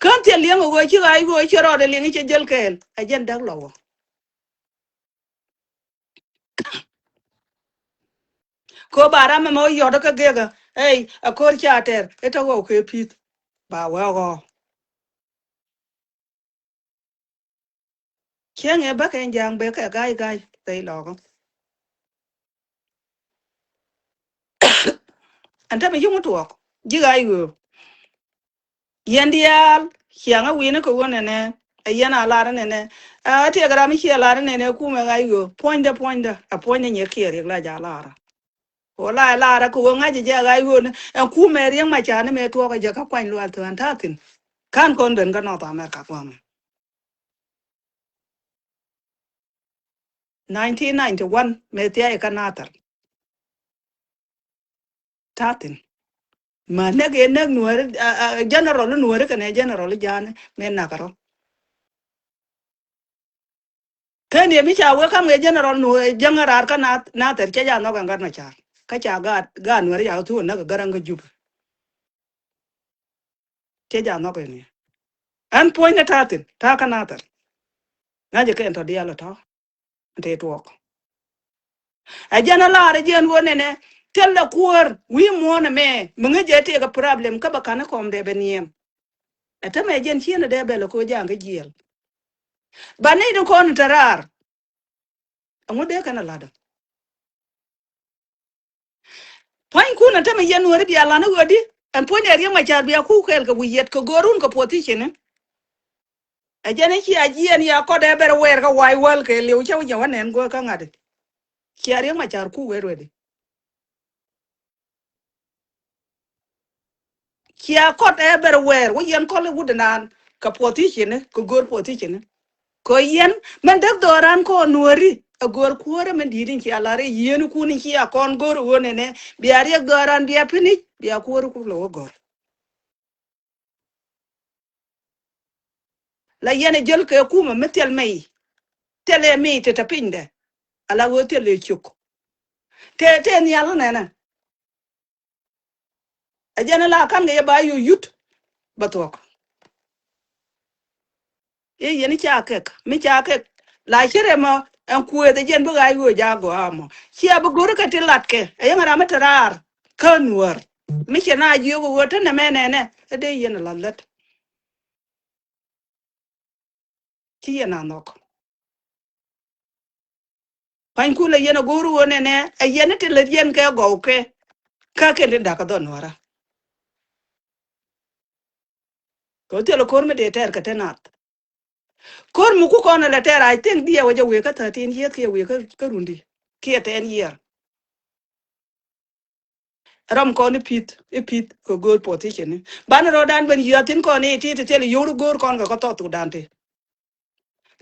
Kän thil liɛŋ ɛ ɣöö ci ɣa̱c ɣöö ci rɔɔdɛ liɛŋ i̱ cɛ jäl kɛɛl ɛ jɛn däk lɔ wä. Kɛ ɣöö ba ram ɛmɛ wä yɔt kä gek ɛ Ey, a ko̱r ca tɛr, ɛ tɔ ɣɔw kɛ pi̱th. Ba wee ɣɔɔ. Cieŋ ɛ bäkɛ ja̱a̱ŋ bɛ kɛ ga̱y ga̱y rɛy lɔkä. Ɛn tämɛ yuŋ tuɔɔk ji̱ ga̱y ɣöö yɛn diaal ciaŋä wi̱i̱ni kɛ ɣöö nɛnɛ, ɛ yɛn a lar nɛnɛ. A tiɛk ram mi ciɛ lar nɛnɛ kumɛ ga̱y ɣöö puɔ̱nydä puɔ̱nydä ɛ puɔ̱nydä nyɛ kiɛ riɛk la ja̱ lar. Wala ɛ lar kɛ ɣöö ŋa̱c jɛ ga̱y ɣöö ni ɛn kumɛ riɛk ma ca ni mɛ tuɔɔk ɛ jɛ kä kuany lual thän ta̱thi̱n. Ka̱n kɔn ben kä North America kua̱mɛ. Nineteen ninety one mëë thia̱a̱c kä Nathɛr. Ta̱thi̱n. Ma näk yɛ näk nuääri, a, a, general nuääri kɛnɛ general ja̱a̱ni mëë nakä rɔ. Ken yɛ mi ca wee kam kɛ general nuääri jäŋä raar kä Nath-, Nathɛr cɛ ja nhɔk ɛn gat ma ca̱r. Kä ca gaat, gaat nuääri ca kɛ thuɔ̱k näk ɛ gäräŋ kä Jubɛ. Cɛ ja nhɔk ɛn yɛ. Ɛn puɔ̱ny ni ta̱thi̱n, ta̱a̱ kä Nathɛr. Ŋa̱cä kɛn tɔ diaal ɛ tɔ̱. Tëë tuɔɔk. Ɛ jɛn a lar ɛ jɛn ɣöö nɛnɛ, thilɛ kuäär wi̱i̱ muɔ̱ɔ̱n ɛmɛ, mi ŋäc jɛ tëëk ɛ problem kä bɛ ka̱n ɛ kɔm dee bɛ niɛm. Ɛ tämɛ jɛn cieen ɛ dee bɛ lɛ ko̱ ja̱a̱ŋ kä jiɛɛl. Ba nɛy tin kɔn te raar. Ɛŋu dee kɛn a la̱tdä? Pua̱nykun ɛ tämɛ yɛn nuääri bia la̱n i̱ ɣöödi. Ɛn puɔ̱ny ɛ Riɛk Macar bia ku kɛɛl kɛ wi̱i̱ yɛt kɛ go̱o̱run kɛ puɔ̱th i̱ ci̱ni. Ɛ jɛn i̱ cia jiɛɛn ya kɔt ɛ bɛr wɛɛr kɛ wa̱i̱ wäl kɛ liw cä wi̱c jɛ wä nɛn go̱o̱r kä ŋa̱t i̱. Cia Riɛk Macar ku wee ruɛdi. Cia kɔt ɛ bɛr wɛɛr wä yɛn kɔl i̱ wut inan kɛ puɔ̱th i̱ ci̱ni kɛ go̱o̱r puɔ̱th i̱ ci̱ni. Kɛ yɛn mɛn däk dhɔran kɔn nuääri ɛ go̱o̱r kuäärä mɛn di̱i̱t in cia lar i̱ yieenikun in cia kɔn go̱o̱r ɣöö nɛnɛ bia Riɛk dhɔran bia pinic bia kuäärä kuk lɛ wä gɔ̱r. La yɛn ɛ jäl kɛ kumɛ mi thil mɛy. Thil ɛ mi te te pinydɛ. Ala ɣöö thil ɛ cuk. Te, te nhial nɛnɛ. Ɛ jɛn ɛ la ka̱n kɛ yɛ ba yio̱w yut. Bä thuɔ̱k. I̱ yɛn i̱ ca kɛk. Mi ca kɛk. La ci rɛmɔ ɛn kuëëth ɛ jɛn bi ɣa̱c ɣöö ja̱ gɔaa mɔ. Cia bi go̱ri kɛ ti latkɛ. Ɛ yɛn ram mi te raar. Kä nuäär. Mi cɛ na jiök ɣöö te nɛmɛ nɛnɛ. Ɛ dee yɛn ɛ la lät. Ci yɛn a nhɔk. Pa̱ny kulɛ yɛn a go̱o̱r ɣöö nɛnɛ ɛ yɛn ti lät yɛn kɛ gɔw kɛ. Kä kɛn ti da̱k kä dhɔn nuäärä. Kɛ thilɛ ko̱r mi dee tɛɛr kɛ te nath. Ko̱r mi ku kɔn lɛ tɛɛr, I think diɛ wä jɛ wëë kä thirteen years kiɛ wëë kä, kä rundi kiɛ ten year. Ram kɔn i̱ pi̱th, i̱ pi̱th kɛ go̱o̱r position ni. Banɛ rɔɔdan ben yiath thi̱n kɔn i̱ ti ti thil i̱ yo̱r i̱ go̱o̱r kɔn kɛ kä thɔɔth Thudan ti.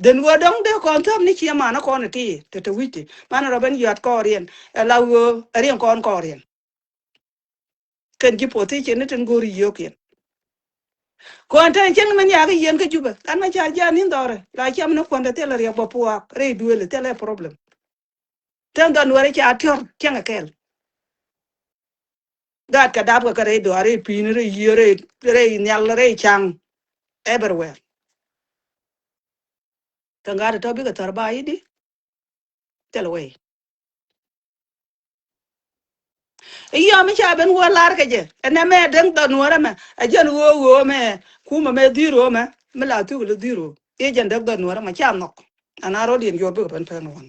Then wä dɔ̱ŋ dee kɔn thäm ni ciɛ manä kɔn i̱ ti ti te wi̱c ti. Manɛ rɔ ben yiath kɔɔriɛn ɛ la ɣöö ɛ riɛn kɔn kɔɔriɛn. Kɛn ji̱ position ni tin go̱o̱r i̱ yio̱o̱kiɛn. Kɔn te cieŋ ni mɛn yakä yieen kä Jubɛ. Lan mɛ ca jian ni̱n dhɔrɛ la ciam ni kuɔ̱n te thilɛ riɛk bä puaak rɛy duëël thilɛ problem. Tɛn dhɔn wɛrɛ ca tiɔr cäŋ ɛ kɛl. Gaat kɛ dap kɛ kɛ rɛy duaar, rɛy pi̱i̱ni, rɛy yiëë, rɛy, rɛy nhial, rɛy ca̱ŋ. Everywhere. Kɛ ŋa̱t ɛ tɔ̱ bikɛ thär ba i̱di. Thil wei. I̱ yɔm i̱ ca ben wä lar kɛ jɛ. Ɛn ɛmɛ däŋ dhɔn wɛrɛ mɛ. Ɛ jɛn ɣöö ɣöö mɛ. Kumɛ mɛ dhi̱r ɣöö mɛ. Mi la thuk li dhi̱r ɣöö. I̱ jɛn däŋ dhɔn wɛrɛ mɛ ca nhɔk. Ɛn a rɔ̱diɛn jɔr bikɛ ben pɛn wan.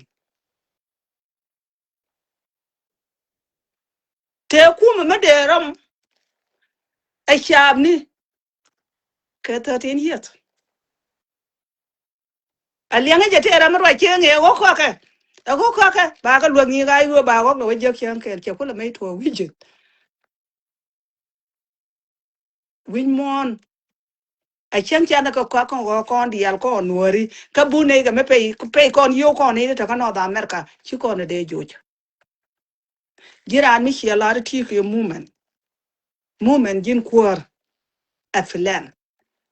Tëë kumɛ mi dee rɔm ɛ caapni kɛ thirteen years. A liɛŋä jɛ tëë ram mi ruac cieŋ ɛ ɣɔ̱k kɔakɛ. Ɛ ɣɔ̱k kɔakɛ ba kɛ luäk nyiik a i̱ ɣöö ba ɣɔ̱k lɛ wä jiäk cäŋ kɛɛl cɛ kulɛ mec tuɔɔk wi̱cɛ. Wi̱c muɔ̱ɔ̱n. A cäŋ canɛ kɛ kɔak kɔn ɣɔ̱ɔ̱k kɔn diaal kɔn nuääri. Kä bun nɛy kɛ mi pay, pay kɔn yio̱w kɔn nɛy ni te kä North America. Ci kɔn ɛ dee joc. Ji̱ raan mi ciɛ lar i̱ ti̱i̱ kiɛ movement. Movement ji̱n kuäär. Ɛ plan.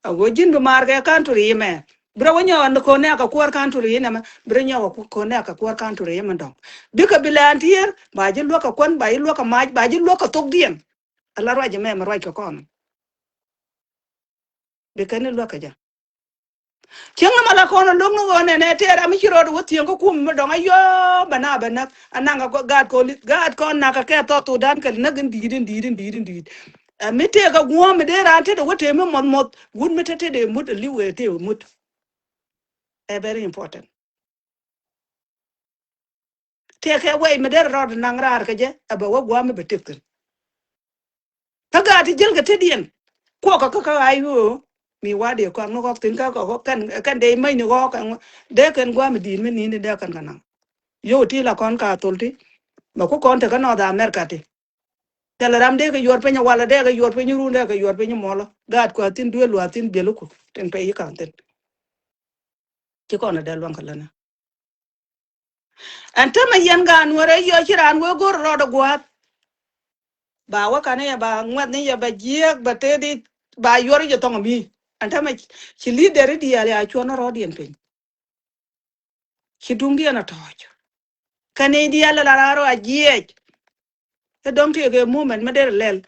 A ɣöö ji̱n bi maar kɛ country imɛ. Bi rɔ wä nyɔk an kɔn nɛ kɛ kuäär country inɛ mɛ. Bi rɔ nyɔk kɔn nɛ kɛ kuäär country imɛ dɔ̱ŋ. Bikɛ bi lɛn tiɛɛr ba ji̱ luäk kɛ kuän ba ji̱ luäk kɛ mac ba ji̱ luäk kɛ thokdiɛn. Ala ruac ɛmɛ mɛ ruac kɛ kɔn. Bi kɛn ni luäk kɛ jɛ. Cieŋ ni ma la kɔn a lo̱k ni ɣöö nɛnɛ tɛɛr a mi ci rɔɔd wä thieŋ kä kum mi dɔ̱ŋ a yɔ̱ɔ̱ bɛ na bɛ näk a naŋ a gaat kɔn gaat kɔn nak a kɛ thɔɔth thok dan kɛ näk in di̱i̱t in di̱i̱t in di̱i̱t in di̱i̱t. Ɛ mi tëëk a guɔ̱ɔ̱m mi dee raan tetdɛ wä tëë mi muɔth muɔth wut mi te tetdɛ mut a li̱w ëë tëë mut. Ɛ very important. Tëëkɛ wɛy mi derɛ rɔɔd naŋ raar kɛ jɛ ɛ bɛ wä gua̱a̱m mi bɛ tëk thi̱n. Kä gaat ti ji̱l kɛ tetdiɛn kuɔkä kä kä ɣa̱c ɣöö mi wa̱a̱ dee kɔaŋ ni ɣɔ̱k thi̱n kä kä ɣɔ̱k kɛn kɛn dee mäc ni ɣɔ̱k kɛn dee kɛn gua̱a̱m mi di̱i̱t mi ni̱n dee kɛn kɛ naŋ. Yio̱w ti la kɔn ka thol ti mɛ ku kɔn te kä North America ti. Thilɛ ram dee kɛ yuɔr piny walɛ dee kɛ yuɔr piny run dee kɛ yuɔr piny muɔlɔ gaat kua thi̱n duëël lua̱a̱ thi̱n biɛl ku tin pɛy yi ka̱n thi̱n. Ci kɔn a dee luaŋ kɛ länä. Ɛn tämɛ yɛn gaan wärä yɔ ci raan wee go̱r rɔɔdɛ gua̱a̱th. Ba wä kanɛ yɛ ba ŋuɛth ni yɛ ba jiääk ba tëëdi ba yuɔr jɛ thɔŋ mi. Ɛn tämɛ ci leader diaal ya cuɔn rɔɔdiɛn piny. Ci duŋdiɛn a tɔ̱ɔ̱c. Kɛn i̱ diaal la raar a jiɛc. Ɛ dɔ̱ŋ tëëkɛ moment mi derɛ lɛl.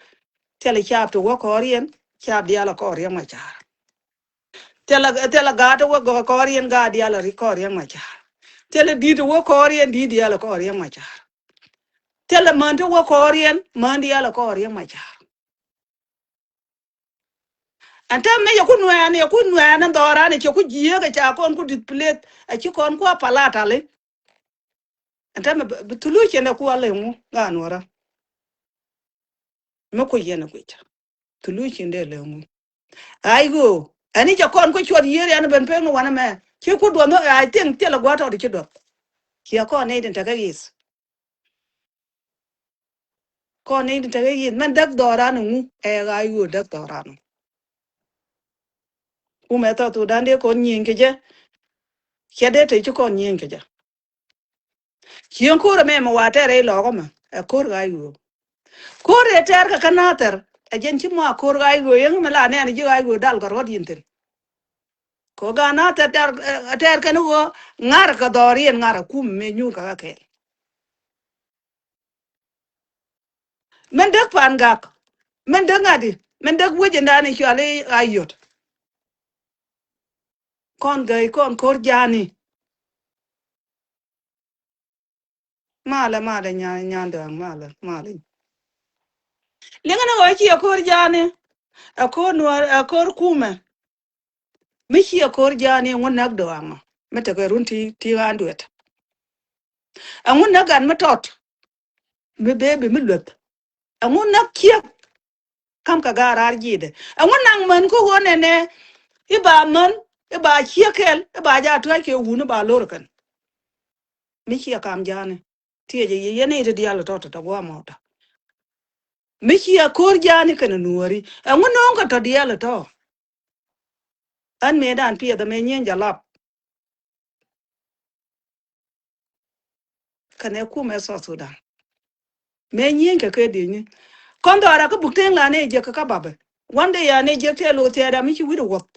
Thilɛ caap ti wä kɔɔriɛn caap diaal a kɔɔriɛn ma caar. Thilɛ thilɛ gaat ti wä gɔk kɔɔriɛn gaat diaal a ri kɔɔriɛn ma caar. Thilɛ di̱t ti wä kɔɔriɛn di̱t diaal a kɔɔriɛn ma caar. Thilɛ män ti wä kɔɔriɛn män diaal a kɔɔriɛn ma caar. Ɛn täämɛ yɛ ku nuɛɛn yɛ ku nuɛɛn ɛn dhɔran ɛ cɛ ku jiääk ɛ ca kɔn ku displace ɛ ci kɔn ku a palatali. Ɛn täämɛ bi thulucɛn ɛ ku a lɛ ŋu gaan wärä. Mi ku yɛn ɛ guic thulucɛn dee lɛ ŋu. Ay ɣöö ɛn i̱ cɛ kɔn ku cuɔt yiëër yɛn ben pek ni wanɛ mɛ ci ku duɔth ni I think thilɛ gua̱a̱th tɔt ci duɔth. Ciɛ kɔn nɛy tin tekɛ yieth. Kɔn ni ti tekɛ yieth mɛn däk dhɔran ŋu ɛ ɣa̱c ɣöö däk dhɔran. Kumɛ thɔth wä dan dee kɔn nyieny kɛ jɛ. Cɛ dee te ci kɔn nyieny kɛ jɛ. Cieŋ ko̱r ɛmɛ mɛ wa tɛr rɛy lɔɔk ɛmɛ ɛ ko̱r ɣa̱c ɣöö ko̱r ɛ tɛr kɛ kä nathɛr. Ɛ jɛn ci mɔ a ko̱r ɣa̱c ɣöö yɛn mɛ la nɛn ji̱ ɣa̱c ɣöö dal kɛ ruɔ̱t yɛn thi̱n. Kɛ ɣöö gaat nathɛr tɛr kɛn ɣöö ŋa̱r kɛ dhɔriɛn ŋa̱r ɛ kum mëë nyuur kɛ kä kɛɛl. Min däk pa̱a̱n gak min däk ŋa̱di min däk wec in da̱a̱n i̱ cuali a yot. Kɔn gäi kɔn ko̱r ja̱a̱ni. Malɛ malɛ nyan nyan däa̱ŋ malɛ malɛ. Liŋä ni ɣöö ciɛ ko̱r ja̱a̱ni. Ɛ ko̱r nuɔr ɛ ko̱r kumɛ. Mi ciɛ ko̱r ja̱a̱ni ŋun näk dɔaŋɔ mi tekɛ run ti ti ɣa̱a̱n duet. Ɛŋu näk gat mi tɔt mi bebi mi lueth. Ɛŋu näk ciek kam kɛ gaat raar ji̱i̱dɛ. Ɛŋu naŋ män kä ɣöö nɛnɛ i̱ ba män i̱ ba ciek kɛl i̱ ba jaa tua̱c kɛ wun i̱ ba lo̱r kɛn. Mi ciɛ kam ja̱a̱ni tiɛcɛ yɛ yɛn i̱ ti diaal tɔt tɔt gua̱a̱mɔ tɔt. Mi ciɛ ko̱r ja̱a̱ni kɛn nuɔ̱ɔ̱ri ɛŋu no̱o̱ŋ kɛ tɔt diaal tɔt. Ɣän mëëdan piɛth ɛmɛ nyieny jalap. Kɛnɛ kumɛ South Sudan mëë nyieny kɛ kɛ di̱enyni. Kɔn dhɔra kä buk teŋ la nɛ jek kä babɛ. Wan de ya nɛ jek tɛ lo̱ thiɛɛda mi ci wi̱t ɛ wuɔth.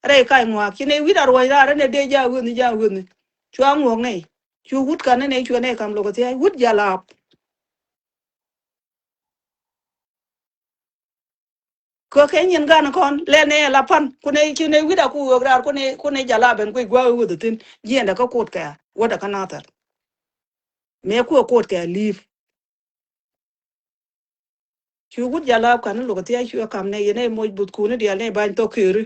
Rɛy kac ŋuak ci nɛ wi̱t a ruɔ̱ny raar nɛ dee ja wi̱ethni ja wi̱ethni. Cua ŋuɔk nɛy cu wut kanɛ nɛ cuɛ nɛ kam lo̱k ɛ thia̱a̱c wut jalap. Kɛ kɛ nyin gan kɔn lɛ nɛ la pan kunɛ ci nɛ wi̱da ku ɣöök raar kunɛ kunɛ jala ben kui̱ gua̱a̱k wi̱dh thi̱n jiɛndɛ kä kut kɛ wädɛ kä nathɛr. Mëë kuɛ kut kɛ li̱i̱p. Cu wut jala kan ni luk thia̱a̱c cuɛ kam nɛ yɛn ɛ moc buth kuni dial nɛ ba̱ny thok keri.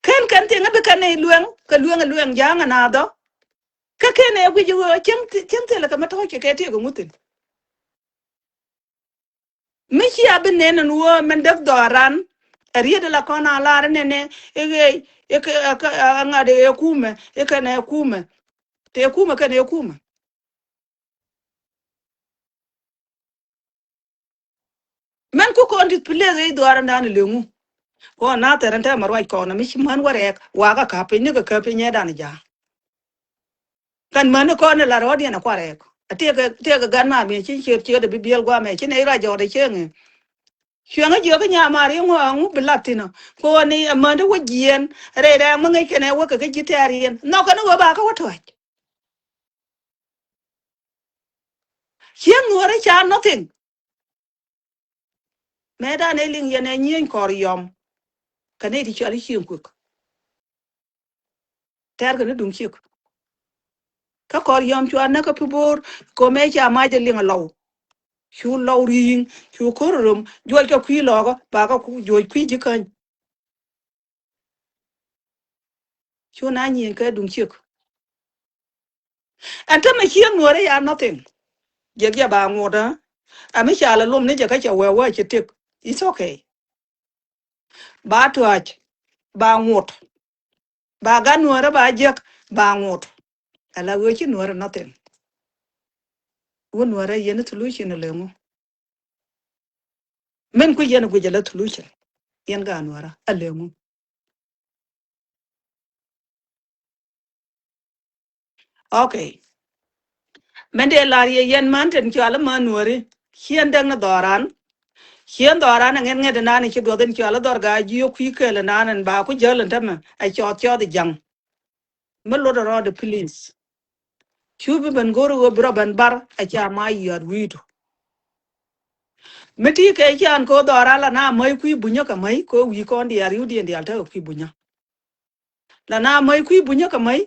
Ken kɛn thiŋ bi kɛn ni lueŋ kɛ lueŋ lueŋ ja̱a̱ŋ anathɔ. Kä ken ɛ guic ɣöö cieŋ thilɛ kɛ mi tɔ̱ɔ̱c kɛ kɛ tiek ŋuthin. Mi cia bi nɛn ɛn ɣöö mɛn däk dhɔaran. Ɛ riet la kɔn a lar nɛnɛ i̱ ɣee i̱ kɛ ŋa̱t ɛ kumɛ i̱ kɛn ɛ kumɛ. Tëë kumɛ kɛn ɛ kumɛ. Mɛn ku kɔn ti ples i̱ dhuaaran dan ileŋu. Kɔn na thɛrɛn tɛmɛ ruac kɔn mi ci män wä rɛɛk wakä ka̱p piny ni kɛ käp piny ɛ dan ja̱a̱ŋ. Kɛn män ni kɔn ni la rɔɔdiɛn ɛ kua rɛɛk a tiɛkɛ tiɛkɛ gan ma mi ci ciöt ciöt ɛ bi biɛl guamɛ ci nɛy ruac jɔɔt ɛ cieŋ ɛ. Cuɛŋä jiök kä nyamar i̱ ŋuɔ aŋu bi lat thin ɔ kɔn ni ɛ män ti wä jiɛn rɛy rɛɛk mi ŋäc kɛn ɛ wä kɛ kä ji̱ tɛ̈r yɛn nhɔk kɛn ɛ wä ba kä wä tua̱c. Cieŋ nuɔ̱ɔ̱rä ca nothing. Mëëdan ëë liŋ yɛn ɛ nyieny kɔr yɔm. Kä nɛy ti cɔal i̱ Cieŋ Kuek. Tɛ̈r kɛ ni duŋ ciek. Kä kɔr yɔm cua näk kä Pi Bo̱o̱r, kɛ ɣöö mëë ca mac ɛ liŋ ɛ Lɔw. Cu Lɔw ri̱i̱ŋ, cu ko̱r ɛ röm, juɔc kɛ kui̱ lɔɔkä, ba kɛ ku-, juɔc kui̱ ji̱ käny. Cu na nyieny kɛ duŋ ciek. Ɛn tämɛ Cieŋ Nuäärä ya nothing. Jɛ giɛ ba ŋot, ɛ? Ɛ mi ca lɛ luɔm ni jɛ kä cɛ wee wee cɛ tëk. It's okay. Ba tuac, ba ŋot. Ba gat Nuäärä ba jiäk, ba ŋot. Ala ɣöö ci Nuäärä nothing. Wä Nuäärä yɛn solution ɛ leŋu. Min kui̱ yɛn guic ala solution. Yɛn gat Nuäärä a leŋu. Okay. Mɛn dee lar yɛ yɛn man tin cɔal i̱ man Nuääri. Ciɛn däk ni dhɔran. Ciɛn dhɔran a ŋɛt ŋɛt inan i̱ ci duɔth in cɔal i̱ dhɔr Gaa Jiök kui̱ kɛɛl inan in ba ku jäl in tämɛ. A cɔɔth cɔɔth i̱ jaŋ. Mi lot rɔɔdɛ, please. Cu bi ben go̱r ɣöö bi rɔ ben bar a ca ma yiɔt wi̱i̱du. Mi ti kɛ can kɛ ɣöö dhɔran la na mäc kui̱ bunyä kɛ mäc kɛ ɣöö wi̱i̱ kɔn diaal ri̱wdiɛn diaal tekɛ kui̱ bunyä. La na mäc kui̱ bunyä kɛ mäc.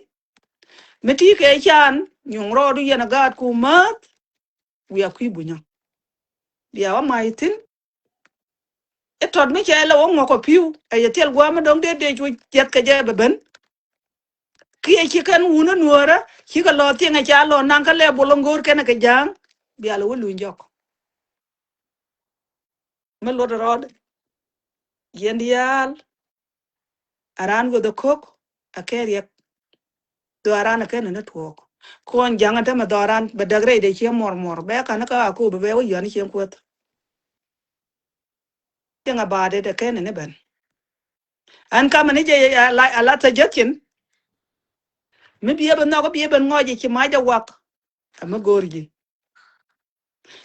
Mi ti kɛ can nyuŋ rɔɔdu yɛn a gaatku määth. Wiaa kui̱ bunyä. Bia wä mac thi̱n. I̱ tɔt mi cɛ lɛ wä ŋuɔk kɛ pi̱w ɛ yɛ thil gua̱a̱m mi dɔ̱ŋ dee dee cu jiɛth kɛ jɛ bɛ ben. Kiɛ ci kɛn wun ɛ Nuäärä cikɛ lɔ thieŋ ɛ ca lɔ naŋ kä lɛ bol ɛ ŋo̱o̱r kɛn ɛ kɛ ja̱a̱ŋ. Bia lɛ wä luny jɔk. Mi luɔt rɔɔdɛ. Yɛn diaal. A raan weth a ko̱k a kɛ riɛk. Dhɔaran a kɛn ni tuɔɔk. Kɔn ja̱ŋ a tämɛ dhɔaran bɛ däk rɛy dee ciɛ muɔr muɔr bɛ ka̱n kä a ko̱p bɛ wä yɔ̱a̱n ciɛ kuäth. Thing about it a kɛn ni ben. Ɛn kamɛ ni jɛ a la, a la suggestion. Mi biɛ bɛ nhɔk biɛ bɛ ŋɔc ci mac a wak. Kä mi go̱o̱r ji̱.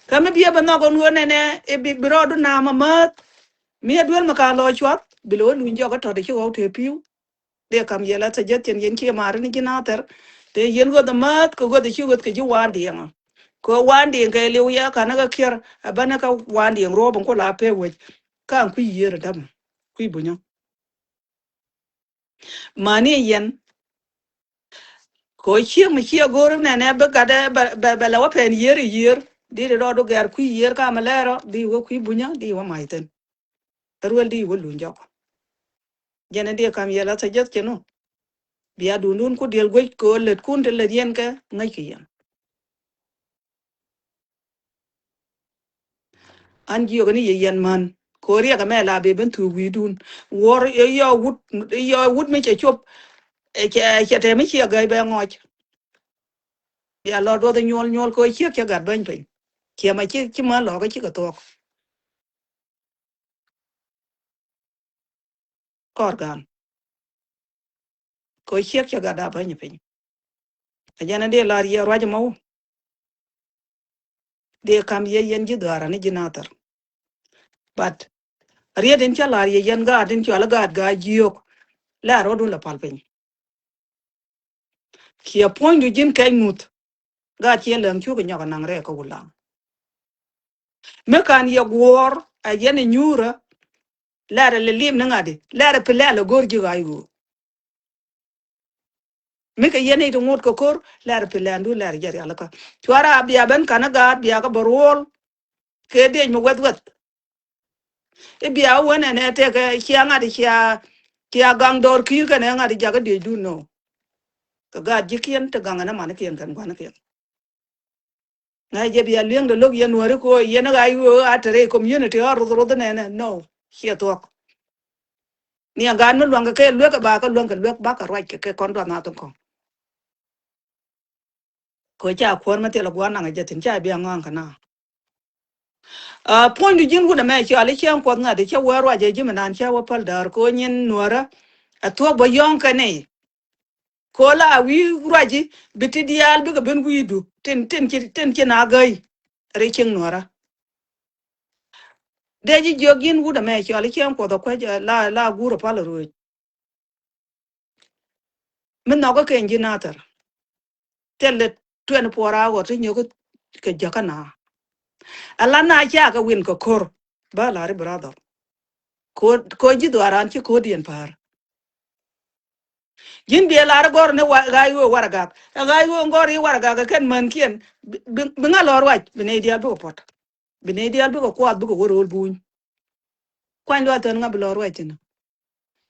Kä mi biɛ bɛ nhɔk ɣöö nɛnɛ i̱ bi, bi rɔɔdu naam amäth. Mi a duel mi ka lɔ cuath bi lo̱ luny jɔk a tɔt i̱ ci ɣɔw te pi̱w. Dee kam yɛ la suggestion yɛn kiɛ mari ni ji̱ Nathɛr. Te yɛn ɣöth amäth kɛ ɣöth i̱ ci ɣöth kɛ ji̱ wandiɛŋ. Kɛ wandiɛŋ kɛ liw yɛ ka̱n kä kiɛr a bänä kä wandiɛŋ ruɔ̱ɔ̱p in ku la pek wec. Ka̱n kui̱ yiër a dämɛ kui̱ bunyä. Mani yɛn. Kɛ ɣöö ciek mi ciɛ go̱o̱r nɛnɛ bi gatdɛ bɛ, bɛ, bɛ lɛ wä pɛn yiër i̱ yiër. Di̱t rɔɔdu gɛr kui̱ yiër kamɛ lɛɛrɔ di wä kui̱ bunyä di wä mac thi̱n. Ruel di wä luny jɔk. Jɛn in di kam yɛ la suggestion nu. Bia dundun ku diɛl guec kɛ ɣöö lätkun ti lät yɛn kɛ ŋäc kɛ yɛn. An jiök ni yɛ yɛn män. Kɛ ɣöö riɛk ɛmɛ la ben ben thuk wi̱i̱dun. Wuɔr yɔ wut, yɔ wut mi cɛ cop. Ɛ cɛ, cɛ tɛm mi ciɛ gäi bɛ ŋɔc. Bia lɔ duɔth nyuɔl nyuɔl kɛ ɣöö ciek cɛ gat bäny piny. Ciɛ ma ci, ci män lɔkä cikɛ thuɔk. Kɔr gan. Kɛ ɣöö ciek cɛ gat a bäny piny. A jɛn a dee lar yɛ ruac mɔ. Dee kam yɛ yɛn ji̱ dhɔaran ni ji̱ Nathɛr. But riet in cä lar yɛ yɛn gaat in cual gaat Gaa Jiök. Lɛ a rɔɔdun la pal piny. Kiɛ puɔ̱nydu ji̱n kɛc ŋuth. Gaat ciɛ läŋ cuk inyɔk anaŋ rɛɛ kä wulaŋ. Mi kan yɛ guɔ̱ɔ̱r a yɛn inyuurä. Lɛr ilɛ li̱em ni ŋa̱di lɛr ipilɛl a go̱r ji̱ ɣa̱c ɣöö. Mi kɛ yɛn i̱ ti ŋot kɛ ko̱r lɛr pi lɛndu lɛr jɛ rialikä. Cuarɛ a bia ben ka̱n i̱ gaat bia kä bä ruɔl. Kɛ dec mi wɛth wɛth. I̱ bia wä nɛnɛ tɛkɛ cia ŋa̱t cia, cia gaŋ dɔɔr ki̱i̱r kɛnɛ ŋa̱t jakä dec dun nɔ. Kɛ gaat ji̱kiɛn ti gaŋ ɛn ɛ manikiɛn kɛn gua̱nikiɛn. Ŋa̱c jɛ bia li̱eŋdɛ lo̱k yɛn Nuääri kɛ ɣöö yɛn ɣa̱c ɣöö a te rɛy community ɣä ruth ruth nɛnɛ. No. Ciɛ thuɔ̱k. Ni a gaat mi lua̱ŋkɛ kɛ luek ɛ ba kä luäŋkɛ luek bakɛ ruac kɛ kɛ kɔn duath na thun kɔ̱ŋ. Kɛ ɣöö ca kuäär mi thilɛ gua̱a̱r naŋ ɛ jɛ thi̱n ca bia ŋɔaŋ kɛ na. Aa, puɔ̱nydu ji̱n wut ɛmɛ cɔal i̱ cäŋ kuɔth ŋa̱t i̱ cä wä ruac ɛ ji̱ mi naan cä wä päl däär kɛ ɣöö nyin Nuäärä. Ɛ thuɔ̱k bä yɔ̱ŋ kɛ nɛy. Kɛ ɣöö la wi̱i̱ ruac i̱ bi ti diaal bikɛ ben wi̱i̱du tin, tin ci, tin ci na gäi. Ri cieŋ Nuäärä. Dee ji̱ jiök ji̱n wut ɛmɛ cɔal i̱ cäŋ kuɔth ɛ kuec ɛ la, la guur ɛ pal ɛ ruëëc. Mi nhɔkä keny ji̱ Nathɛr. Thilɛ twenty four hour ti nyɔk kɛ jäkä na. Ala na ca kɛ win kɛ ko̱r. Bä la̱r i̱ brother. Ko̱, ko̱ ji̱ dhuaaran ci ko̱diɛn päär. Ji̱n biɛ lar gɔr ni wa, ɣa̱c ɣöö waragak. Ɛ ɣa̱c ɣöö gɔr i̱ waragak ɛ kɛn mänkiɛn. Bi, bi, bi ŋa lɔ ruac, bi nɛy diaal bikɛ puɔ̱t. Bi nɛy diaal bikɛ kuath, bikɛ wä ro̱o̱l buny. Kuany Luaal Thɔn ŋa bi lɔ ruac thi̱n.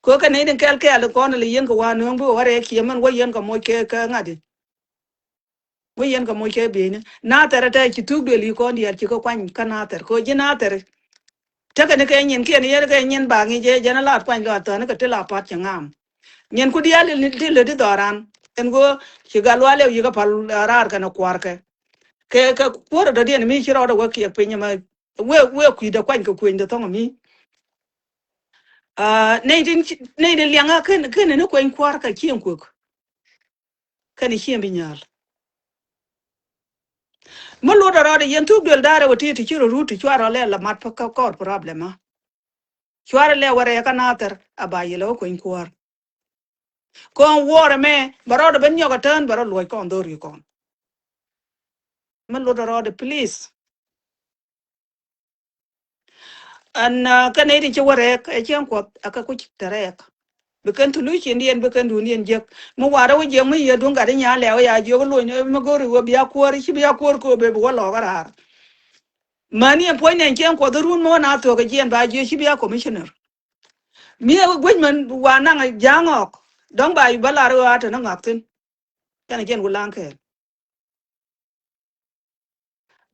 Kɛ ɣöö kɛ nɛy tin kɛl kɛɛl kɔn lɛ yɛn kɛ wa nööŋ bikɛ wä rɛɛk kiɛ mɛn wä yɛn kɛ moc kɛ, kɛ ŋa̱t i̱. Wä yɛn kɛ moc kɛ bieyni. Nathɛr ɛ tɛ ci thuk duël i̱ kɔn diaal ci kɛ kuany kä Nathɛr. Kɛ ɣöö ji̱ Nathɛr tekɛ ni kɛ nyin kiɛn yɛn kɛ nyin ba ŋi̱c jɛ jɛn a lat Kuany Luaal Thɔn kɛ ti la pa̱t cɛ ŋa̱a̱m. Nyin ku diaal ti lät i̱ dhɔran. Ɛn ɣöö ci Gatluak Lɛw yikä pal raar kɛnɛ kua̱rkɛ. Kɛ, kɛ kuäärä dɔ̱diɛn mi ci rɔɔdɛ wä kiɛk piny ɛmɛ. Wëë, wëë kui̱dɛ kuany kɛ kuenydɛ thɔ̱ŋ ɛmi. Aa, nɛy tin, nɛy tin liɛŋä ken, ken ni kueny kua̱r kɛ cieŋ kuek. Kɛn cieŋ bi nyääl. Mi luɔt rɔɔdɛ yɛn thuk duël da̱rɛ wä ti, ti ci rɔ rut ti cua rɔ lɛ la mat pä kä kɔr problem a. Cua rɔ lɛ wä rɛɛ kä Nathɛr a ba yɛ lɛ wä kueny kua̱r. Kɔn wuɔrɛ mɛ bɛ rɔɔdɛ ben nyɔk a tään bɛ rɔ luɔc kɔn dho̱r yi kɔn. Mi luɔt rɔɔdɛ, please. Ɛn, ah, kɛn nɛy ti ci wä rɛɛk ɛ cieŋ Kuɔth ɛ kɛ kuc te rɛɛk. Bi kɛn thulucindiɛn, bi kɛn duundiɛn jiäk. Mi warɛ wä jiäk mi yiëë duŋ gat i̱ nyan lɛw ya jiök luny, eh, mi go̱ri wä bia kuäär, ci bia kuäär kɛ wä ben bi wä lɔɔk a raar. Mäni ɛn puɔ̱ny nɛn cieŋ Kuɔth run mi wä na thuɔ̱k ɛ jiɛn ba jiök ci bia commissioner. Mi ɛ wä guic mɛn wa naŋ ɛ ja̱a̱ŋ ɔɔk. Dɔ̱ŋ ba yi bä lar ɣöö a te ni ŋak thi̱n. Kɛn ɛ jiɛn wä laŋ kɛɛl.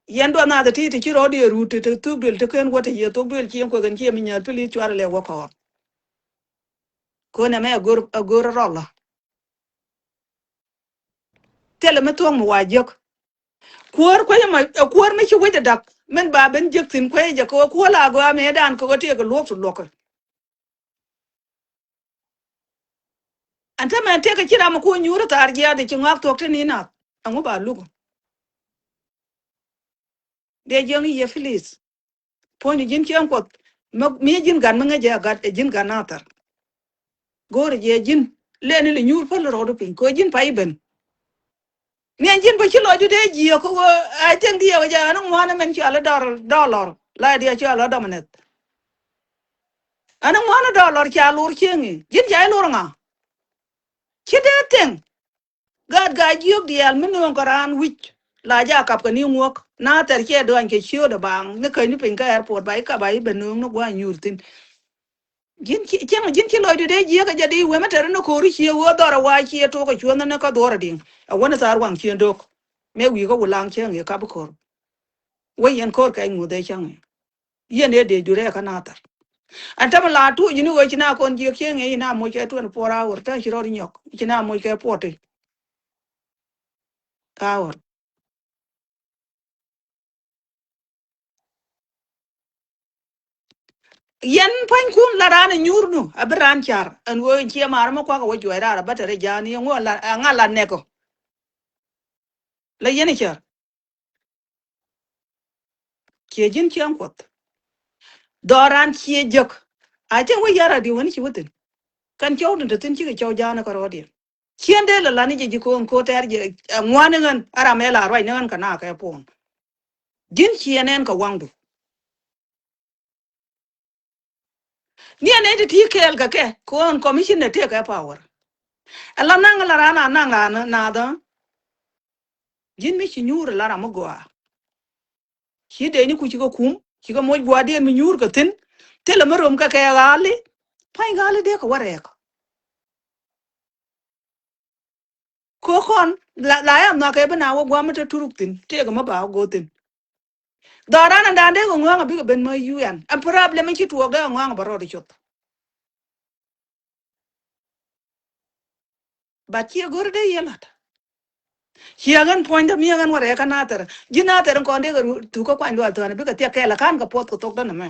Yɛn duɔth nath ɛ ti, ti ci rɔɔdiɛ rut ti, ti thuk duël ti ken wä ti yiëë thuk duël cieŋ kuek ɛn cieŋ mi nyääl, please cua rɔ lɛ wä kɔɔr. Kön ɛmɛ a go̱r, a go̱r rɔlɔ. Thilɛ mi thuɔ̱k mi wa jiäk. Kuäär kuec ɛmɔ, ɛ kuäär mi ci wec ɛ dak. Min ba ben jiäk thi̱n kuec ɛ jɛ kɛ wä kuäär la gɔaa mëëdan kɛ wä tëëkɛ luɔ̱k ti luɔ̱kɛ. Ɛn täämɛ tëëkɛ ci ram ɛ kuäär nyuur ɛ thaar jiaath ɛ ci ŋɔak thuɔ̱k ti ni nath. Ɛŋu ba luk? Dee jiäŋ i̱ yɛ, please. Puɔ̱ny ji̱n cieŋ Kuɔth. Mi, mi ji̱n gat mi ŋäc jɛ a gat, ɛ ji̱n gat Nathɛr. Go̱o̱rɛ jɛ ji̱n. Lɛni lɛ nyuur päl rɔɔdu piny. Kɛ ji̱n pay ben. Ni ɛn ji̱n bä ci lɔcdu dee jiääk kɛ ɣöö, I think diɛw jɛ ɛn ŋuan ɛmɛn cɔal i̱ dɔr, dɔlɔr. La diɛ cɔal i̱ dɔmnɛth. Ɛn ŋuan i̱ dɔlɔr ca lor cieŋ i̱. Ji̱n ca i̱ lor ŋa? Ci dee thiŋ. Gaat gaa jiök diaal mi nööŋ kɛ raan wi̱c la ja kap kɛ ni ŋuɔ̱k. Nathɛr ciɛ dɔany kɛ ciööt ɛ baaŋ ni käc ni piny kä airport ba i̱ kap ba i̱ ben nööŋ ni gua̱a̱c nyuur thi̱n. Ji̱n ci, cieŋ, ji̱n ci lɔcdu dee jiääk ɛ jɛ di wemɛ tɛr ni ko̱ri cie ɣöö dhɔr ɛ wa cie tok ɛ cuänh ni kä dhuɔ̱r ɛ diŋ. Ɛ wä ni thaar waŋ cien do̱k. Mëë wi̱i̱ kä wulaŋ cäŋ i̱ kap ko̱r. Wä yɛn ko̱r kɛ ŋuth ɛ cäŋ i̱. Yɛn ëë dee jurɛ kä Nathɛr. Ɛn tämɛ la tuuc ni ɣöö ci na kɔn jiök cieŋ i̱ na moc kɛ twenty four hour, te ci rɔɔd nyɔk ci na moc kɛ forty hour. Yɛn pua̱nykun la raan ɛ nyuur nu a bi raan car ɛn ɣöö in ciɛ maar mi kuak ɛ wä juɔc raar a bä te rɛ ja̱a̱n yɛn ŋuɔ la, ɛ ŋa la nɛk ɔ. La yɛn ɛ cär. Ciɛ ji̱n cieŋ Kuɔth. Dhɔran ciɛ jek. A cieŋ wä yara di wän ci wä thi̱n. Kɛn cɔw tin te thi̱n cikɛ cɔw ja̱a̱n kä rɔɔdiɛn. Cien dee la lani jɛ ji̱ ko̱o̱ŋ ko̱ tɛɛr jɛ, ɛ, ŋuan ni ɣän, a ram ɛ la ruac ni ɣän kɛ na kɛ puɔ̱n. Ji̱n ciɛ nɛn kɛ waŋdu. Ni ɛn ɛ ti ti kɛɛl kɛ kɛ, kɛ ɣän commission ɛ tëëkɛ power. Ɛ la naŋ la raan a naŋ raan naath ɣä. Ji̱n mi ci nyuur ɛ la ram mi gɔaa. Ci dee ni ku cikɛ kum, cikɛ moc gua̱a̱thdiɛn mi nyuur kɛ thi̱n. Thilɛ mi rom kɛ kɛ ɣa̱li, pa̱ny ɣa̱li dee kɛ wä rɛɛk. Ko kɔn la, la ya nhɔakɛ bi na wä gua̱a̱m mi te turuk thi̱n, tëëkɛ mi ba wä go̱o̱th thi̱n. Dhɔran ɛn da̱a̱n dee kɛ ŋua̱a̱ŋ a bikɛ ben mä U N. Ɛn problem mi ci tuɔɔk dee kɛ ŋua̱a̱ŋ a bɛ rɔɔd i̱ cuɔth. But ciɛ go̱r dee yɛ la̱t. Ciɛ ɣän puɔ̱nydä mi ɣän wä rɛɛ kä Nathɛr. Ji̱ Nathɛr in kɔn dee kɛ ru-, thuk kä Kuany Luaal Thɔn bikɛ thiak kɛɛl a ka̱n kɛ puɔth kɛ thok däni mɛ.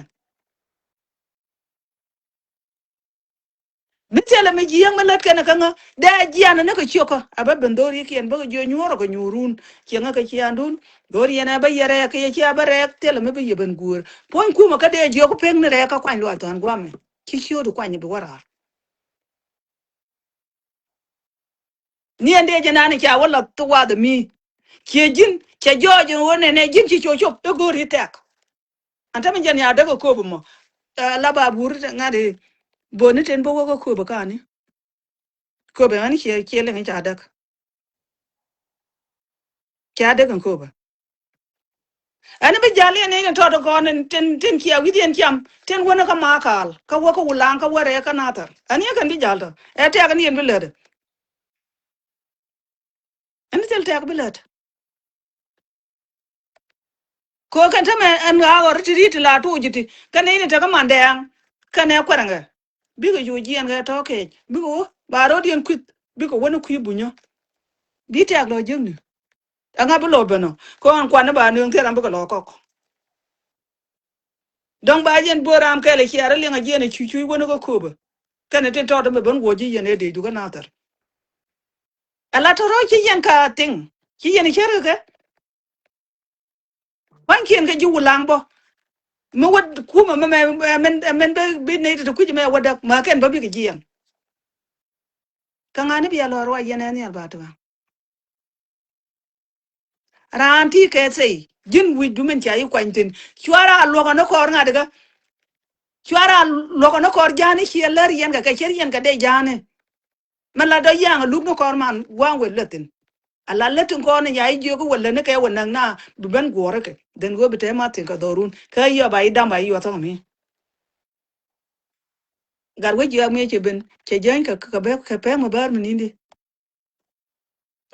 Mi thilɛ mi jiääk mi lät kɛn kä ŋä dee jian ni kɛ cio̱kä a bä ben dho̱r yikiɛn bä kɛ jiö nyuɔ̱ɔ̱r kɛ nyuurun. Ciɛ ŋä kɛ ciandun dho̱r yɛn a bä yɛ rɛɛk kɛ yɛ ci a bä rɛɛk thilɛ mi bi yɛ ben guäär. Puɔ̱ny kumä kä dee jiök pek ni rɛɛk kä Kuany Luaal Thɔn guamɛ. Ci ciööt kuany bi wä raar. Ni ɛn dee jɛ nani ca wä lath thok wath mi. Ciɛ ji̱n cɛ jɔɔc in ɣöö nɛnɛ ji̱n ci cop cop i̱ go̱o̱ri tɛk. An tämɛ jɛn ya däk ɛ kööp ɛmɔ. ɛ, la ba bur ŋa̱t i̱ böni tin bä wä kä köpä kani. Köpä ɣän ciɛ, ciɛ liŋ i̱ ca däk. Ca däk in köpä. Ɛn bi jal yɛn in tɔt kɔn in tin, tin ciɛ wi̱th yɛn ciam tin wä ni kä Makal kä wä kä Wulaŋ kä wä rɛɛ kä Nathɛr. Ɛn yɛ kɛn bi jal tɔ ɛ tɛk ni yɛn bi lät. Ɛn thil tɛk bi lät. Ko kɛn tämɛ ɛn ɣa̱a̱ ɣɔr ti ri̱t ti la tuuc ti kɛn in tekɛ mandɛɛŋ kɛn ɛ kuɛrɛŋɛ. Bikɛ cu jiɛn kɛ tɔ̱ kɛc bikɛ wä ba ro̱diɛn kui̱th bikɛ wä ni kui̱ bunyä. Bi tɛk lɔ jiäkni. Ɛŋa bi lɔ ben ɔ ko ɛn kuan ni ba nööŋ thil ram bikɛ lɔ kɔk. Dɔ̱ŋ ba jiɛn bo̱o̱ ram kɛl ɛ ciɛɛr ɛ liɛŋ ɛ jiɛn ɛ cuc cuc wä ni kä köpä. Kɛn ɛ tin tɔt ɛmɛ ben wuɔc ji̱ yɛn ɛ dee dukä Nathɛr. Ala tɔrɔ ci yɛn ka thing ci yɛn cär kɛ. Pa̱nykiɛn kɛ ji̱ Wulaŋ bä. Mi wä kumɛ mɛ, mɛ, mɛ, mɛn, mɛn bä bi nɛy ti ti kui̱c mɛ wä däk ma kɛn bä bikɛ jiɛn. Kä ŋa̱ni bia lɔr wa yɛn ɛ nhial ba ti ba. Raan ti kɛ thɛy ji̱n wi̱c du min ca yi kuany thi̱n. Cuara luɔkɔ ni kɔr ŋa̱t kä. Cuara luɔkɔ ni kɔr ja̱a̱ni ciɛ lär yɛn kɛ kɛ cär yɛn kɛ dee ja̱a̱ni. Mɛ la dɔ yaŋ a luk ni kɔr man gua̱a̱ŋ wël lät thi̱n. A la lät tin kɔr ni nya i̱ jiök i̱ wël lät ni kɛ wël näk na bi ben guɔ̱ɔ̱r ikɛ. Dhen ɣöö bi te ma thi̱n kɛ dhɔrun. Kä i̱ yɔ ba i̱ dam ba i̱ yuɔth thɔŋ mi. Gat wec jiɔak mi cɛ ben cɛ jäny kɛ kɛ bɛ kɛ pɛm mi bäär mi ni̱n di.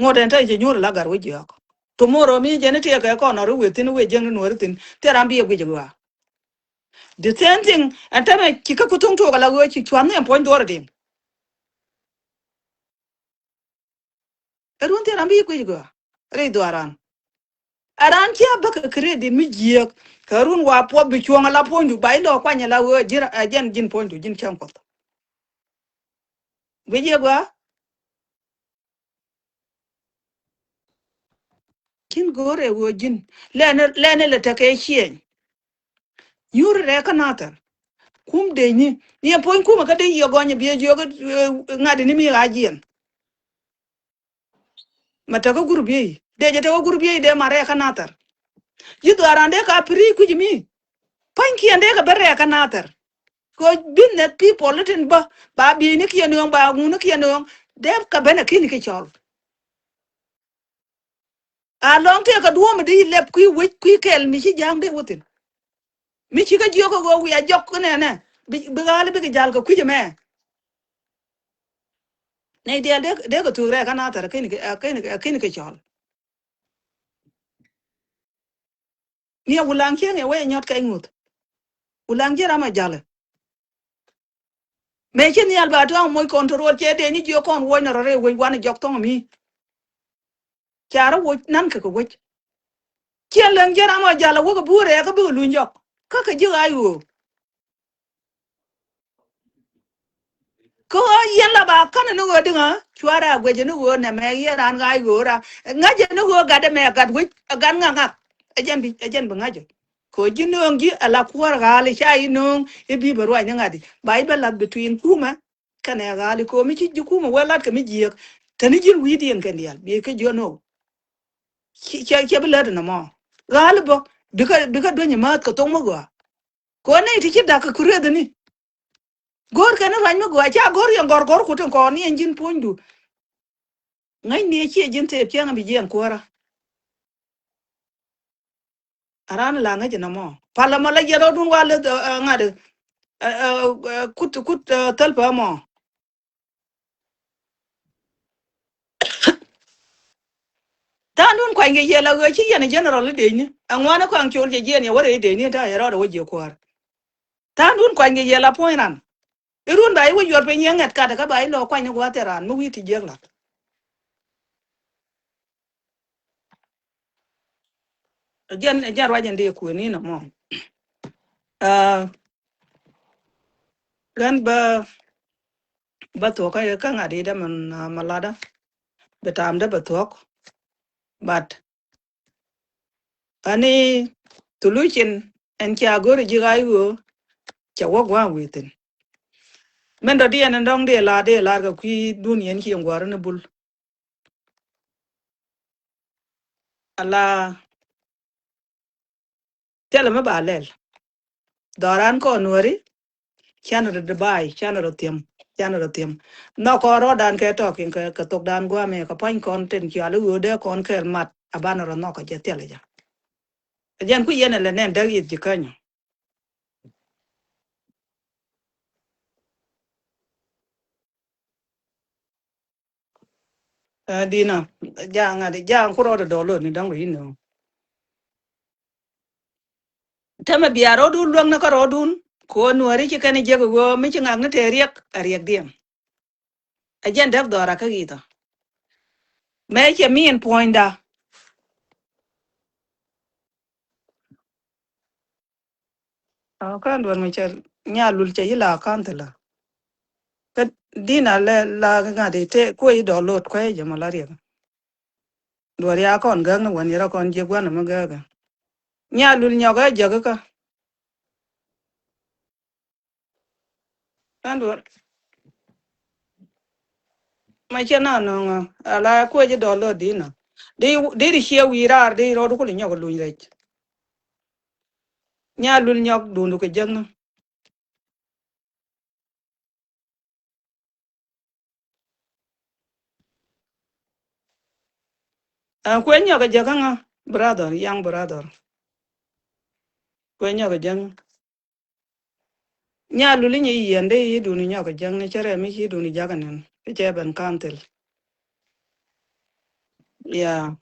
Ŋot ɛn te cɛ nyuur la gat wec jiɔak. Tomorrow mi jɛn i̱ tiɛɛkɛ kɔn nɔri wëë thi̱n wëë jiäŋ ni nuɔri thi̱n thil ram bi yɛ guic ɛ gɔaa. The same thing ɛn tämɛ ci kä ku thuŋ tuɔɔk ala ɣöö ci cua̱n ni ɛn puɔ̱ny duɔɔr ɛ diŋ. Ɛ run thil ram bi yɛ guic ɛ gɔaa rɛy dhuaaran. Ɛ raan cia bäkɛ credit mi jiääk kɛ run wa puɔth bi cuɔ̱ŋ ala puɔ̱nydu ba ilɔ kuany ala ɣöö ji̱n ɛ jɛn ji̱n puɔ̱nydu ji̱n cäŋ kuɔth. Guic yɛ gɔaa. Cin go̱o̱r ɛ ɣöö ji̱n lɛn lɛn lɛ tekɛ ciɛny. Nyuur rɛ kä Nathɛr. Kum dec ni ni ɛ puɔ̱ny kumɛ kä dec yɛ gɔny ɛ biɛ jiök ŋa̱t ni mi ɣa̱ jiɛn. Ma tekä gurup yei dee jɛ tekä gurup yei dee ma rɛɛk kä Nathɛr. Yi dhuaaran dee ka pi̱ri kui̱c mi. Pa̱nykiɛn dee kɛ ben rɛɛk kä Nathɛr. Kɛ business people itin bä ba bieynikiɛn nööŋ ba ŋunikiɛn nööŋ dee kɛ ben ɛ ki̱n kɛ cɔl. A lɔŋ tëë kɛ duɔ̱ɔ̱m di lɛp kui̱ wec kui̱ kɛl mi ci ja̱a̱ŋ dee wä thi̱n. Mi ci kä jiök kɛ ɣöö wiaa jɔk kä nɛnɛ bi, bi ɣa̱l bikɛ ja̱l kɛ kui̱c ɛmɛ. Nɛy diaal dee, dee kɛ thuk rɛɛk kä Nathɛr ɛ ken kɛ, ɛ ken kɛ, ɛ ken kɛ cɔl. Ni a Wulaŋ cieŋ ɛ wee nyɔt kɛ ŋuth. Wulaŋ ji̱ ram a ja̱lɛ. Mëë ci nhial ba tuaŋ moc control cɛ dee ni jiök kɔn wuɔ̱c ni rɔ rɛy wec wan jɔk thɔŋ mi. Ca rɔ woc nan kɛ kɛ wec. Ciɛ läŋ ji̱ ram ɔ jal a wek a buur rɛɛk a bikɛ luny jɔk kä kɛ ji̱ ɣaac ɣöö. Kä ɣöö yɛn la ba kän ni ɣöö diŋä cuarɛ a guɛcɛ ni ɣöö nɛmɛ yɛn raan ɣaac ɣöö ra ŋäcɛ ni ɣöö gat ɛmɛ gat wec a gat ŋa̱k ŋa̱k. Ɛ jɛn bi, ɛ jɛn bi ŋäcɛ. Kɛ ɣöö ji̱ nööŋ ji̱ a la kuäär ɣa̱a̱l i̱ ca i̱ nööŋ i̱ bi bɛ ruac ni ŋa̱t i̱ ba i̱ bɛ lath between kumɛ. Kɛnɛ ɣa̱a̱li ko̱o̱m mi ci ji̱ kumɛ wee lat kɛ mi jiääk. Te ni ji̱n wi̱i̱diɛn kɛn diaal bi kɛ jiök nööŋ. Ciɛ, ciɛ, ciɛ bi lät nɔmɔ. Ɣa̱a̱li bä bikɛ, bikɛ dueny i̱ määth kɛ thok mi gɔaa. Kɛ ɣöö nɛy ti ci da̱k kɛ kurieth ni. Go̱o̱r kɛn i̱ ruac mi gɔaa ca go̱o̱r yɛn gɔ̱r gɔ̱r kut in kɔɔr ni ɛn ji̱n puɔ̱nydu. Ŋäcni ɛ ciɛ ji̱n thëëp cieŋ bi jiɛn kuäärä. A raan la ŋäc nɔmɔ. Palä mɔ la jiɛn rɔɔdun wa leth, ɛ, ɛ, ŋa̱t, ɛ, ɛ, ɛ, kut, kut, ɛ, thäl pä mɔ. Tha̱a̱ŋdun kuany kɛ yɛl a ɣöö ci yɛn ɛ general i̱ dec ni. Ɛ ŋuan ɛ kɔaŋ col cɛ jiɛn yɛ wä rɛy dec ni ta̱a̱ yɛ rɔɔd ɛ wä jiɛ kuäär. Tha̱a̱ŋdun kuany kɛ yɛl a puɔ̱ny ran. I̱ run ba i̱ wä yuɔr piny yɛ ŋɛt kat kä ba i̱ lɔ kuany ni gua̱a̱th thil raan mi wi̱i̱ ti jiäk lat. Ɛ jɛn, ɛ jɛn ruac in dee kuëë ni nɔmɔ. Aa, ɣän bä, bä thuɔ̱k kä, kä ŋa̱t i̱ dämɛ, aa, ma latdä. Bɛ ta̱a̱m dä bɛ thuɔ̱k. But ani solution ɛn cia go̱r ji̱ ɣaac ɣöö cɛ wä gua̱a̱ŋ wi̱i̱ thi̱n. Min dɔ̱diɛn ɛn dɔ̱ŋ dee lar, dee lar kɛ kui̱dun yɛn ci ɛn gua̱a̱r ni bul. Ala thilɛ mi ba lɛl. Dhɔran kɔn nuɔri Canɛ rɔ dee ba̱a̱y, canɛ rɔ thiäm, canɛ rɔ thiäm. Nhɔk kɔn rɔɔdan kɛ tɔk in kɛ, kɛ thokdan gua̱a̱mɛ kɛ pua̱ny kɔn tin cuali ɣöö dee kɔn kɛɛl mat a banɛ rɔ nhɔk kɛ jɛ thilɛ jɛ. Ɛ jɛn ku yɛn ɛ lɛ nɛn däk yith ji̱ känyɔ. Ɛ, Dina, ja̱a̱ŋ adi, ja̱a̱ŋ ku rɔɔdɛ dɔɔl lotni dɔ̱ŋ rɔ inɔ. Täämɛ bia rɔɔdun luäŋni kä rɔɔdun, ku ɣän Nuääri ci kɛn jiäk ɣöö mi ci ŋakni te riɛk, a riɛkdiɛn. Ɛ jɛn däk dhɔra kä ɣi̱thä. Mëë cɛ mi in puɔ̱nyda. Ɔ, kan duɔ̱r mi cɛ Nyalul cɛ yi la kan thilɛ. Kä Dina lɛ la ŋa̱t i̱ te kuɛ yi dɔɔl lot kuɛ jɛ mɔ la riɛk. Duɔ̱r ya kɔn gäk ni wän yɛrɛ kɔn jiɛ gua̱n mi gäk. Nyalul nyɔk ɛ jɛk kä. Kan duɔ̱r. Ma cɛ na nɔŋ a la kuɛ ji dɔɔl lot Dina. Di, di ri ciɛ wi̱i̱ raar di rɔɔd kul nyɔk luny rɛc. Nyalul nyɔk dundu kɛ jäkni. Ɛn kuɛ nyɔk a jäkä ŋa, brother, young brother. Kuɛ nyɔk a jäkä. Nyalul inyɛ yiɛn de yi duni nyɔk a jäkni cɛ rɛm i̱ ci duni jakä nɛn. I̱ cɛ ben council. Yeah.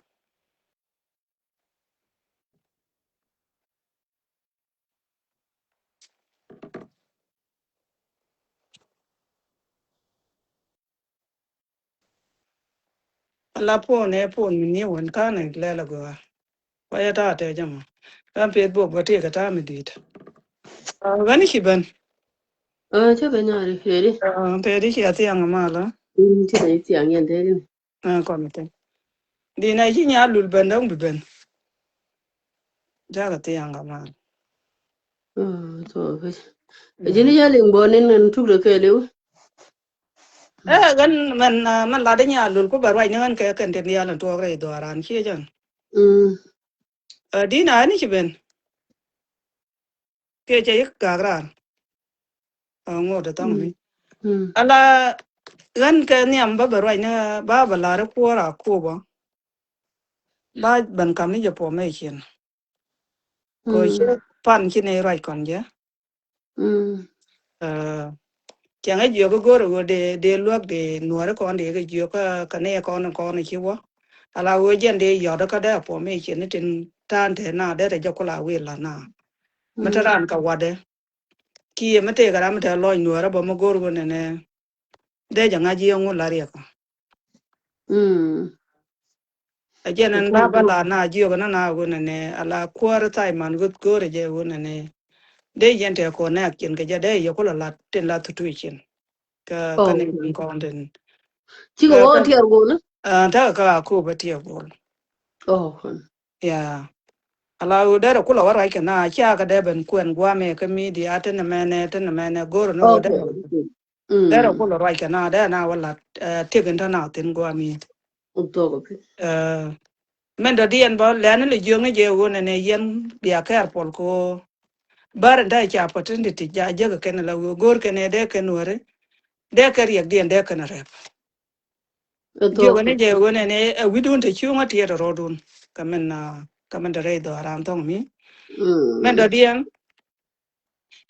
La puɔn ɛ puɔn mi ni wän kan ɛ lɛl a gɔaa. Kuayɛ ta̱a̱ tɛcä mɔ. Ɣän Facebook bä tëëkɛ ta̱a̱ mi di̱i̱t. Ɣän i̱ ci ben. Ɛ, cä ben nyaari, pɛri. Pɛri ci a thiaŋ a mal a. Ci ben thiaŋ yɛn tëëri. Ɛ, kɔn i̱ thiaŋ. Di̱i̱n a ci Nyalul ben dɔ̱ŋ bi ben. Jakä thiaŋ a mal. Ɛ, thok. Ji̱n yɛ liŋ bɔ ni nɛn tuk rɛ kɛɛliw. Ɛ, ɣän mɛn, ɛ, mɛn lat i̱ Nyalul ku bɛ ruac ni ɣän kɛ kɛn tin diaal in tuɔɔk rɛy dhɔaaran ciɛ jɛn. Ɛ, Dina, ɣän i̱ ci ben. Kiɛ cɛ yi gak raar. Ɛ, ŋot ɛ thaŋ mi. Ala ɣän kɛ nhiam bä bɛ ruac ni ba bɛ lar i̱ kuɔr a kuɔbä. Ba ben kam ni jɛ puɔmɛ iciɛn. Kɛ ci pan ci ni ruac kɔn jɛ. Ɛ, cäŋ ɛ jiök i̱ go̱o̱r i̱ ɣöö dee, dee luäk dee Nuääri kɔn dee kɛ jiök kä, kä ni kɔn kɔn ci wä. Ala ɣöö jɛn dee yɔt kä dee a puɔmɛ iciɛn ni tin ta̱a̱n te na dee rɛ jɛ kula wi̱i̱ la na. Mi te raan kɛ watdɛ. Kiɛ mi tëëkɛ ram mi te lɔc Nuäärä bä mi go̱o̱r ɣöö nɛnɛ. Dee jɛ ŋa̱c yieŋ ŋu la riɛk. Ɛ jɛn ɛn ba bä la na jiök ɛn na ɣöö nɛnɛ ala kuäär tha̱a̱c man ɣöth go̱o̱rɛ jɛ ɣöö nɛnɛ. Dee yɛn te kɔn nɛɛk cin kɛ jɛ dee yɛ kulɛ lat tin la thutuc cin. Kä, kä ni min kɔn tin. Cikɛ wä tiɛɛr go̱o̱l. Ɛ, tekɛ kä a kop ɛ tiɛɛr go̱o̱l. Ya. Ala ɣöö derɛ kulɛ wä ruac kɛ na, cia kɛ dee ben kuɛn guamɛ kä media, tin mɛnɛ, tin mɛnɛ go̱r ni ɣöö derɛ. Derɛ kulɛ ruac kɛ na, derɛ na wä lat, ɛ, tiek in te na thin guamɛ. Ɛ, mɛn dɔ̱diɛn bä lɛn ni lɛ jiökni jɛ ɣöö nɛnɛ yɛn bia careful kɛ ɣöö bär in te ca opportunity ja jäk kɛn la ɣöö go̱r kɛn ɛ dee kɛn wääri. Dee kɛ riɛkdiɛn dee kɛn rɛp. Jiök ni jɛ ɣöö nɛnɛ ɛ wi̱dun te cuŋä tiɛt rɔɔdun. Kä min, kä min te rɛy dhɔaaran thɔŋ mi. Mɛn dɔ̱diɛn.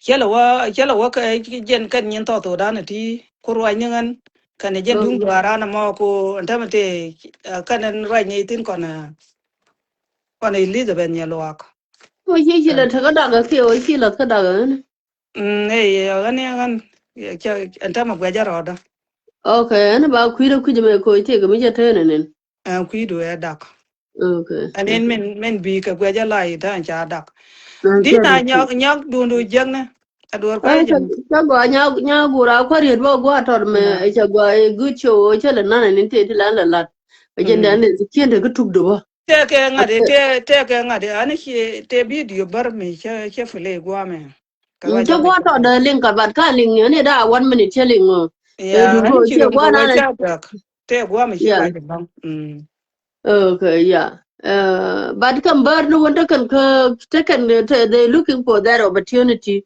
Cä lɛ wä, cä lɛ wä kɛ jɛn kɛn nyin thɔɔk thokdan ti ku ruac ni ɣän. Kɛn jɛn duŋ dhɔaaran mɔ ku ɛn täämɛ te, ɛ, kɛn ɛn ruac ni thin kɔn, ɛ, kɔn Elizabeth Nyɛluak. Wä ci ci lɛ te kä dak ɛ kiɛ wä ci lɛ kä dak ɛ ɣän. Mm, ɛ, ɛ, ɣän, ɛ, ɣän, ɛ, cä, ɛn täämɛ guɛcä rɔɔdä. Ok, ɛn ba kui̱dä kui̱dä mɛ koc tëëk mi cɛ tëë nɛ nɛn. Ɛ, kui̱du ɛ dak. Ok. Ɛn in min, min bi kɛ guɛcä la i̱ täämɛ ca dak. Dina nyɔk, nyɔk dundu jiäknɛ. A duɔr kuɛ jɛ. Cä gɔaa nya, nya gura kua̱r yet bä gua tɔt mɛ, cä gɔaa ɛ good show, cä lɛ nanɛ ni tëë ti lan lɛ lat. Ɛ jɛn dɛn ni ciën te kä tuk du bä. Tëëkɛ ŋa̱t, tëë, tëëkɛ ŋa̱t, ani ci, tëë video bär mi cä, cä play guamɛ. Cä gua tɔt dee liŋ kä bat ka liŋ ni da one minute cä liŋ ɔ. Ya, ani ci liŋ guamɛ cä gak. Tëë guamɛ ci gak baŋ. Okay, yeah. But kɛn bär ni wän te kɛn kä, te kɛn, te, they looking for that opportunity.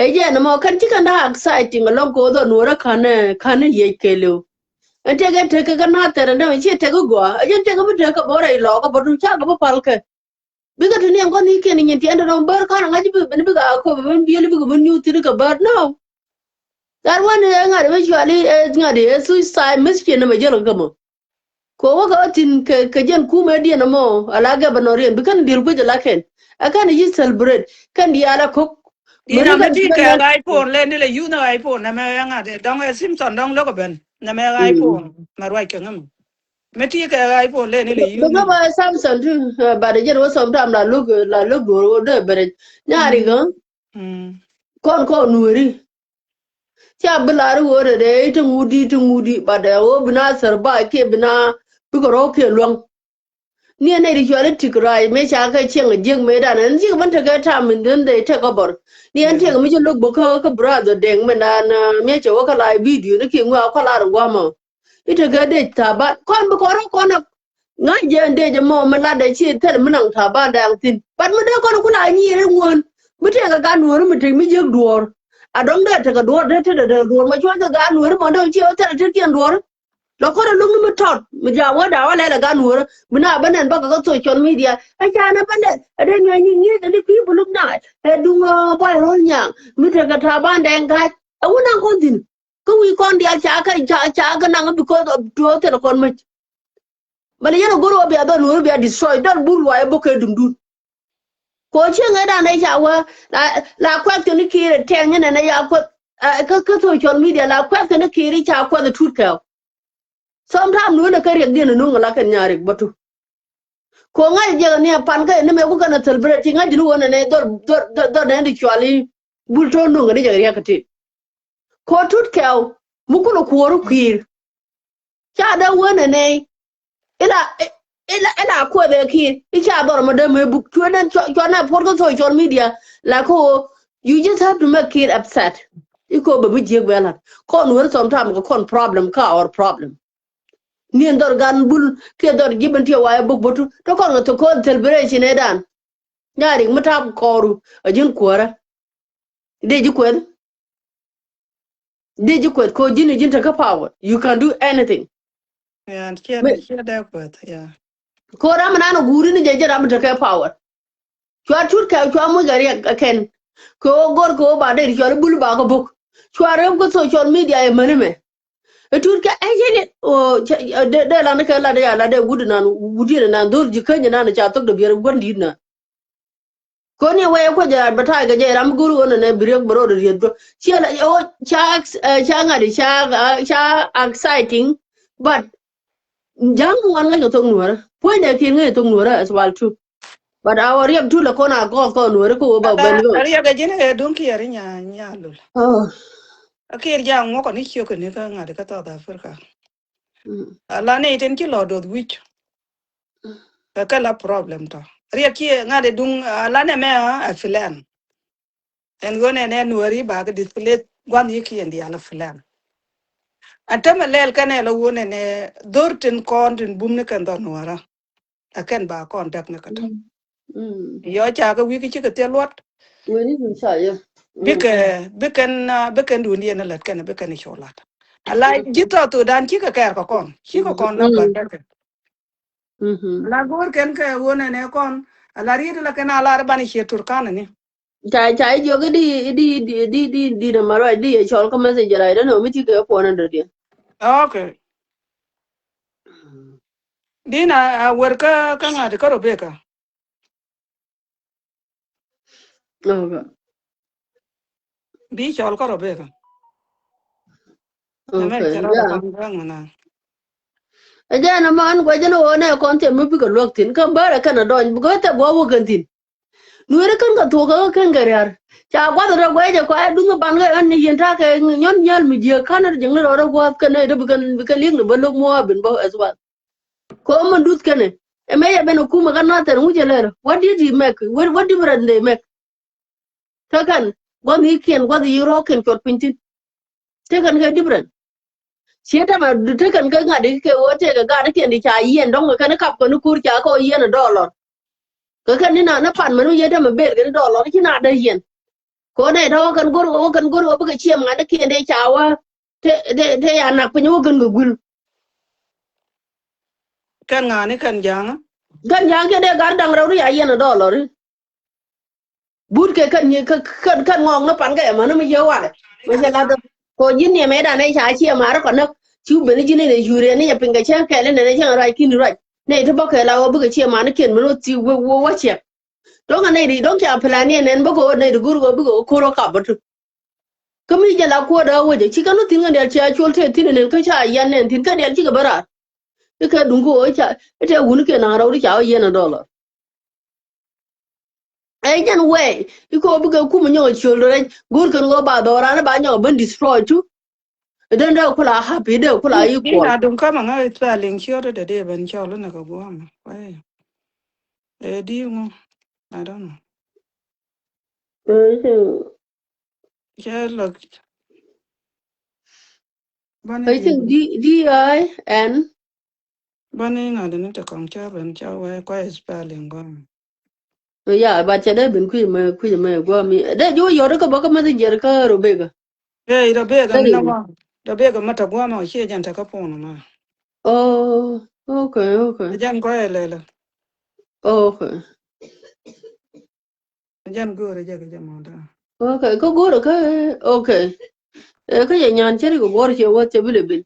Ɛ jɛn ɛmɔ kɛn ci kɛn daa exciting alɔŋ koth ɔ nuɔrä ka̱n ɛ ka̱n ɛ yiec kɛɛliw. Ɛn tëkɛ tëkɛ kɛ nath thɛrɛ dämɛ ciɛ tëkɛ gɔaa ɛ jɛn tëkɛ mi tëkɛ bä rɛy lɔɔkä bä tu cakɛ bä pal kɛ. Bikɛ ti niɛm kɔn i̱ kiɛn nyin tiɛn tɔnɔ bär kɔn aŋa̱c bi ben bikɛ a köp ben biël bikɛ ben nyuuth thi̱n kɛ bär no. That one ɛ ŋa̱t ɛ bä cuali ɛ ŋa̱t ɛ suicide mission ɛmɛ jäl kä mɔ. Kɛ wä kɛ wä thi̱n kɛ kɛ jɛn kumɛ diɛn ɛmɔ ala gɛ bä nɔ riɛn bi kɛn diɛl guic ala kɛn. Ɛ kɛn yi celebrate kɛn diaal ɛ ko̱k. Dina mɛ ti kɛ ɣa̱c pon lɛ ni lɛ yuth ni ɣa̱c pon nɛmɛ ɣa̱c ŋa̱t ɛ dɔ̱ŋ ɛ Simpson dɔ̱ŋ lo̱k ɛ ben nɛmɛ ɣa̱c pon mɛ ruac kɛ ŋämɛ. Mɛ ti kɛ ɣa̱c pon lɛ ni lɛ yuth ni. Bä Samson tu, but jɛn wä sometime la lo̱k la lo̱k duɔ̱r wä dee bɛrɛ nyaari kä. Kɔn kɔn nuɔ̱ri. Ca bi lar i̱ ɣöö rɛy rɛy i̱ ti ŋut i̱ ti ŋut i̱ but ɛ ɣöö bi na thär ba kiɛ bi na bikɛ rɔ̱ kiɛ luäŋ. Ni ɛn nɛy ti cuali tik rac mëë ca kɛ cieŋ a jiäk mëëdan ɛn ji̱k mɛn tekɛ tam in dhin dee tekɛ bɔr. Ni ɛn tekɛ mi ci lo̱k bä kä kä brother Deng mɛn dan miɛ cɛ wä kä la video ni kiɛ ŋuɛ a kɔ lar in guamɔ. I̱ tekɛ dec thabat kɔn bi kɔn rɔ kɔn a ŋa̱c jɛ dec ɛmɔ mi lat dɛ ci thil mi naŋ thabat daŋ thi̱n. But mi dee kɔn ku la nyiir i̱ ŋuän mi tekɛ gan nuɔ̱ɔ̱ri mi tek mi jiäk duɔ̱ɔ̱r. A dɔ̱ŋ dee tekɛ duɔ̱ɔ̱r dee tekɛ dee duɔ̱ɔ̱r ma cuɔ̱c kɛ gan nuɔ̱ɔ̱ri ma dee ci wä thil tet kiɛn duɔ̱ɔ̱ri. Lɔ kɔn a luk ni mi tɔt mi jaa wä daa wä lɛl a gan wä mi na bä nɛn bä kɛ kä social media. Ɛ ca na bä lɛl ɛ dee nyuɛ nyi nyi ni kui̱ bä luk na ɛ duŋ buay rol nyaŋ mi tekɛ ta̱a̱ ban dɛŋ ga̱c ɛ wä naŋ kɔn thi̱n. Kä wi̱i̱ kɔn diaal ca kɛ ca ca kɛ naŋ because of tuɔɔk thil kɔn mäc. Bä lɛ yɛn a go̱r wä bia dhɔl wä bia destroy dhɔl bur luay bä kɛ duŋdun. Ko cieŋ ëë dan ëë ca wä la la kuɛth kɛ ni kiir ɛ tɛŋ ni nɛn ɛ ya kuɛth kä kä social media la kuɛth kɛ ni kiir i̱ ca kuɛth ɛ tut kɛw. Sometime ni wen ɛ kä riɛk diɛn ɛ nuŋ ɛ la kɛn nya riɛk bä tu. Ko ŋa̱c jiɛk ɛ ni ɛ pan kä ɛ ni mɛ ku kɛn ɛ celebrate ŋa̱c ji̱ ni wen ɛ nɛ dhɔr dhɔr dhɔr nɛ di cual i̱ bul to̱ nuŋ ɛ ni jɛ riɛk kä ti. Ko tut kɛw mi kulɛ kuɔɔr kui̱i̱r. Ca dee wen ɛ nɛy ila ila ila kuɔth ɛ kiir i̱ ca dhɔr mɔ dee mɛ buk cuɛ nɛn cuɛ nɛn puɔt kä social media. La kä ɣöö you just have to make kiir upset. I̱ kɔ bɛ mi jiäk bɛ la̱t. Kɔn weri sometime kɛ kɔn problem kä our problem. Ni ɛn dhɔr gan bul kiɛ dhɔr ji̱ ben tiɛ wayɛ buk bo̱tu. Tɔ kɔn kɛ thok kɔn celebration ɛ dan. Nyarik mi tap kɔɔru a ji̱n kuäärä. Dee ji̱ kuɛth. Dee ji̱ kuɛth kɔ ji̱n ji̱n tekä power. You can do anything. Yeah, and kiɛ dee kuɛth, yeah. Kɔ ram nan a guuri ni jɛ jɛ ram tekä power. Cua tut kɛ cua muc kɛ riɛk ɛ kɛn. Kɛ ɣöö go̱r kɛ ɣöö ba dee cɔl bul ba kɛ buk. Cua rem kä social media ɛ mäni mɛ. Ɛ tut kɛ ɛ yɛn ɛ dee lan kɛ lat ya lat dee wut nan wut yɛn nan dhor ji̱ käny nan ca thok dee biɛr gua̱n di̱t nan. Kɔn yɛ wee kuec advertise kɛ jɛ ram go̱r ɣöö nɛnɛ bi riɛk bɛ rɔɔd riɛth bä. Ciɛ la ɣöö ca ca ŋa̱t ca ca exciting, but ja̱ŋ ŋuan ŋäc kɛ thok nuɔ̱ɔ̱rä. Puɔ̱nydɛ kiɛn ŋäc kɛ thok nuɔ̱ɔ̱rä as well too. But our riɛk tut la kɔn a gɔɔth kɔn nuɔ̱ɔ̱rä kä ɣöö ba ben ɣöö riɛk ɛ ji̱n ɛ duŋ kiɛ ri nya nya lul. Ɔ. A kiɛr ja̱ŋ ŋuɔ̱k kɔn i̱ ciök kɛ ni kä ŋa̱t kä South Africa. A la nɛy tin ci lɔ doth wi̱c. Kɛ kɛ la problem tɔ riɛk ci ŋa̱t ɛ duŋ a la nɛ mɛ a filan. Ɛn ɣöö nɛnɛ nuɔ̱ɔ̱ri ba kɛ displace gua̱n yi kiɛn diaal a filan. Ɛn tämɛ lɛl kɛnɛ la ɣöö nɛnɛ dho̱r tin kɔn tin bum ni kɛn dhɔr nuɔ̱ɔ̱rä. Ɛ kɛn ba kɔn däk ni kä tɔ. Yɔ ca kɛ wi̱i̱ ki cikɛ thil luɔt. Bikɛ bikɛn bikɛn duundiɛn ni lät kɛn bikɛn i̱ cu lat. Ala ji̱ tɔ thodan cikɛ kɛɛr kɛ kɔn cikɛ kɔn la ba däkɛ. La go̱o̱r kɛn kɛ ɣöö nɛnɛ kɔn ala riet la kɛn a lar ban i̱ ciɛ Turkana ni. Ca ca i̱ jiök i̱ di i̱ di i̱ di i̱ di i̱ di i̱ di nɛ ma ruac di i̱ cɔl kä message la i̱ däni ɣöö mi ti kɛ kuɔn in dɔ̱diɛn. Okay. Di na a wer kä kä ŋa̱t kä Rebecca. Okay. Bi cɔl kä Rebecca. Okay, yeah. Ɛ jɛn ɛmɔ ɛn guɛcä ni ɣöö nɛ kɔn thil mi bikɛ luäk thi̱n kä bärɛ kɛn a dɔny bikɛ thɛ guɔ wä kɛn thi̱n. Nueeri kän kɛ thuɔ̱k kɛ kän kɛ riar ca guath rɔ guɛcä kɔ ɛ duŋ ban kɛ ɣän ni yɛn ta̱a̱ kɛ nyɔn nyal mi jiääk ka̱n rɔ jiäkni rɔ rɔ gua̱a̱th kɛn nɛy tɔ bikɛ bikɛ li̱ek ni bä lo̱k muɔ̱ɔ̱p in bä as well. Kɛ ɣöö min duth kɛnɛ ɛ mɛ yɛ ben ɛ kumɛ kä Nathan ŋucɛ lɛr. What did he make? What, what different they make? Kä kɛn gua̱th i̱ kiɛn gua̱th i̱ rɔ̱ kɛn cuɔt piny thi̱n. Tekɛn kɛ different. Ciɛ tɛmɛ tekɛn kɛ ŋa̱t i̱ kɛ ɣöö tekɛ gat i̱ kiɛn i̱ ca yiɛn dɔ̱ŋ kɛ kɛn i̱ kap kɛn i̱ kur ca kɛ ɣöö yiɛn i̱ dollar. Kɛ kɛn ni na ni pan mɛn mi yɛ tɛmɛ ber kɛn i̱ dollar i̱ ci na dee yiɛn. Kɛ ɣöö nɛ tɔ̱ wä kɛn go̱r wä kɛn go̱r wä bikɛ ciɛ mat i̱ kiɛn dee ca wä te dee dee ya nak piny wä kɛn kɛ guil. Kɛn ŋa̱a̱ni kɛn ja̱a̱ŋä. Kɛn ja̱a̱ŋ kiɛn dee gat da̱ŋ rɛw ri ya yiɛn i̱ dollar i̱. But kɛ kɛn nyi kɛ kɛn kɛn ŋɔɔŋni pan kɛ ɛmɔni mi yɛ walɛ. Mi cɛ lath kɔ ji̱n ni ɛmɛ dan ɛ ca ciɛ mari kɔ näk. Ci ben ji̱n ni yuriɛn ni yɛ piny kɛ cɛ kɛɛl ni nɛ cɛ ruac kin ruac. Nɛ ti bä kɛ la wä bikɛ ciɛ mani kiɛn mi ni wä thi wä wä ciɛ. Dɔ̱ŋ a nɛy di dɔ̱ŋ ca plan ni ɛnɛn bä kɛ wä nɛy di go̱r wä bikɛ wä ko̱r wä kap bä tu. Kä mi jɛ la kuɔt a wecɛ ci kɛn wä thi̱n kɛn diaal cia col tëë thi̱n ɛnɛn kä ca yan nɛn thi̱n kɛn diaal cikɛ bä raar. Ikɛ duŋ kä wä ca itɛ wuni kɛ naŋ rɛw di ca wä yɛn a dollar. Ɛ jɛn wɛy ikɛ ɣöö bikɛ kum nyɔk ciöl rɛc go̱o̱r kɛn ɣöö ba dhɔk raan ba nyɔk ben destroy tu. Ɛ den dee kula happy dee kula yi kuɔl. Dina duŋ kamɛ ŋa̱ spelling ciöt dee dee ben cɔl inɛ kɛ guam. Wɛy ɛ di ŋu. I don't know. Cɛ lɔ. I think D I N. Bäni ŋa̱t ni te kɔŋ ca ben ca wee kua spelling gɔm. Ya, but ca dee ben kui̱ mɛ kui̱ mɛ guami dee ji̱ wä yɔt kä bä kä messenger kä Rebecca. Ee, Rebecca mi na ma Rebecca ma te guam a cie jan te kä phone ma. Oh, okay, okay. Jan kua lɛlɛ. Okay. Jɛn go̱o̱rä jɛ kɛ jɛ mɔnda. Okay, kä go̱o̱rä kä okay. Ɛ kä jɛ nyan cɛ ri kɛ go̱o̱rä cɛ wä cɛ bi lɛ bin.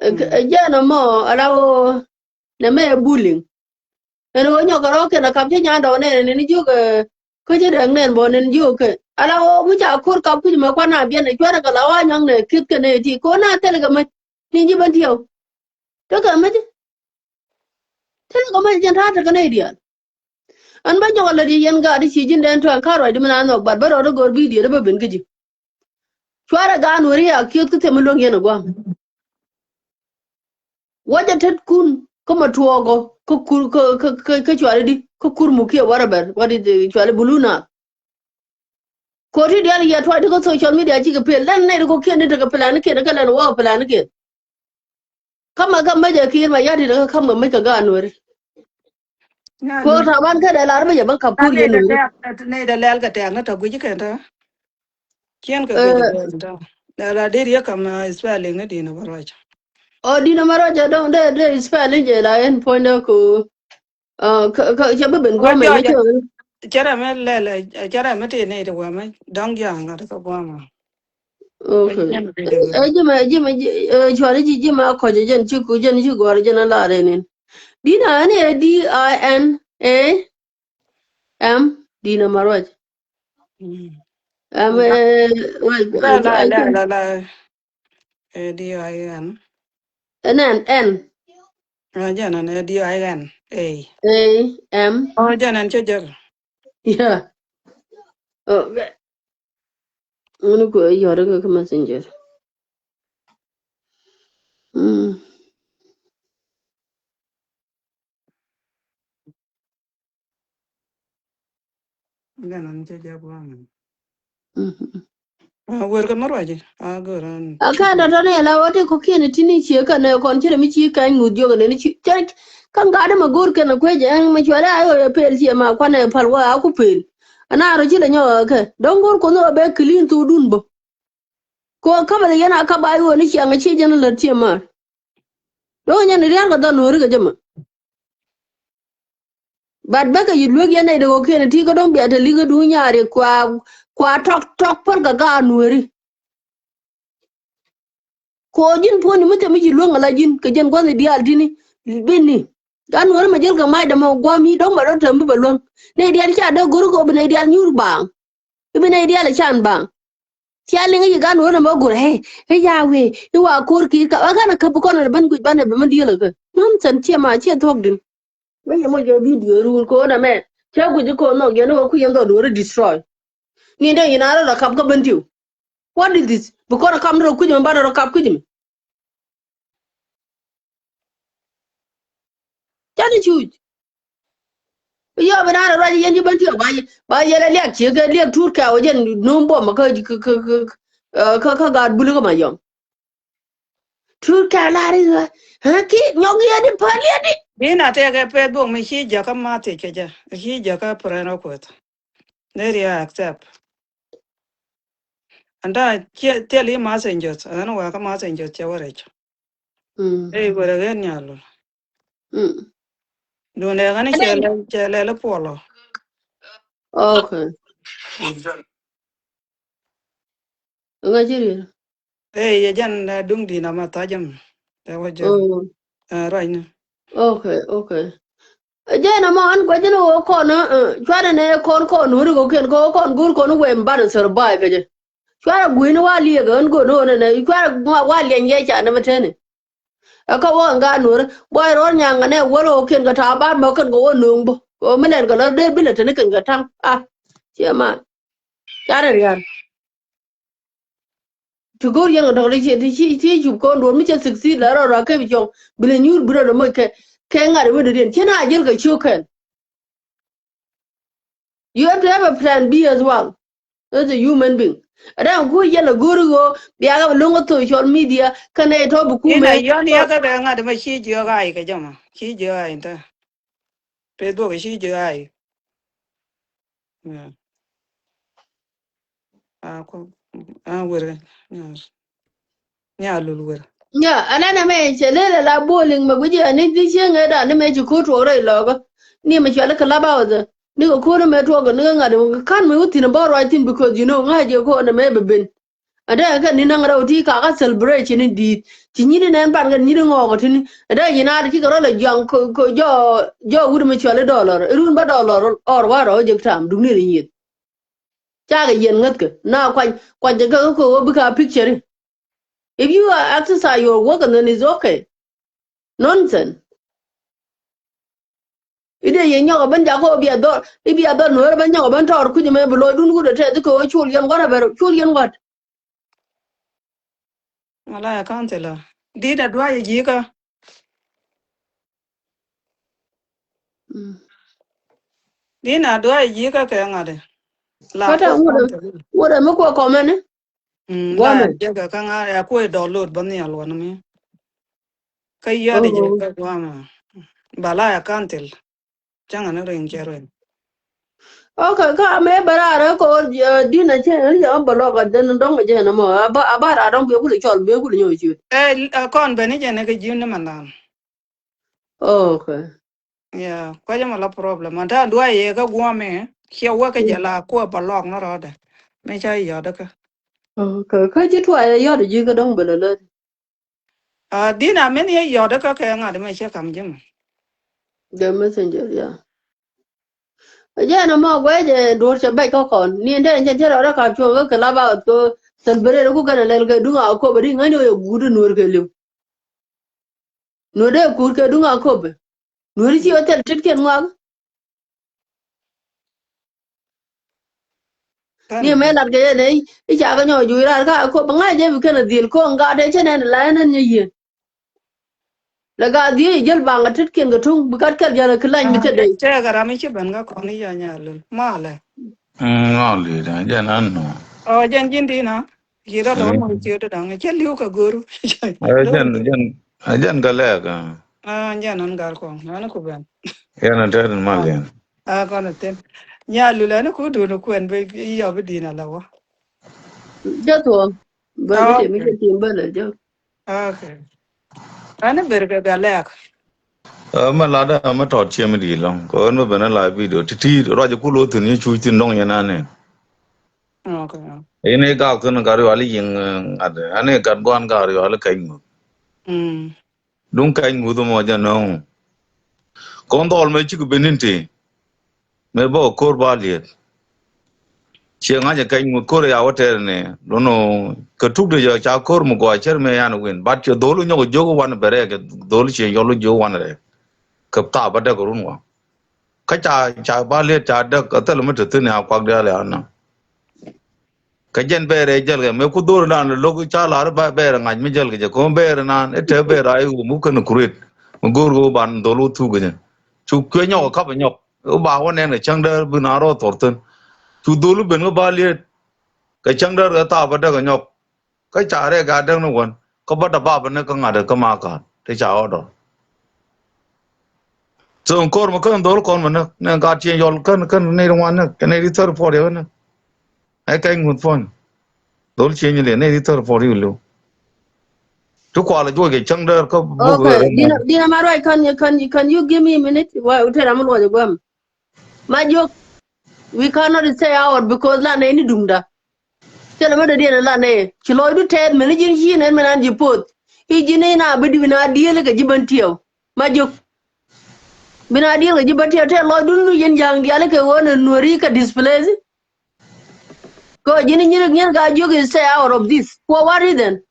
Ɛ jɛn ɛmɔ ala wä nɛ mɛ bullying. Ɛn wä nyɔk kɛ rɔ kɛn a kap cɛ nyan dɔw nɛn ɛn ni jiök ɛ kä cɛ dɛŋ nɛn bɔ nɛn jiök kɛ ala wä mi ca ko̱r kap kuc mɛ kuan a biɛn ɛ cuarɛ kɛ la wä nyɔk nɛ ki̱th kɛ nɛ ti ko̱n a thɛl kɛ mɛ ni ji̱ bä diɛw. Tekɛ mɛ ti. Thilɛ kɛ mɛ jɛn ta̱a̱ tekɛ nɛy diaal. Ɛn bä nyɔk a lät yɛ yɛn gaat i̱ ci ji̱n dɛn tɔ̱ ɛn ka̱r ruacdi min a nhɔk bat bä rɔɔdɛ gɔ̱r bi̱i̱ diɛt bä ben kä ji̱. Cuarɛ gaat nuɛri a kiöth kä thɛm mi luäŋ yɛn ɛ gua̱a̱m. Wä jɛ tetkun kä ma tuɔɔkɔ kä kur kä kä kä cuarɛ di kä kur mukiɛ wärɛ bɛr wä di cuarɛ bulu naath. Koti diaal yɛ tuac ti kä social media cikɛ pel. Lɛn nɛy ti kɔ̱kiɛn ti tekɛ plan kiɛn kä lɛn wä plan kiɛn. Kamɛ kä mec ɛ Kiir Mayardit kä kamɛ mec kɛ gaat Nuɛri. Ko taban kä dee lar mec ɛ bä kap kur yɛ Nuɛri. Nɛy dee lɛl kɛ tɛk ni tɔ guic kɛn tɔ. Ciɛn kɛ guic kɛn tɔ. Dee la dee riek kam spelling ni Dina Maruac. Ɔ, Dina Maruac ɛ dɔŋ dee dee spelling jɛ la en puɔ̱nydɛ ko. Kä kä cɛ bi ben guamɛ ni cɛ. Cɛ rɛ mi lɛl cɛ rɛ mi ti ni ti wɛ mi dɔŋ jaŋ ŋa̱t kä guamɛ. Okay. Ɛ jimɛ jimɛ cuari ji jimɛ a kɔc jɛn ci ku jɛn ci gɔr jɛn a lar ɛn in. Dina ɛn ɛ D I N A M Dina Maruac. Ɛm ɛ la la la la. A D I N. Ɛn ɛn ɛn. Ɛ jɛn ɛn A D I N A. A M. Ɔ jɛn ɛn cä jɛk. Yeah. Okay. Ŋuni kuɛ yɔr kä kä messenger. Mm. Wer kɛ mɛ ruaci a gör an. A ka dɔ̱tɔ̱ ni ala wä ti kɔ̱kiɛn ti ni cië kɛ nɛ kɔn ci rɛ mi ci kany ŋuth jiök nɛ ni ci cɛ. Kaŋ gat dämɛ go̱o̱r kɛn kuec ɛn mɛ cuɛlɛ a ɣöö pel ciɛ ma kuanɛ pal wä a ku pel. Ana rɔ ci lɛ nyɔk kɛ dɔ̱ŋ go̱o̱r kuɔth wä bɛ clean thokdun bä. Kɛ wä kapɛ yɛn a kap a ɣöö ni ciaŋ a ci jɛn lät ciɛ maar. Dɔ̱ŋ nyɛn ria̱r kɛ dhɔl nuɔ̱ɔ̱ri kɛ jɛ mɛ. But bäkɛ yi luek yɛn nɛy dee ɣöö kiɛn ti kä dɔ̱ŋ bia te li̱kä duun nyaari kua kua tɔk tɔk päl kɛ gaat nueeri. Kɛ ɣöö ji̱n puɔ̱ni mi te mi ci luäŋ ala ji̱n kɛ jɛn gua̱th i̱ diaal ti̱ni. Bini gaat nueeri mɛ jäl kɛ mac dämɛ gua̱a̱m i̱ dɔ̱ŋ bɛ rɔ tɛm bi bɛ luäŋ. Nɛy diaal ca dee go̱r kɛ ɣöö bi nɛy diaal nyuur baaŋ. I̱ bi nɛy diaal i̱ can baaŋ. Cia liŋ i̱ gaat nueeri mɛ go̱r ɛ i̱ ya wee i̱ wa ko̱r ki̱i̱t ka ɣän ɛ käp bi kɔn ɛ ben guic banɛ bɛ mi diël ɛ kɛ. Nonsense ciɛ ma ciɛ thuɔ̱k di̱n. Bä yɛ mɔ jɛ video run ko na mɛ. Cɛ guic ko nɔ yɛn wä ku yɛn dhɔ duɔri destroy. Ni dee yɛn a rɔ kap kä ben tiu. What is this? Bi kɔn kam rɔ kui̱c mɛ ba rɔ kap kui̱c mɛ. Cani cuc. Yɔ bi na rɔ ruac yɛn ci ben tiu ba yɛ ba yɛ lɛ liak ci kɛ liak tur kɛ wä jɛn num bom kä kä kä kä kä gat buli kä ma yɔŋ. Tur kɛ lar i̱ ɣä ɣä ki nyɔk yɛ di päl yɛ di. Bi na tɛkɛ Facebook mi ci jäkä ma thiec kɛ jɛ ci jäkä pren rɔ kueth. Neri a accept. Anda thil i̱ messengers ɣän wä kä messengers cɛ wä rɛc. Ey wä rɛ ɣän nyal lul. Dun ɛ ɣän cɛ lɛ cɛ lɛ lɛ puɔlɔ. Okay. Ŋa ci rier. Ey yɛ jɛn duŋ di na ma tha̱a̱c jɛ mɛ. Ɛ wä jɛ. Ruacni. Okay, okay. Jɛn ama an gua̱cä ni wä kɔn cuarɛ nɛ kɔn kɔn wä ri kɔkiɛn kɔ kɔn go̱r kɔn wɛ mi banɛ survive kɛ jɛ. Cuarɛ guini wa liɛk ɣän go̱r ni wä nɛ nɛ cuarɛ wa liɛny yɛ ca nɛ mɛ teni. Ɛ kä wä ŋa nuɔri buay ruɔr nyaŋ ŋa nɛ wä ri kɔkiɛn kɛ ta̱a̱ bar mɛ kɛn kɛ wä no̱o̱ŋ bä kɛ wä mi lɛn kɛ lɔ dee bilɛ teni kɛn kɛ ta̱ŋ a. Ciɛ ma carɛ rian. Ti go̱o̱r yɛn kɛ dɔ̱k ti ci ti ci cup kɔn duɔ̱ɔ̱r mi cɛ succeed la rɔ rɔ kɛ bi cɔŋ bi lɛ nyuur bi rɔ dɔ moc kɛ kɛ ŋa̱t ɛ wendɛ diɛn ci na jiɛl kɛ ciök kɛn. You have to have a plan B as well as a human being. Ɛ dee ŋu yɛn a go̱o̱r i̱ ɣöö bia kɛ bi lo̱ŋ kä social media kɛnɛ tɔ̱ bi kumɛ. Yɔn yɛ kɛ bɛ ŋa̱t mɛ ci jiök ay kɛ jɔmɔ ci jiök ay tɛ. Facebook ci jiök ay. A wër nya lul wër. Nya anɛnɛ mɛ cɛ lelɛ la bowling mɛ guici ani ti cieŋ ɛ dan ni mɛ ci ko̱r tuɔɔk rɛy lɔɔkä. Ni mɛ cuali kɛ lap awth ni kɛ ko̱r ni mɛ tuɔɔk ni kɛ ŋa̱t kan mɛ wä thi̱n bä ruac thi̱n because you know ŋa̱c jɛ ko̱r ni mɛ bɛ ben. Adɛ kɛ ni naŋ rɛw ti kakä celebration in di̱i̱t ci nyini nɛn pan kɛ nyini ŋɔɔk tini. Adɛ yi naar cikɛ rɔ lɛ juaŋ kɛ jɔ jɔ wut mi cuali dollar run bä dollar ɔr wa rɔ jek tam duk ni ri nyieth. Cakɛ yɛn ŋäthkɛ na kuany kuany jɛ kɛ kɛ kɛ wä bika picture. If you are exercise your work and then it's okay. Nonsense. I̱ dee yɛ nyɔk ɛ ben jakɔ i̱ bia dhɔr i̱ bia dhɔr nueer ɛ ben nyɔk ɛ ben tɔɔr kui̱c ɛmɛ bi lɔcdun wut ɛ tɛth kɛ ɣöö col yɛn gua̱t ɛ ben col yɛn gua̱t. Wala ɛ councilor di̱t aduac ɛ ji̱kä. Di̱t aduac ɛ ji̱kä kɛ ŋa̱t ɛ. La kata kuɛ ŋuɔt kɔn tɛli. Ŋuɔt mi kuɛ kɔmɛn ni. Mm, la guamɛ jɛ kɛ kaŋa ya kuɛ download bä nhial wanɛ mi. Kä yia di jɛ kɛ guamɛ. Ba la ya kan thil. Cäŋ ni rin cɛ rin. Ok, ka mɛ bɛ raar ɛ kɔ, eh, din a cɛ ni jɛ ɣän bɛ lɔk a den dɔŋ jɛ ni mɔ. A ba, a ba raar dɔŋ bɛ kuli cɔl, bɛ kuli nyɔ ciöt. Ɛ, a kɔn bɛ ni jɛ ni kɛ ji̱n ni mandan. Ok. Yeah, kuecä mɛ la problem. An ta̱a̱ duay yɛ kä guɔmɛ ciɛ wä kä jɛ la kuɛ bɛ lɔk ni rɔɔdɛ. Mɛ ca yɔt kä. Ok, kä ji̱ tuay yɔt ji̱ kä dɔŋ bɛ lɛ lät. Ah, din a min yɛ yɔt kä kɛ ŋa̱t mɛ cɛ kam ji̱ mɛ. The messenger, yeah. Jɛ na mɔ guɛ jɛ duɔr cɛ bɛc kä kɔn. Ni ɛn dee ɛn cɛ tiɛt rɔɔdɛ kap cuɔ̱ŋ kä kɛ lap a ɣɔth kɛ celebrate ku kɛn a lɛl kɛ duŋ a kop a di ŋa̱ny ni wä yɛ guut a nuɔr kɛ li̱w. Nuɔ̱t dee kuut kɛ duŋ a köpɛ. Nuɔ̱t i̱ ci ɣä thil tetkiɛn ŋɔak. Ni mɛ lat kɛ yɛn i̱ ca kɛ nyɔk juuc raar ka a köpɛ ŋa̱c jɛ bi kɛn a dhil ko̱o̱ŋ gat dee cä nɛn la ɛn ɛn nyɛ yieen. Lɛ gat dhiec i̱ jäl baŋ a tetkiɛn kɛ tuŋ bi kat kɛl jäl a ki lany bi thil dee. Cɛ kɛ ram i̱ ci ben kä kɔn i̱ yɔ nyal lul malɛ. Ŋɔl i̱ jɛn an nɔ. Ɔ jɛn ji̱n di̱n a. Ci rɔ lɔ mɔ ciöt da̱ŋ cä li̱w kɛ go̱r. Ɛ jɛn jɛn ɛ jɛn kɛ lɛɛk. Ɛ jɛn an gal kɔŋ an ku ben. Yɛn a tɛt in mal yɛn. A kɔn a thin nya lul an ku dun kuɛn bi yɔ bi din a lɛ wä. Jɛ thuɔ̱ŋ bä bi temi jɛ tim bä lɛ jɛ. Ok. An ber kɛ bɛ lɛɛk. Ɛ mɛ lat ɛ mɛ tɔt ciɛ mi di̱i̱t lɔŋ kɛ ɣän mɛ ben ɛ la video ti ti ruac ku lo̱ thi̱n ni cuc thi̱n dɔŋ yɛn anɛ. Ok. Ini gak thi̱n gat yual i̱ yiŋ ŋa̱t ani gat guan gak yual i̱ kɛc ŋuth. Mm. Duŋ kɛc ŋuth mɔ jɛ nöŋ. Kɔn dhɔl mɛ cik ben in ti. Mëë bä kɛ ko̱r ba liet. Ciɛ ŋa̱c ɛ kɛc ŋuth ko̱r ɛ ya wä tɛɛr ni. Lo̱n ɔ kɛ tuk de jɛ ca ko̱r mi gɔaa cär mëë yan win. Bat ciɛ dhol nyɔk jiök wan bɛ rɛɛk kɛ dhol ciɛ yɔl jiök wan rɛɛk. Kɛ thaap bä däk run wa. Kä ca ca ba liet ca däk ɛ thil mi te thi̱n ya kuak diaal ya na. Kɛ jɛn bɛɛrɛ jäl kɛ mëë ku dhor dan lo̱k ca lar ba bɛɛrɛ ŋa̱c mi jäl kɛ jɛ ko̱n bɛɛrɛ naan ɛ te bɛɛrɛ a i̱ wum wä kɛn kuret. Mi go̱o̱r kɛ wä ban dhol wä thuk kɛ jɛ. Cu kuɛ nyɔk ɛ kap ɛ nyɔk. Wä ba wä nɛn kɛ cäŋ däär bi na rɔ thor thi̱n. Cu dhol wä ben wä ba liet. Kɛ cäŋ däär kɛ thaap bä däk ɛ nyɔk. Kä ca rɛk a däk ni wän kä bä dä bapä ni kä ŋa̱t kä ma ka̱n ti ca ɣɔt ɔ. So in ko̱r mi kän dhol kɔn mi näk ni gat cieŋ yɔl kän kän ni ri ŋuan näk kɛ ni ri thär puɔt yɛ näk. Ɛ kɛc ŋuth puɔ̱ny. Dhol cieŋ ni liɛ ni ri thär puɔt yɛ liw. Ti kual juɔc kɛ cäŋ däär kä buk. Okay, Dina, Dina ma ruac, can you, can you, can you give me a minute? Wa, te ram luɔc guam. Ma jok, we cannot stay out because la nɛ ni dumda. Thilɛ mi dɔ̱diɛn la nɛ ci lɔcdu tɛth mɛn ji̱n ci nɛn mɛn an ji̱ poth. I̱ ji̱n i̱ na bi di̱ na diël kɛ ji̱ bän tiɛw. Ma jiök. Bi na diël kɛ ji̱ bän tiɛw tɛth lɔcdun lu yɛn ja̱a̱ŋ diaal kɛ ɣöö nɛ nuɔ̱ri kɛ displace. Kɛ ɣöö ji̱n i̱ nyin i̱ nyin ka jiök i̱ stay out of this. For what reason?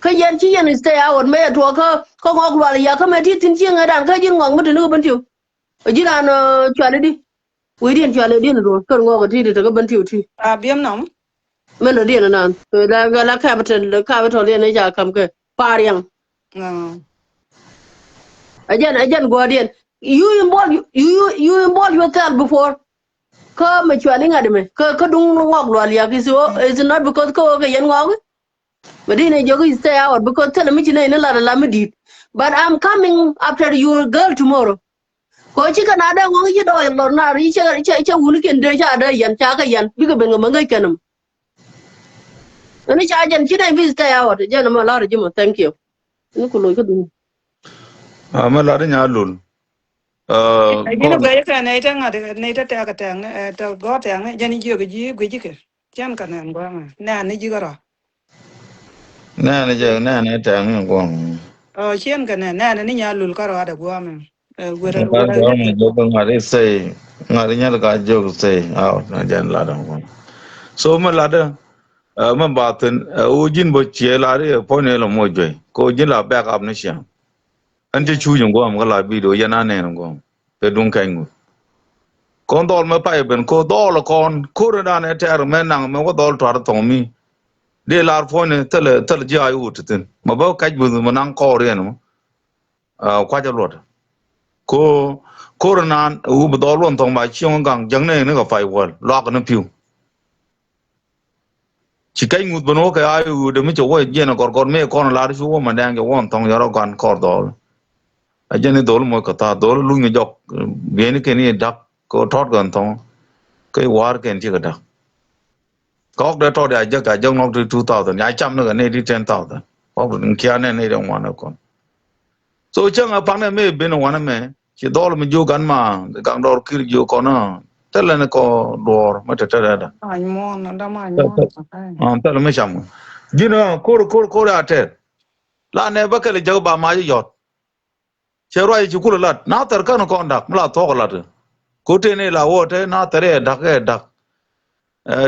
Kä yɛn ci yɛn stay out mëë yɛ tuɔɔk kä kä ŋɔk lual yakä mëë ti thi̱n ci ŋädan kä ji̱n ŋɔk mi te ni kɛ bän tiɛw. Ɛ ji̱n an cuali di. Wecdiɛn cuali diɛn duɔ̱ɔ̱r kär ŋɔɔk ɛ ti di tekä ben tiw ti. A biɛm nɔm. Mɛn dɔ̱diɛn ɛnan la la capital, capital diɛn ɛ ca kam kɛ pariɛŋ. Ɛ jɛn ɛ jɛn guɔ̱ɔ̱rdiɛn. You involve, you, you, you involve yourself before. Kä mɛ cuali ŋa̱t mɛ kä kä duŋ ŋɔɔk lual yak is, is not because kä wä kɛ yɛn ŋɔɔk. But in a joke, you stay out because tell me you know la la me did. But I'm coming after your girl tomorrow. Ko ci kɛ na dee ŋɔŋ ci dɔɔc lɔr nar i̱ cɛ cɛ cɛ wuni kɛn dee ca dee yɛn ca kɛ yɛn bikɛ ben kɛ mɛ ŋäc kɛn mɛ. Ɛn ca jɛn ci dee bi stay out jɛn mɛ lar ji̱ mɛ, thank you. Ni ku loc kä duŋ. A mɛ lar i̱ nya lul. Ji̱n guɛc kɛ nɛy te ŋa̱t nɛy te tɛk tɛk ni tɛ gɔ̱ tɛk ni jɛn jiök ji̱ guic kɛ. Cɛn kɛ nɛn gua̱a̱ŋ nɛn ni ji̱ kärɔa. Nɛn jɛ nɛn tɛk ni gua̱a̱ŋ. Ɔ cɛn kɛ nɛn nɛn ni nya lul kärɔa dɛ gua̱a̱ŋ. Ŋa̱t gua̱a̱ŋ jɛ ŋa̱t i̱ say ŋa̱t i̱ nyɛl ka jiök say out na jɛn lat dɛ gua̱a̱ŋ. So mɛ lat dɛ mɛ ba thin ɛ wä ji̱n bä ciɛ lat i̱ puɔ̱ny ni lɛ moc juey kɛ wä ji̱n la back up ni ciaŋ. Ɛn cä cuuc in guɔ̱ɔ̱m kä la video yɛn a nɛn in guɔ̱ɔ̱m. Pɛ duŋ kɛny ŋuth. Kɔn dhɔl mɛ pay ben ko̱ dhɔl kɔn ko̱r in dan ɛ tɛɛr mɛ naŋ mɛ wä dhɔl tuar thɔŋ mi. Dee lar puɔ̱ny ni thilɛ thilɛ ji̱ a i̱ wut ti thin mɛ bä kɛc buth mɛ naŋ kɔɔr yɛn mɛ. Kuac a luɔt. Ko Ko̱r naan ɛ wu bi dhɔɔl Wuɔn Thɔŋ ba cieŋ gaŋ jäŋ ni ni kɛ pay wäl luak ni pi̱w. Ci kɛc ŋuth ben wä kɛ ay wu de mi cɛ wä jiɛn ɛ gɔrgɔr mëë kɔn lar cu wä Mandɛŋ cɛ Wuɔn Thɔŋ yɔrɔ gan kɔr dhɔɔl. A jɛn ni dhɔɔl moc kɛ thaar dhɔɔl luny kɛ jɔk bieni kɛn i̱ da̱k kɛ tɔt kɛn thɔŋ kɛ i̱ war kɛn ci kɛ da̱k. Kɔk dee tɔt ya jek a jek nɔk ti two thousand ya cam ni kɛ ni ti ten thousand. Kɔk dee kia nɛ ni dee ŋuan kɔn. So cäŋ a paŋ nɛ mëë ben ŋuan mɛ ci dhɔl mi jiök an ma gaŋ dɔr kir jiök kɔn a thilɛ ni kɔ duɔr mɛ tɛ tɛ dɛ da. Thilɛ mi cam. Ji̱n a kor kor kor ya tɛt. La nɛ bä kɛl jek ba ma ji yɔt. Cɛ ruac ci kulɛ lat na thɛr kän kɔn dak mi la thuɔk lat. Ko tëë ni la wä te na thɛr ɛ dak ɛ dak.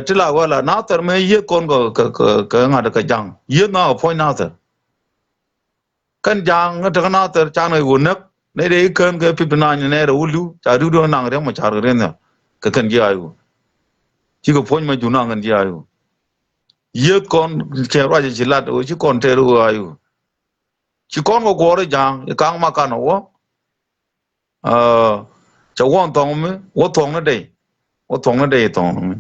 Ti la wä la na thɛr mɛ yieth kɔn kɛ kɛ kɛ ŋa̱t kɛ ja̱ŋ yieth na kɛ puɔ̱ny na thɛr. Kän ja̱ŋ ŋä tek na thɛr can kɛ wä näk ni dee ikän kɛ pip na ni nɛɛr ɛ wä li̱w ca ri̱w duɔn naŋ riɛm mɔ car kɛ riɛn nhial kɛ kän ji̱ ay wä. Ci kɛ puɔ̱ny mɛ jun naŋ kän ji̱ ay wä. Yieth kɔn cɛ ruac ci lat wä ci kɔn tɛr wä ay wä. Ci kɔn kɛ guɔ̱ɔ̱r i̱ ja̱a̱ŋ i̱ ka̱ŋ ma kan ɛ wä. Cɛ Wuɔn Thɔŋ mi wä thuɔ̱ŋ ni dey. Wä thuɔ̱ŋ ni dey thuɔ̱ŋ mi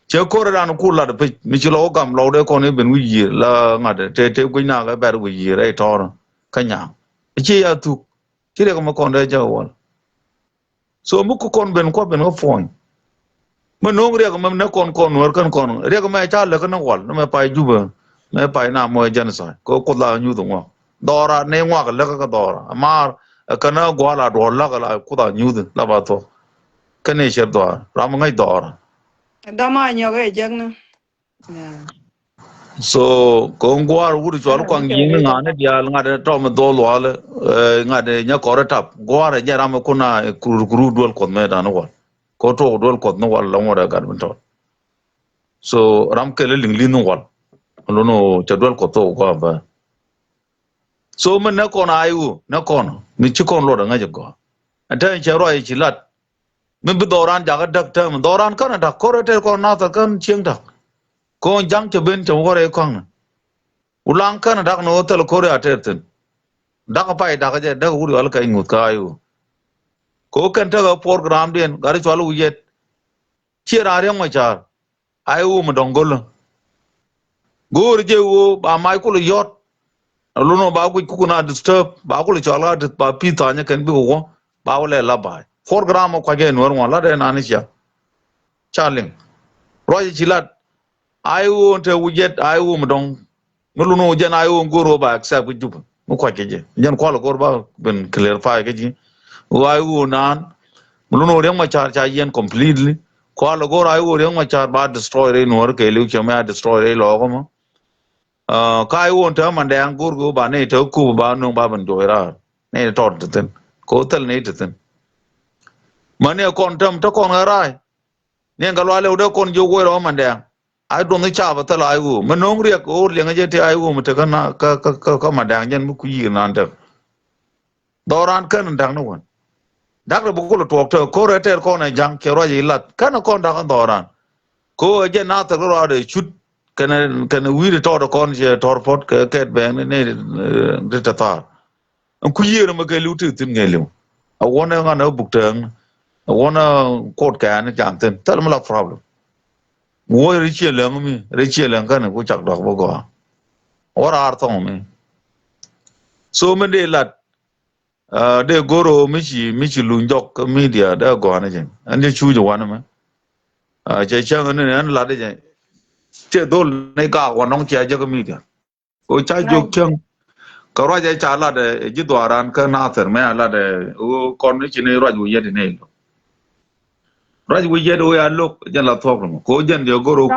cɛ ko̱r dan ku lat pic mi ci lɔ wä gam lɔw dee kɔn i̱ ben wi̱c yiër la ŋa̱t te te guic nak ɛ bɛr wi̱c yiër ɛ tɔɔr. Kä nyaŋ i̱ ci ya thuk ci riɛk mi kɔn dee jɛ wal. So mi ku kɔn ben kuɔ ben kä puɔ̱ny. Mi no̱o̱ŋ riɛk mɛ nɛ kɔn kɔn nuɔr kän kɔn riɛk mɛ ca lek ni wal ni mɛ pay Jubɛ mɛ pay na mɔ genocide kɛ kuoth la nyuth ŋuak dhɔra ni ŋuak lek kä dhɔra amar kän a gual a duɔl lak la kuoth a nyuth la ba thuɔk. Kɛn i̱ cɛ dhɔra ram ŋäc dhɔra. Dama nyɔk ɛ jek ni. So kɛ ŋuar wut cual kuaŋ ji̱n ŋa̱n ni diaal ŋa̱t ni tɔm dhol wal ŋa̱t ni nyɛ kɔr tap guar jɛ ram kuna kur kur duel kuɔth mɛ dan wal. Ko tok duel kuɔth ni wal la ŋuɔt ɛ gat bin tɔt. So ram kɛl liŋ liŋ ni wal. Lono cɛ duel kuɔth tok guar bä. So mi nɛ kɔn a iwu nɛ kɔn mi ci kɔn luɔt a ŋäc a gɔa. Ɛn tɛn cɛ ruac ci lat. Mi bi dhɔran jakä däk tɛm dhɔran kän a dak kor a tɛr kɔn nathɛr kän cieŋ dak. Kɔn jaŋ cɛ ben cɛ wä rɛy kɔaŋ ni. Wulaŋ kän a dak ni wä thil kor a tɛr thin. Dak a pay dak a jɛ däk wut yɔal kɛc ŋuth kä a iwu. Kɛ wä kɛn tekɛ program diɛn gat cual wi̱i̱ yɛt. Ciɛ ran riɛŋ mɔ car. Ay wum dɔŋ go̱lä. Go̱o̱r jɛ woo ba mac kulɛ yɔt. A lun wä ba guic kukun a disturb ba kulɛ cɔal a dith ba pi̱i̱ tha̱a̱nyä kɛn bikɛ wä ba wä lɛ la ba̱a̱c. Program wä kuac kɛ nuɔr ŋuan lat ɛ nani cia. Ca liŋ. Ruac ci lat. Ay woo te wi̱c yɛt ay wum dɔŋ. Mi lun wä jɛn ay woo go̱o̱r wä ba accept kä Jubɛ mi kuac kɛ jɛ jɛn kual go̱o̱r ba ben clarify kä ji̱. Wä ay woo naan. Mi lun wä riɛŋ ma car ca yɛn completely. Kual go̱o̱r ay woo riɛŋ ma car ba destroy rɛy nuɔr kɛ liw cɛ mɛ a destroy rɛy lɔɔk mɔ. Ka ay woo te Mandɛŋ go̱o̱r kɛ wä ba nɛy te kup ba no̱ŋ ba ben joy raar nɛy te tɔt te thin. Kɛ wä thil nɛy te thin. Ma nɛy kɔn täm te kɔn ɣä raay. Nɛy kä lual lɛ wä dee kɔn jiök wä rɔ Mandɛŋ. Ay duɔth ni caap a thil ay woo mi no̱o̱ŋ riɛk ɣöö liɛŋ jɛ ti ay woo mi tekä na kä kä kä Mandɛŋ jɛn mi kui̱ yiëër nan tek. Dhɔran kän da̱k ni wän. Da̱k rɛ bi kulɛ tuɔɔk tek ko̱r ɛ tɛɛr kɔn ɛ ja̱ŋ cɛ ruac i̱ lath kän ɛ kɔn da̱k in dhɔran. Ko̱r ɛ jɛ na thil kɛ ruaadɛ cut kɛnɛ kɛnɛ wi̱i̱dɛ tɔɔt ɛ kɔn cɛ tɔr puɔ̱t kɛ kɛt bɛɛŋ ni ni ti te thaar. Ɛn ku yiëër ɛmɛ kɛ li̱w ti thi̱n ŋɛɛliw. A wuɔ̱n ɛ ŋa̱n ɛ buk tɛɛŋ. A wuɔ̱n ɛ kuɔt kɛɛn i̱ ja̱a̱n thi̱n thil mi la problem. Wuɔ̱c ri ciɛ lɛŋ mi ri ciɛ lɛŋ kɛn ku cak dɔk bä gɔaa. Wä raar thɔŋ mi. So mi dee lat dee go̱r ɣöö mi ci mi ci luny jɔk kä media dee gɔaa ni jɛ ɛn jɛ cuuc ɛ wan ɛmɛ. Cɛ cäŋ ni ɛn lat jɛ. Cɛ dhol ni gaak wa nɔŋ cia jɛ kä media. Ko ca jok cäŋ. Kä ruac ɛ ca lat ɛ ji̱ dhuaran kä Nathir mɛ a lat ɛ ɣöö kɔn ci ni ruac wi̱i̱ yɛt ni lo. Ruac wi̱i̱ yɛt ɣöö ya lok jɛn la thuɔk mɔ ko jɛn jɛ goro.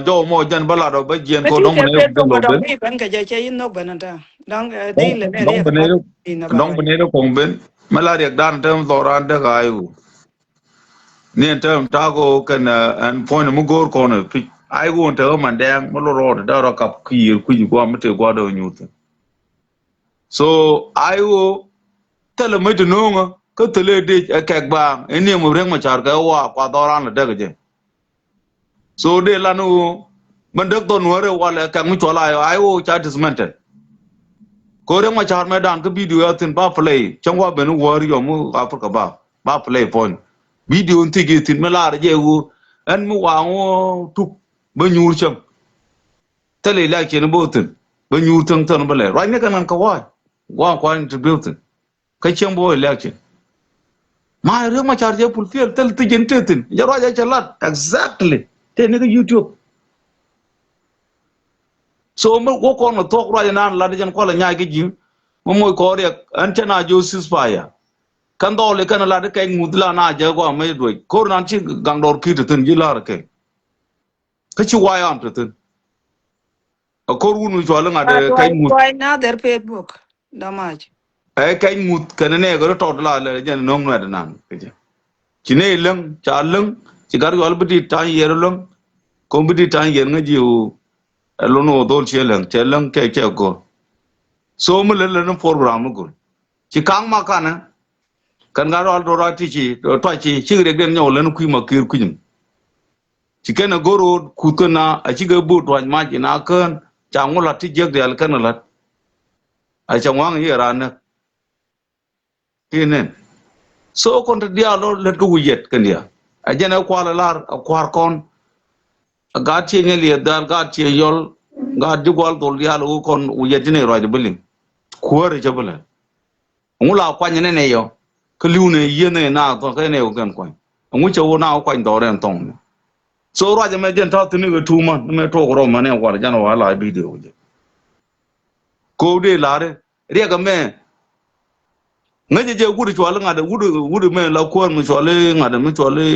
Jɔw mɔ jɛn bä lat ɔ bä jiɛn ko dɔŋ bä ne lo ben. Dɔŋ bä ne kɔŋ ben mɛ la riɛk dan tem dhuaran dek a iwu. Ni ɛn tääm ta̱a̱ kɛ ɣöö kɛn ɛn puɔ̱ny mi go̱o̱r kɔn ɛ pi̱c. Ay ɣöö ɛn te ɣä Mandɛŋ mi lo rɔɔd da̱rä kap ki̱i̱r kui̱c gua̱a̱ mi tëë gua̱a̱r dee ɣä nyuuth. So ay ɣöö thilɛ mi ti no̱o̱ŋä kä thilɛ dec ɛ kɛk baaŋ ɛ niɛm ɛ riäŋ mɛ ca̱r kɛ ɣöö wa kua dhɔran lɛ däk ɛ jɛ. So dee lan ɣöö mɛn däk dhɔn wärɛ walɛ kɛk mi cuɔl ay ɣöö ca dismantle. Ko Riek Machar mɛ dan kä video ya thin ba play. Cäŋ wa ben wäär yɔm Africa ba. Ba play puɔ̱ny. Video in thiec i̱ thin mi lar jɛ wu. Ɛn mi wa ŋu tuk. Bä nyuur cäŋ. Thil election bä thin. Bä nyuur thäŋ thäŋ bä lɛ. Ruacni kɛ nan kä wa̱a̱. Wa kuan interview thin. Kä cäŋ bä election. Ma Riek Machar jɛ fulfill thil thiec in te thin. Jɛ ruac jɛ cɛ lat. Exactly. Te ni kä YouTube. So mi wä kɔn kɛ thuɔ̱k ruac inan lat jɛn kualɛ nyac kä ji̱. Mi moc kɔn Riɛk ɛn cɛ na ji̱ ceasefire. Kɛn dhɔli kɛn lat kɛc ŋuth la na jɛ gɔaa mec duec ko̱r nan ci gaŋ dɔr ki̱t thi̱n ji̱ la̱r kɛ. Kä ci wayam te thi̱n. Ɛ ko̱r wun mi cual iŋa̱t ɛ kɛc ŋuth. Tuany na dhɛr Facebook. Damac. Ɛ kɛc ŋuth kɛn nɛ kɛ ri tɔt la lɛ jɛn no̱ŋ nuɛt nan. Ci nɛ läŋ ca läŋ ci gat yɔal bi dit ta̱a̱ yiɛr läŋ. Ko̱n bi dit ta̱a̱ yiɛr ŋä ji̱ wu. Ɛ lon wä dhol ciɛ läŋ cɛ läŋ kɛ cɛ go̱r. So mi lät lät ni program mi gul. Ci kaŋ ma kanɛ. Kɛn gat yɔal dora ti ci tuac ci cik riɛk den nyɔk lät ni kui̱ ma ki̱r kui̱ny. Ci kɛn a go̱r ro̱o̱d kuth kɛn na a cikɛ bo̱o̱t tuac mac in a kään ca ŋu la̱t ti jiäk diaal kɛn a la̱t. A ca ŋuaŋ yiëë raan näk. Ti nɛn. So kɔn te diaal lɔ lät kä wi̱i̱ yɛt kɛn diaal. A jɛn ɛ kual a lar a kua̱r kɔn. A gaat ciëny a liɛth diaal gaat ciëny yɔl. Gaat ji̱ gual dhol diaal a wä kɔn wi̱i̱ yɛt ji̱n a ruac a bi liŋ. Kuäär a cä bi lät. Ŋu la kuany ni nɛy yɔ kä li̱w ni yieth ni na thɔn kä nɛy wä kɛn kuany. Ŋu cɛ wä na wä kuany dhɔr ɛn thɔŋ ni. So ruac ɛmɛ jɛn ta̱th thi̱n ni kɛ tuumä ni mɛ tuɔk rɔm mɛ ni ɛ kual jɛn wä a la video jɛ. Ko̱o̱k dee la̱ri riɛk ɛmɛ. Ŋäcɛ jɛ wut cuali ŋa̱t wut wut mɛ la kuäär mi cuali ŋa̱t mi cuali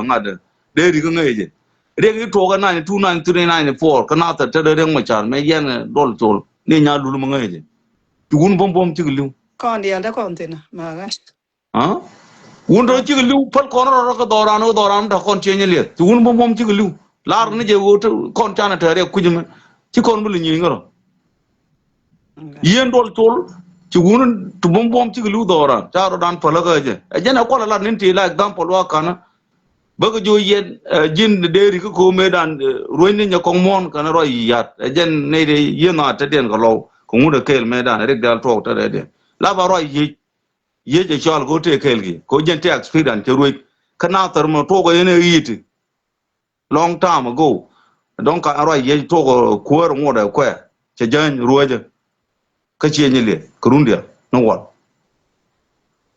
ŋa̱t. Dee rik ŋäcɛ jɛ riɛk i̱ tuɔɔk ɛ ninety two ninety three ninety four kä nathɛr te dee riɛk mɛ car mɛ yɛn duɔl col ni nya lul mɛ ŋäcɛ jɛ. Ti wun buɔ̱m buɔ̱m cik li̱w. Kɔn diɛl dee kɔn thin ma ɣän. Wun tɔ cik li̱w päl kɔn rɔrɔ kä dhɔran kä dhɔran mi ta̱ kɔn cieny liɛth ti wun buɔ̱m buɔ̱m cik li̱w. Lar ni jɛ ɣöö kɔn canɛ tɛɛr yɛ kui̱c mɛ ci kɔn bi li nyieny ŋärɔ. Yien duɔl col ci wun ti buɔ̱m buɔ̱m cik li̱w dhɔran ca rɔdan päl kä jɛ ɛ jɛn ɛ kual ɛ lat nin ti la example wa kanä. Bäkɛ jiö yɛn ji̱n dee rik kä ko̱o̱m mëëdan rueny ni nyɛ kɔŋ muɔ̱ɔ̱n kɛn rɔy yiaat ɛ jɛn nɛy dee yien a tetdiɛn kɛ lɔw kɛ ŋut ɛ kɛɛl mëëdan rik diaal tuɔɔk tetdiɛn la ba rɔy yiec. Yiec ɛ cɔal kɛ wä tëë kɛɛl ki kɛ wä jɛn tëë experience cɛ ruec kä na thɛr mɛ tuɔɔk ɛ yɛn ɛ yiiti. Long time ago dɔ̱ŋ ka ɛn ruac yiec tuɔɔk ɛ kuäär ŋuɔt ɛ kuɛɛ cɛ jäny ruecä. Kä ciɛ nyi liɛ kɛ rundiɛ ni wal.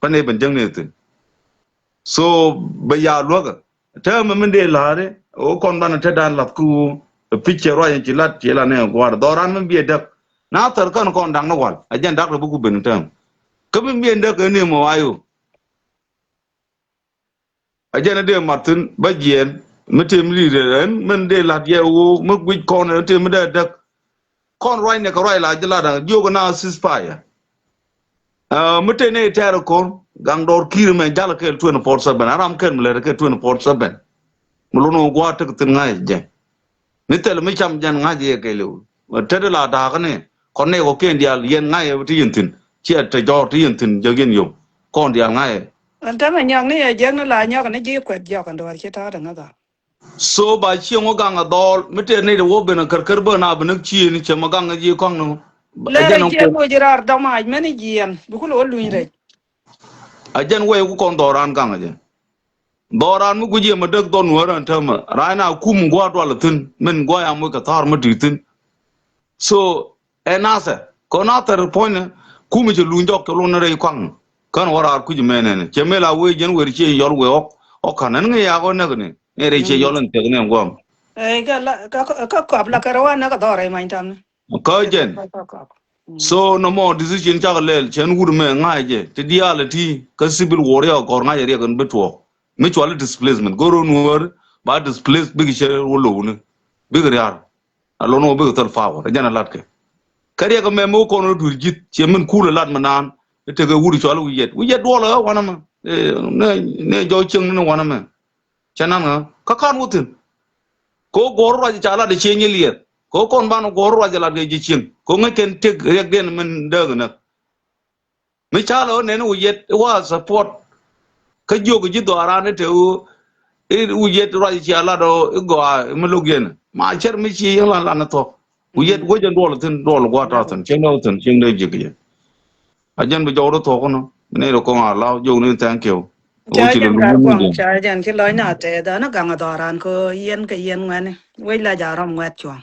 Pä ni ben jäŋ ni thi̱n. So bɛ ya luäkä. Täämɛ min dee la̱ri ɣöö kɔn banɛ tetdan lath kä ɣöö pi̱c cɛ ruac in ci lat ci lat ni gua̱a̱r dhɔran min biɛ däk. Na thär kän kɔn da̱k ni wal a jɛn da̱k rɛ bi ku ben täämɛ. Kä min biɛ däk ɛ ni mɔ wayo. A jɛn a dee mat thi̱n bä jiɛɛn mi tëë mi li̱i̱t ɛn min dee la̱t yɛ ɣöö mi guic kɔn ɛ tëë mi dee däk. Kɔn ruacnɛ kɛ ruac la ji̱ lat jiök na ceasefire. Mi tëë ni tɛɛr ko̱r gaŋ dɔɔr ki̱i̱r mɛ jal kɛɛl twenty four seven a ram kɛn mi lɛt kɛ twenty four seven. Mi lun wä gua̱a̱r tek thi̱n ŋa̱c jɛ. Mi thɛl mi cam jɛn ŋa̱c yɛ kɛɛl iw. Tet la da̱a̱k ni kɔn ni kɔ kiɛn diaal yɛn ŋa̱c yɛ ti yɛn thi̱n. Ciɛ te jɔɔr ti yɛn thi̱n jɛ yɛn yom kɔn diaal ŋa̱c yɛ. Ɛn tɛmɛ nyɔk ni yɛ jiɛk ni la nyɔk ni ji̱ kuɛt jɔk ɛn duɔ̱ɔ̱r ci ta̱a̱ ti ŋäth a. So ba cieŋ wä gaŋ a dhɔɔl mi tëë nɛy ti wä ben a kärkär bä na bi näk cieŋ cɛ ma gaŋ a ji̱ kɔaŋ ni. Lɛr a cieŋ wä ji̱ raar dɔmac mɛn i̱ jiɛn bi kul wä luny rɛc. A jɛn wɛy ku kɔn dhɔran gaŋ a jɛ. Dhɔran mi guic yɛ ma däk dhɔn wä rän täämɛ ran na kum gua̱a̱r dual thi̱n min gua̱a̱ ya moc kɛ tha̱a̱r mi ti̱i̱ thi̱n. So ɛ nathɛ kɛ nathɛ puɔ̱nydɛ. Kum cɛ luny jɔk cɛ luɔn rɛy kɔaŋ kän wä raar kui̱c mɛnɛni cɛ mel a wee jɛn wer ciɛ yɔl wee ɣɔk ɣɔk ka̱n ɛn ŋi̱i̱ yak ɣɔn näk ni ni rɛy ciɛ yɔl in thiɛk ni ɛn guam. Kä kɔp la kɛ rɛ wa näk dhɔr rɛy many tamni. Kä jɛn. So nɔmɔ decision cak lɛl cɛn wut mɛ ŋa̱c jɛ ti diaal ti kä civil war ya kɔr ŋa̱c riɛk in bi tuɔɔk. Mi cual displacement go̱r nuɔr ba displace bik cɛ wä lowni bik riar. A lon wä bik thil power jɛn a lat kɛ. Kä riɛk mɛ mi wä kɔn wä duur ji̱th ciɛ min kul a lat mi naan. Itek wut cual wi̱i̱ yɛt wi̱i̱ yɛt duɔl ɛ wanɛ mɛ. Ne jɔw cieŋ ni wanɛ mɛ. Cɛ nan ŋä kä kan wä thi̱n. Ko guɔ̱r ruac ca lat cieny liɛth ko kɔn ban guɔ̱r ruac lat kɛ ji̱ cieŋ ko ŋäc kɛn tek riɛk diɛn min dääk näk. Mi ca lɛ ɣän nɛn wi̱i̱ yɛt i̱ wa support. Kä jiök ji̱ dhɔaaran i̱ te ɣöö i̱ wi̱i̱ yɛt ruac cia lat ɣöö i̱ gɔaa i̱ mi lo̱k yɛn ma cär mi ci yäŋ lan lan i̱ thuɔ̱k. Ku yet wec ɛn duɔl thi̱n, duɔl gua̱a̱th ta̱a̱ thi̱n, cieŋ dee wä thi̱n, cieŋ dee ji̱k yɛ. A jɛn bi jɔw rɔ thuɔ̱k nɔ. Ni rɔ kɔŋ a law jɔw ni thank you. Ca jɛn gar kɔŋ, ca jɛn ci lɔc na tɛth, an gaŋ a dhɔran kɛ yɛn kɛ yɛn ŋuɛni. Wec la ja rɔm ŋuɛt cuɔ̱ŋ.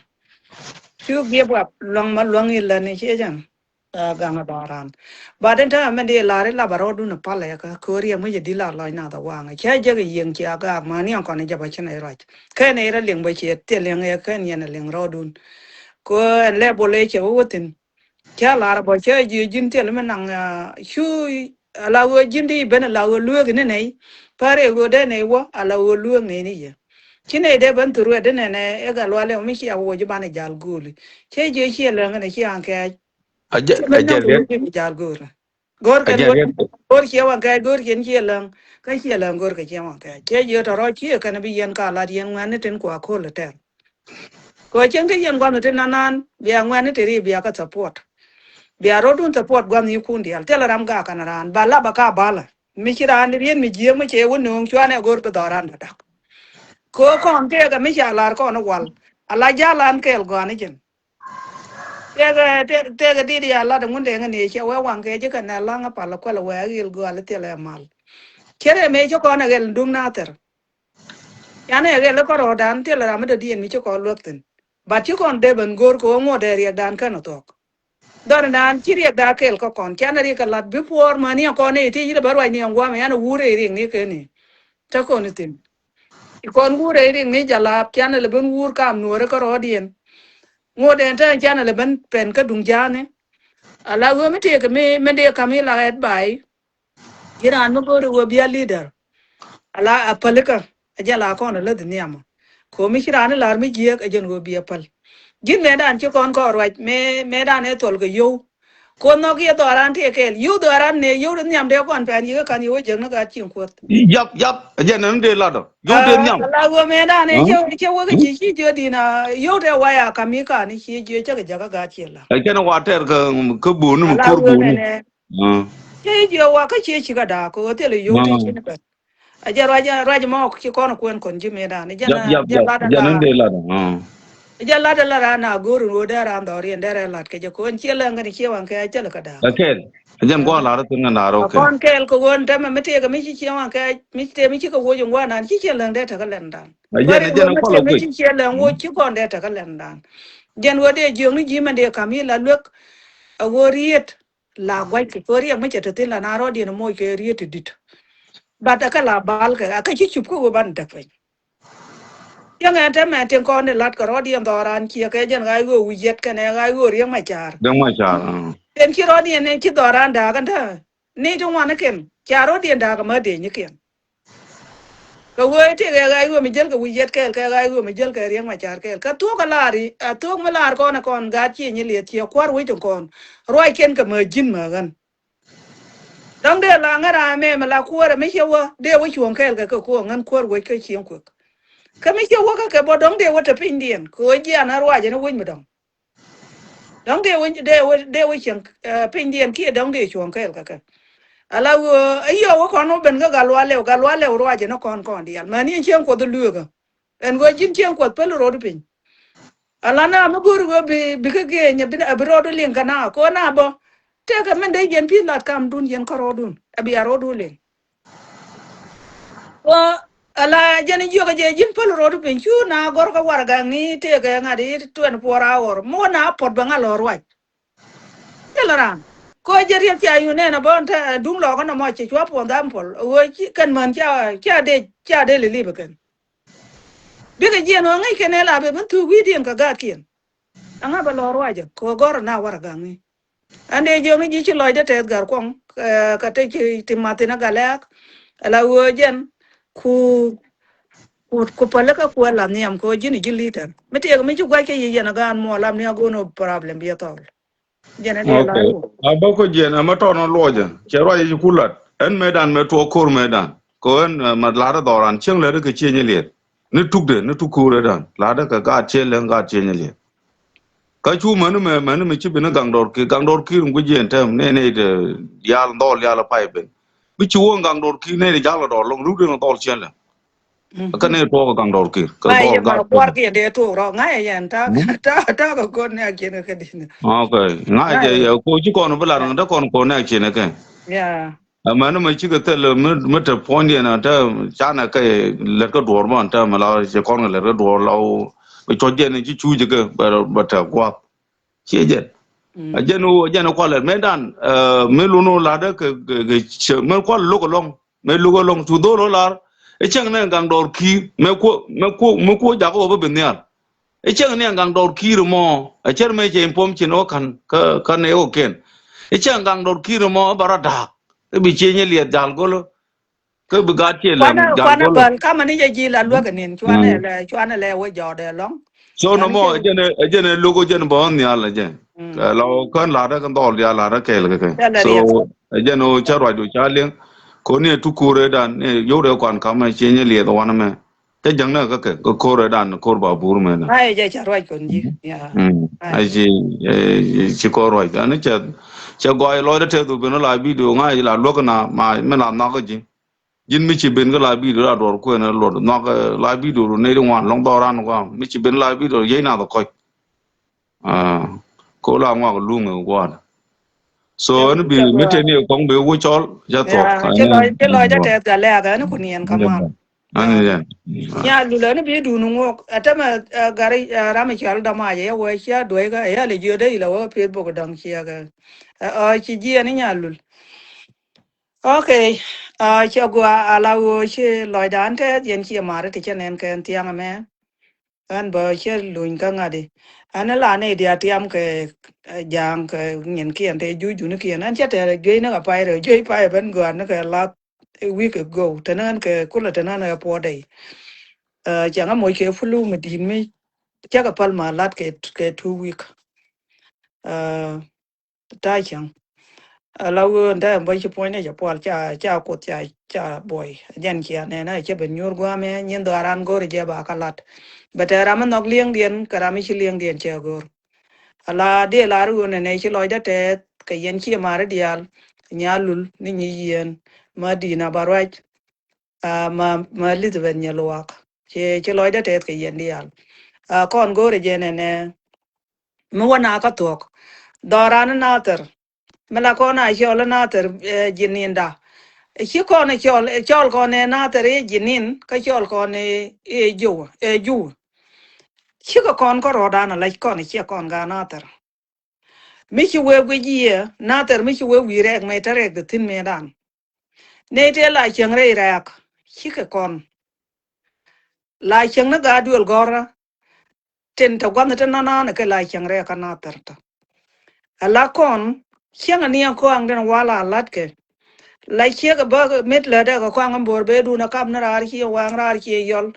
Cu give up, luaŋ ma luaŋ ilɛ ni cie jɛn. Gaŋ a dhɔran. But in täämɛ di lar ilap a rɔɔdun a pal ɛ kä ko̱ri a muc a di la lɔc na dhɔ waŋ. Cɛ jek a yieŋ ci a gaak ma ni a kɔn a jɛ ba cin a ruac. Kɛn a ira liŋ bä ciɛ thil liŋ ɛ kɛn yɛn a liŋ rɔɔdun. Ko ɛn lɛ bol ɛ cɛ wä wä thin. Cä lar bä cä jiö ji̱n thil mi naŋ, ah, cu ala ɣöö ji̱n di ben ala ɣöö lueek ni nɛy. Pär ɛ ɣöö dee nɛy wä ala ɣöö lueek nɛy ni yɛ. Ci nɛy dee ben thur wɛ di nɛnɛ ɛ gal walɛ mi cia wä ji̱ banɛ jal go̱o̱li. Cä jiö ciɛ lɛŋ ni ciɛ aŋ kɛɛc. A jɛ, ci a ben jɛ naŋ liet. Ji̱ jal go̱o̱li. Go̱o̱r kɛn go̱o̱r, go̱o̱r ciɛ waŋ kɛɛc, go̱o̱r ciɛn ciɛ lɛŋ. Kä ciɛ lɛŋ go̱o̱r kɛ ciɛ waŋ kɛɛc. Cä jiö tɔrɔ ciɛ kɛn bi yɛn ka lat yɛn ŋuɛn ni tin kua ko̱l tɛr. Kɛ cieŋ ti yɛn gua̱n ti nanan bia ŋuɛn ti ri bia kä support. Bia rɔdun support gua̱n yikun diaal thilɛ ram gak kɛn raan ba lap a ka balɛ. Mi ci raan rien mi jiääk mi cɛ wä nööŋ cuanɛ go̱r bi dhɔk raan dɔ̱dak. Kɛ kɔn tëëkɛ mi ca lar kɔn wal a la ja̱l an kɛɛl gɔ̱a̱n i̱ cin. Tëëkɛ tëëkɛ dit ya lat ŋun dee ŋä ni cɛ wee waŋ kɛ ji̱ kɛ nɛ laŋ a pal a kuɛl a wee a ɣil gɔal i̱ thilɛ mal. Cɛ rɛ mëë ci kɔn a ɣɛl duŋ nathɛr. Yan ɛ ɣɛl kä rɔɔdan thil ram mi dɔ̱diɛn mi ci kɔn luäk thi̱n. But ci kɔn dee ben go̱o̱r kɛ ɣöö ŋuɔ̱t ɛ riɛkdan kän ɔ thuɔ̱k. Dhɔr dan ci riɛkda kɛl kä kɔn can ɛ riɛk kɛ la̱t bi puɔɔr mäni ɛ kɔn ɛ ti ci dee bä ruac ni ɛn guam ɛ yan ɛ wur ɛ riɛk ni kɛn ni. Te kɔn i̱ thi̱n. I̱ kɔn wur ɛ riɛk ni jalaap can ɛ lɛ ben wur kam nuɔɔri kä rɔɔdiɛn. Ŋuɔ̱t ɛn te can ɛ lɛ ben pɛn kä duŋ ja̱a̱ni. Ala ɣöö mi tëëk mi mi dee kam i̱ la ɛt ba̱a̱y. Ji̱n raan mi go̱o̱ri wee bia leader. Ala a pälikä a jɛ la kɔn a läth nhiamä. Ko̱ mi ci raan i̱ la̱r mi jiääk a jɛn wee bia päl. Ji̱n mëëdan ci kɔn kɔn ruac mëë mëëdan ëë thuɔl kɛ yio̱w. Ko̱ nhɔk yɛ dhɔran tëë kɛɛl yio̱w dhɔran nëë yio̱w di nhiam dee kɔn pɛn yikä ka̱n yio̱w a jiäk ni gat cieŋ kuɔth. Yap yap a jɛn ɛn dee lat ɔ yio̱w dee nhiam. Ala wee mëëdan ëë cɛ wee kɛ ci ci jiö din a yio̱w tɛ waya kam i̱ ka̱n i̱ ci jiö cä kɛ jäk a gat cieŋ la. Ɛ kɛn a wa tɛr kɛ kä bo̱o̱ni mi ko̱r bo̱o̱ni. Cä i̱ jiɛ wa kä ciɛ cikɛ da̱a̱k kɛ ɣöö thilɛ yio̱w ti ci ni bɛn. A jɛ ruac ruac mɔ ci kɔn kuɛn kɔn ji̱ mëëdan. Jɛ jɛ jɛ lat jɛ ni dee lat. Jɛ lat ala ran a go̱o̱r in ɣöö dee ran dhɔriɛn dee rɛ lat kɛ jɛ kɔn ciɛ lɛŋ kɛn ciɛ waŋ kɛ a cäl kɛ da̱a̱k. Kɛl a jɛn guɔ lar thiŋ kɛ naar ɔ kɛl. Kɔn kɛl kɛ ɣöö tɛmɛ mi tëëkɛ mi ci ciɛ waŋ kɛ mi tëë mi cikɛ woc in guɔ nan ci ciɛ lɛŋ dee tekɛ lɛŋdan. A jɛn a jɛn a kɔl a guic. Mi ci ciɛ lɛŋ woc ci kɔn dee tekɛ lɛŋdan. Jɛn ɣöö dee jiökni ji̱ mɛn dee ka̱m i̱ la luek a ɣöö riet. La guac kɛ kɛ riɛk mi cɛ te thi̱n la na rɔɔdiɛn moc kɛ riet ti di̱t. But ɛ kɛ la bal kɛ a kɛ ci cup kä wee ban däk piny. Yɛŋ ɛn te mɛn tin kɔn ni lat kɛ rɔɔdiɛn dhɔran ciɛ kɛ jɛn ɣa̱c wee wi̱c yɛt kɛnɛ ɣa̱c wee riɛk ma ca̱r. Riɛk ma ca̱r. Ten ci rɔɔdiɛn ni ci dhɔran da̱a̱k ɛn te ni ti ŋuan ni kɛn ca rɔɔdiɛn da̱a̱k ɛmä dee nyi kɛn. Kɛ wee tëëkɛ ɣa̱c wee mi jäl kɛ wi̱c yɛt kɛɛl kɛ ɣa̱c wee mi jäl kɛ riɛk ma ca̱r kɛɛl kɛ thuɔ̱k kɛ laar i̱ a thuɔ̱k mi laar kɔn ɛ kɔn gaat cië nyi lieth ciɛ kua̱r wec in kɔn. Ruac kɛn kɛ mɛ ji̱n mɛ ɣän. Dɔ̱ŋ dee la ŋära mɛ mɛ la kuäärɛ mi ciɛ wä dee wä cuɔ̱ŋ kɛɛl kɛ kɛ kuɔ̱ŋ ɣän kuäär wec kä cieŋ kuek. Kä mi ciɛ wä kä kɛ bä dɔ̱ŋ dee wä te pinydiɛn kɛ ɣöö jian a ruac ɛn wec mi dɔ̱ŋ. Dɔ̱ŋ dee wä dee wä dee wä cieŋ pinydiɛn kiɛ dɔ̱ŋ dee cuɔ̱ŋ kɛɛl kɛ kɛ. Ala ɣöö a yio̱w wä kɔn wä ben kä gal wä lɛw gal wä lɛw ruacɛ ni kɔn kɔn diaal mɛn in cieŋ kuɔth lueekä. Ɛn ɣöö ji̱n cieŋ kuɔth päl rot piny. Ala na mi go̱o̱r ɣöö bi bi kä geeny a bi rot liŋ kä na kɔn a bä. Tëëkɛ min dee yɛn pi̱i̱th lat kamdun yɛn kä rotdun a bia rotdun liŋ. Wä ala jɛn jiök jɛ ji̱n päl rot piny cu na gɔr kä warɛgakni tëëkɛ ŋa̱t i̱ twenty four hour mi wä na puɔt bɛ ŋa̱ lɔ ruac. Thilɛ raan kɛ ɣöö jɛ riɛk cia yun nɛn a bä duŋ lɔkä nɔmɔ cɛ cua puɔn dham puɔl ɣöö kɛn män cia cia dee cia dee lilip kɛn. Bikɛ jiɛn ɣöö ŋäc kɛn ɛ la bɛ ben thuk wi̱i̱diɛn kɛ gaatkiɛn. Aŋa bɛ lɔ ruacä kɛ ɣöö gɔr na warɛgakni. Ɛn dee jiök ni ji̱ ci lɔcdä tɛth gär kuɔŋ kɛ te ci ti mathin a galɛɛk. Ala ɣöö jɛn ku ku ku pälikä kuɛ la nhiam kɛ ɣöö ji̱n ji̱ li̱tɛr mi tiɛk mi ci gua̱c kɛ yic yɛn a gaan muɔɔl lam ni a go̱o̱n ɔ problem bi a thɔɔl. Jɛn a dee la. Okay. A bä kä jiɛn ɛmɛ tɔn ɔ luɔcɛ cɛ ruac ci ku lat ɛn mëëdan mɛ tuɔɔk ko̱r mëëdan kɛ ɣöö ɛn ma lat a dhɔran cieŋ lät kɛ cieny liɛt. Ni tukdɛ ni tuk ko̱r ëëdan lat kɛ gaat cieny lät gaat cieny liɛt. Kä cu mäni mɛ mäni mɛ ci bi ni gaŋ dɔr ki̱i̱r gaŋ dɔr ki̱i̱r in guic yɛn tɛm nɛy nɛy te diaal dhɔl diaal pay ben. Bi ci wä in gaŋ dɔr ki̱i̱r nɛy te ja̱l kɛ dɔr lɔŋ ruk den kɛ dhɔl cien lɛ. Kä ni tuɔɔk kɛ gaŋ dɔɔr ki̱i̱r kɛ ma gɔɔr yɛ ma gat kuar kiɛ dee tuɔɔk rɔ ŋa̱c yɛ yɛn ta ta kɛ kɔn nɛ kiɛn kɛ kɛn. Ok. Ŋa̱c yɛ yɛ ko ci kɔn bi lar ŋa̱c dee kɔn kɔn nɛ kiɛn kɛ. Ɛmɛn mɛ cikɛ thil mi te puɔ̱nydiɛn ɛ te canɛ kɛ lɛt kä duɔ̱ɔ̱r mɔ te mɛ la ci kɔn kɛ lɛt kä duɔ̱ɔ̱r la wä. Bɛ cuɔ̱c jɛn ci cuuc kɛ bɛ te gua̱th. Ciɛ jɛn. A jɛn wä jɛn kualɛ mɛ dan mi lun wä lar dee kɛ kɛ kɛ cɛ mɛ kualɛ lo̱k ɛlɔ̱ŋ. Mɛ lo̱k ɛlɔ̱ŋ cu dho̱r wä lar. Ɛ cɛŋ nɛ gaŋ dɔɔr ki̱i̱r mɛ kuɔ mɛ kuɔ mɛ kuɔ jakä wä bä bi nhial. Ɛ cäŋ ni ɛn gaŋ dɔɔr ki̱i̱r mɔ ɛ cär mëë cɛ in puɔ̱m cin ɣä ka̱n kä kä nɛ ɣä kɛn. Ɛ cäŋ gaŋ dɔɔr ki̱i̱r mɔ ɛ bɛ rɔ da̱a̱k. Kä bi cieny ɛ liɛth jal go̱l. Kä bi gat ciɛ lɛ kuanɛ jal kuanɛ go̱l. Bäl kamɛ ni jɛ ji̱ la luäk ɛ nin cuanɛ lɛ cuanɛ lɛ wä jɔɔdɛ lɔŋ. So nɔ mɔ ɛ jɛn ɛ jɛn ɛ lo̱k ɛ jɛn bä ɣän nhial ɛ jɛn. Ɛ la ɣä kän la̱rä kɛ dhɔl diaal la̱rä kɛɛl kɛ kɛ. So ɛ jɛn ɣä cä ruacdu ca liŋ. Koni ɛ tukuurɛ dan ni yio̱wdɛ kuan kamɛ cieny ɛ liɛth wanɛ mɛ. Cä jäŋ nä kä kɛ kä ko̱r ɛ dan ko̱r ba bur mɛ nä. Ai jɛ ca ruac kɔn ji̱. Ya. Ai ci ci ko̱r ruac dan cɛ cɛ gɔy lɔcdä tɛth u ben la video ŋa̱c la luäk na ma mi la nhɔk kä ji̱. Ji̱n mi ci ben kä la video la duɔr kuɛn luɔt nhɔk la video ru ney di ŋuan lɔŋ dhɔran guam mi ci ben la video yey na dhɔ kɔc. Ko la ŋuak luŋ ɛ guan. So ɛn bi mi teni kɔŋ bi wuc cɔl ca thuɔk. Ci lɔc ca tɛth ka lɛk ɛn ku niɛn kaman. Nya lul ɛn bi dun ŋuɔk ɛtɛmɛ gari ram ical dama yɛ wä cia duec kä yal ijiöt dee ilɛ wä Facebook dɔŋ ciɛkɛ. Ɔ ci jiɛn inya lul. Ok. Cɛ gua ala wä ci lɔcdan tɛth yɛn ci mar ti cɛ nɛn kɛn thiaŋ ɛmɛ. Ɛn bä cɛ luny kä ŋa̱di ɛn la ni diaal tiam kɛ ja̱a̱ŋ kɛ nyin kiɛn te juc duni kiɛn ɛn cɛ tɛr juec ni kɛ pay rɛ juec pay ben gɔaa ni kɛ lath. A week ago tɛn ɣän kɛ kulɛ tɛn ɣän ɛ puɔt dɛy. Cɛ ŋä moc kɛ flu mi di̱i̱t mi cä kɛ päl ma lat kɛ kɛ two week. Ta̱a̱ cäŋ. Ala wee ndɛ bä ci puɔ̱nydɛ cɛ puɔl ca ca kuoth ca ca buɔy jɛn cia nɛn ɛ cɛ ben nyuur gua̱a̱mɛ nyin dhɔaaran go̱o̱r jɛ ba kä lat. Bɛ tɛ ram mi nhɔk li̱eŋdiɛn kɛ ram mi ci li̱eŋdiɛn cɛ go̱o̱r. Ala dee lar ɣöö nɛnɛ ci lɔcdä tɛɛth kɛ yɛn ci maari diaal. Nya lul ni nyi yieen ma di̱i̱n a ba ruac. Ma ma Elizabeth nyɛ luaak ci ci lɔcdä tɛɛth kɛ yɛn diaal. Kɔn go̱o̱rɛ jɛ nɛnɛ mi wä na kä thuɔ̱k dhɔran nathɛr. Mi la kɔn a cɔl nathɛr jininda. Ci kɔn cɔl cɔl kɔn ɛ nathɛr i̱ jinin kä cɔl kɔn i̱ juw i̱ juw. Cikɛ kɔn kä rɔɔdan alac kɔn ciɛ kɔn ga nathɛr. Mi ci wee guic yiëë nathɛr mi ci wee wi̱i̱ rɛɛk mɛ te rɛɛk de thi̱n mëëdan. Nɛy tëë la cieŋ rɛy rɛɛk cikɛ kɔn. La cieŋ ni gaat duël gɔ̱rä. Tin te gua̱nh te nɔnɔnɛ kɛ la cieŋ rɛɛk kä nathɛr tɔ. Ala kɔn cieŋ ani ɛn kɔaŋ den wal a la̱tkɛ. La ciek ɛ bä mit lätdɛ kɛ kɔaŋ ɛn bo̱o̱r bee duun ɛ kap ni raar cie waŋ raar cie yɔl.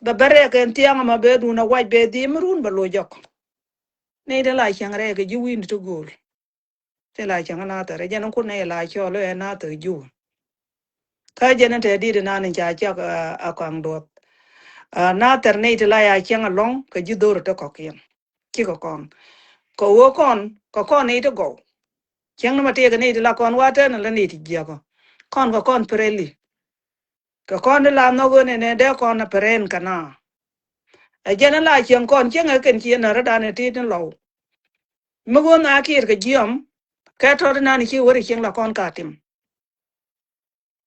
Bɛ bä rɛɛk ɛn thiaŋ ɛmɔ bee duun ɛ wac bee dhim run bɛ loc jɔk. Nɛy te la cäŋ rɛɛk kɛ ji̱ wi̱i̱ni ti gööl. Te la cäŋ nathɛr jɛn kun nɛy la cɔl ɛ nathɛr ji̱ wä. Kä jɛn te di̱t inan in ca cak a kɔaŋ duɔth. Nathɛr nɛy te la ya cäŋ alɔŋ kɛ ji̱ dho̱r te kɔ̱kiɛn. Cikɛ kɔn kɛ ɣöö kɔn kɛ kɔn nɛy te gɔw. Cäŋ ni ma tëëkɛ nɛy te la kɔn wa tɛn ala nɛy te jiäkä. Kɔn kɛ kɔn pirɛli. Kɛ kɔn di la nhɔk ɣöö nɛnɛ dee kɔn a pɛrɛn kɛ na. Ɛ jɛn a la cieŋ kɔn cieŋ ɛ kɛn ci ɛ nä rɔ̱dan ɛ tit ni lɔw. Mi ɣöö na kiɛɛr kɛ jiɔm kɛ tɔt inan ci wä ri cieŋ la kɔn ka tim.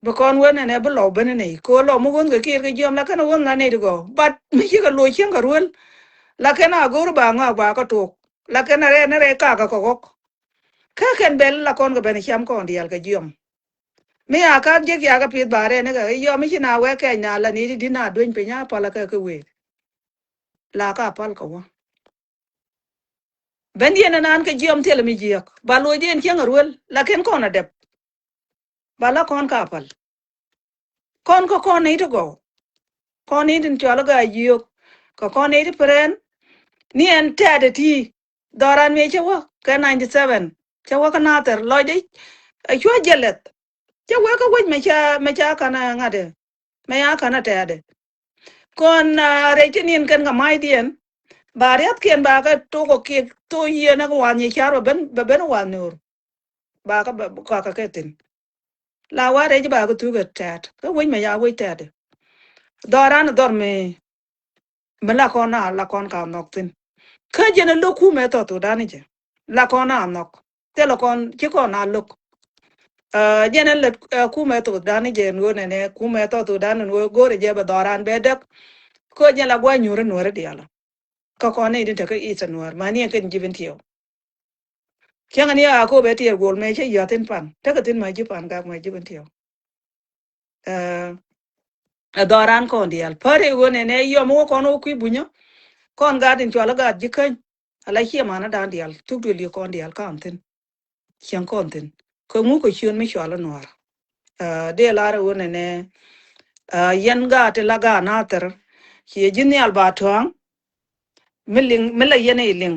Bi kɔn wen ɛn ɛ bi lɔw ben inɛ i̱ ko̱o̱l lɔw mi wen kɛ kiɛɛr kɛ jiɔm la kɛn wen la nɛy ti gɔw. But mi cikɛ loc cieŋ kɛ ruel la kɛn a go̱o̱r ba ŋɔak ba kä tuɔɔk la kɛn a rɛɛ ni rɛy kakɛ kɛ ɣɔk. Kä kɛn bɛl la kɔn kɛ ben i̱ cam kɔn diaal kɛ jiɔm. Mi a ka̱n jek yakä pith ba rɛn ikɛ yɔm i̱ ci na wɛ kɛc na la ni ti di̱t na dueny piny a pal kɛ kɛ wee. La ka pal kɛ wä. Ben diɛn ɛnan kɛ jiɔm thilɛ mi jiäk ba loc diɛn cieŋ a ruel la kɛn kɔn a dɛp. Ba la kɔn ka pal. Kɔn kä kɔn ni ti gɔw. Kɔn ni tin cɔl kä a jiök. Kɛ kɔn ni ti pren. Ni ɛn tɛɛt ɛ ti. Dhɔran mi cä wä kɛ ninety seven cä wä kä nathɛr lɔcdɛ. Ɛ cuä jɛ lɛth. Cä wee kä wec mɛ ca mɛ ca ka̱n a ŋa̱t ɛ mɛ ya ka̱n a tɛɛt ɛ. Kɔn a rɛy ti niɛn kɛn kɛ ma̱cdiɛn. Ba riathkiɛn ba kɛ tok ɔ kiɛk thok yiëë nä kɛ wa̱a̱ nyi ca̱r bɛ ben bɛ ben wa̱a̱ nöör. Ba kä ba kɔakɛ kɛ thi̱n. La wa̱a̱ rɛy ci ba kɛ thuk ɛ tɛɛt kä wec mɛ ya wec tɛɛt ɛ. Dhɔran dhɔr mi, mi la kɔn a, la kɔn ka nhɔk thin. Kä jɛn a lo̱k kumɛ South Sudan ni jɛ. La kɔn a nhɔk. Thilɛ kɔn, ci kɔn a lo̱k. Ɛ, jɛn a lät, ɛ, kumɛ South Sudan ni jɛ ɛn ɣöö nɛnɛ, kumɛ South Sudan ɛn ɣöö go̱o̱rɛ jɛ bɛ dhɔran bɛ däk. Kä jɛn la gua̱c nyuuri nuɔri diaal. Kä kɔn ni din tekä Eastern nuɔr, ma ni ɛn kɛn jibin tiɛw. Cäŋ ni a ko bɛ tiɛɛr guɔl mɛ cä yɔ̱thin pan. Tekɛ thin ma ji̱ pan gak ma ji̱ bin tiɛw. Ɛ, ɛ dhɔran kɔn diaal. Päri ɣöö nɛnɛ yɔm wä kɔn wä kui̱ bunyä. Kɔn gat in cual gat ji̱ käny. Ala ciɛ manä dan diaal. Tuk duël yi kɔn diaal kan thin. Cieŋ kɔn thin. Kɛ ŋu kɛ ciön mi cual nuɔr. Ɛ, dee lar ɣöö nɛnɛ, ɛ, yɛn gaat ti la gaat Nathir. Ciɛ ji̱ nhial ba tua̱a̱ŋ. Mi liŋ, mi la yɛn i̱ liŋ.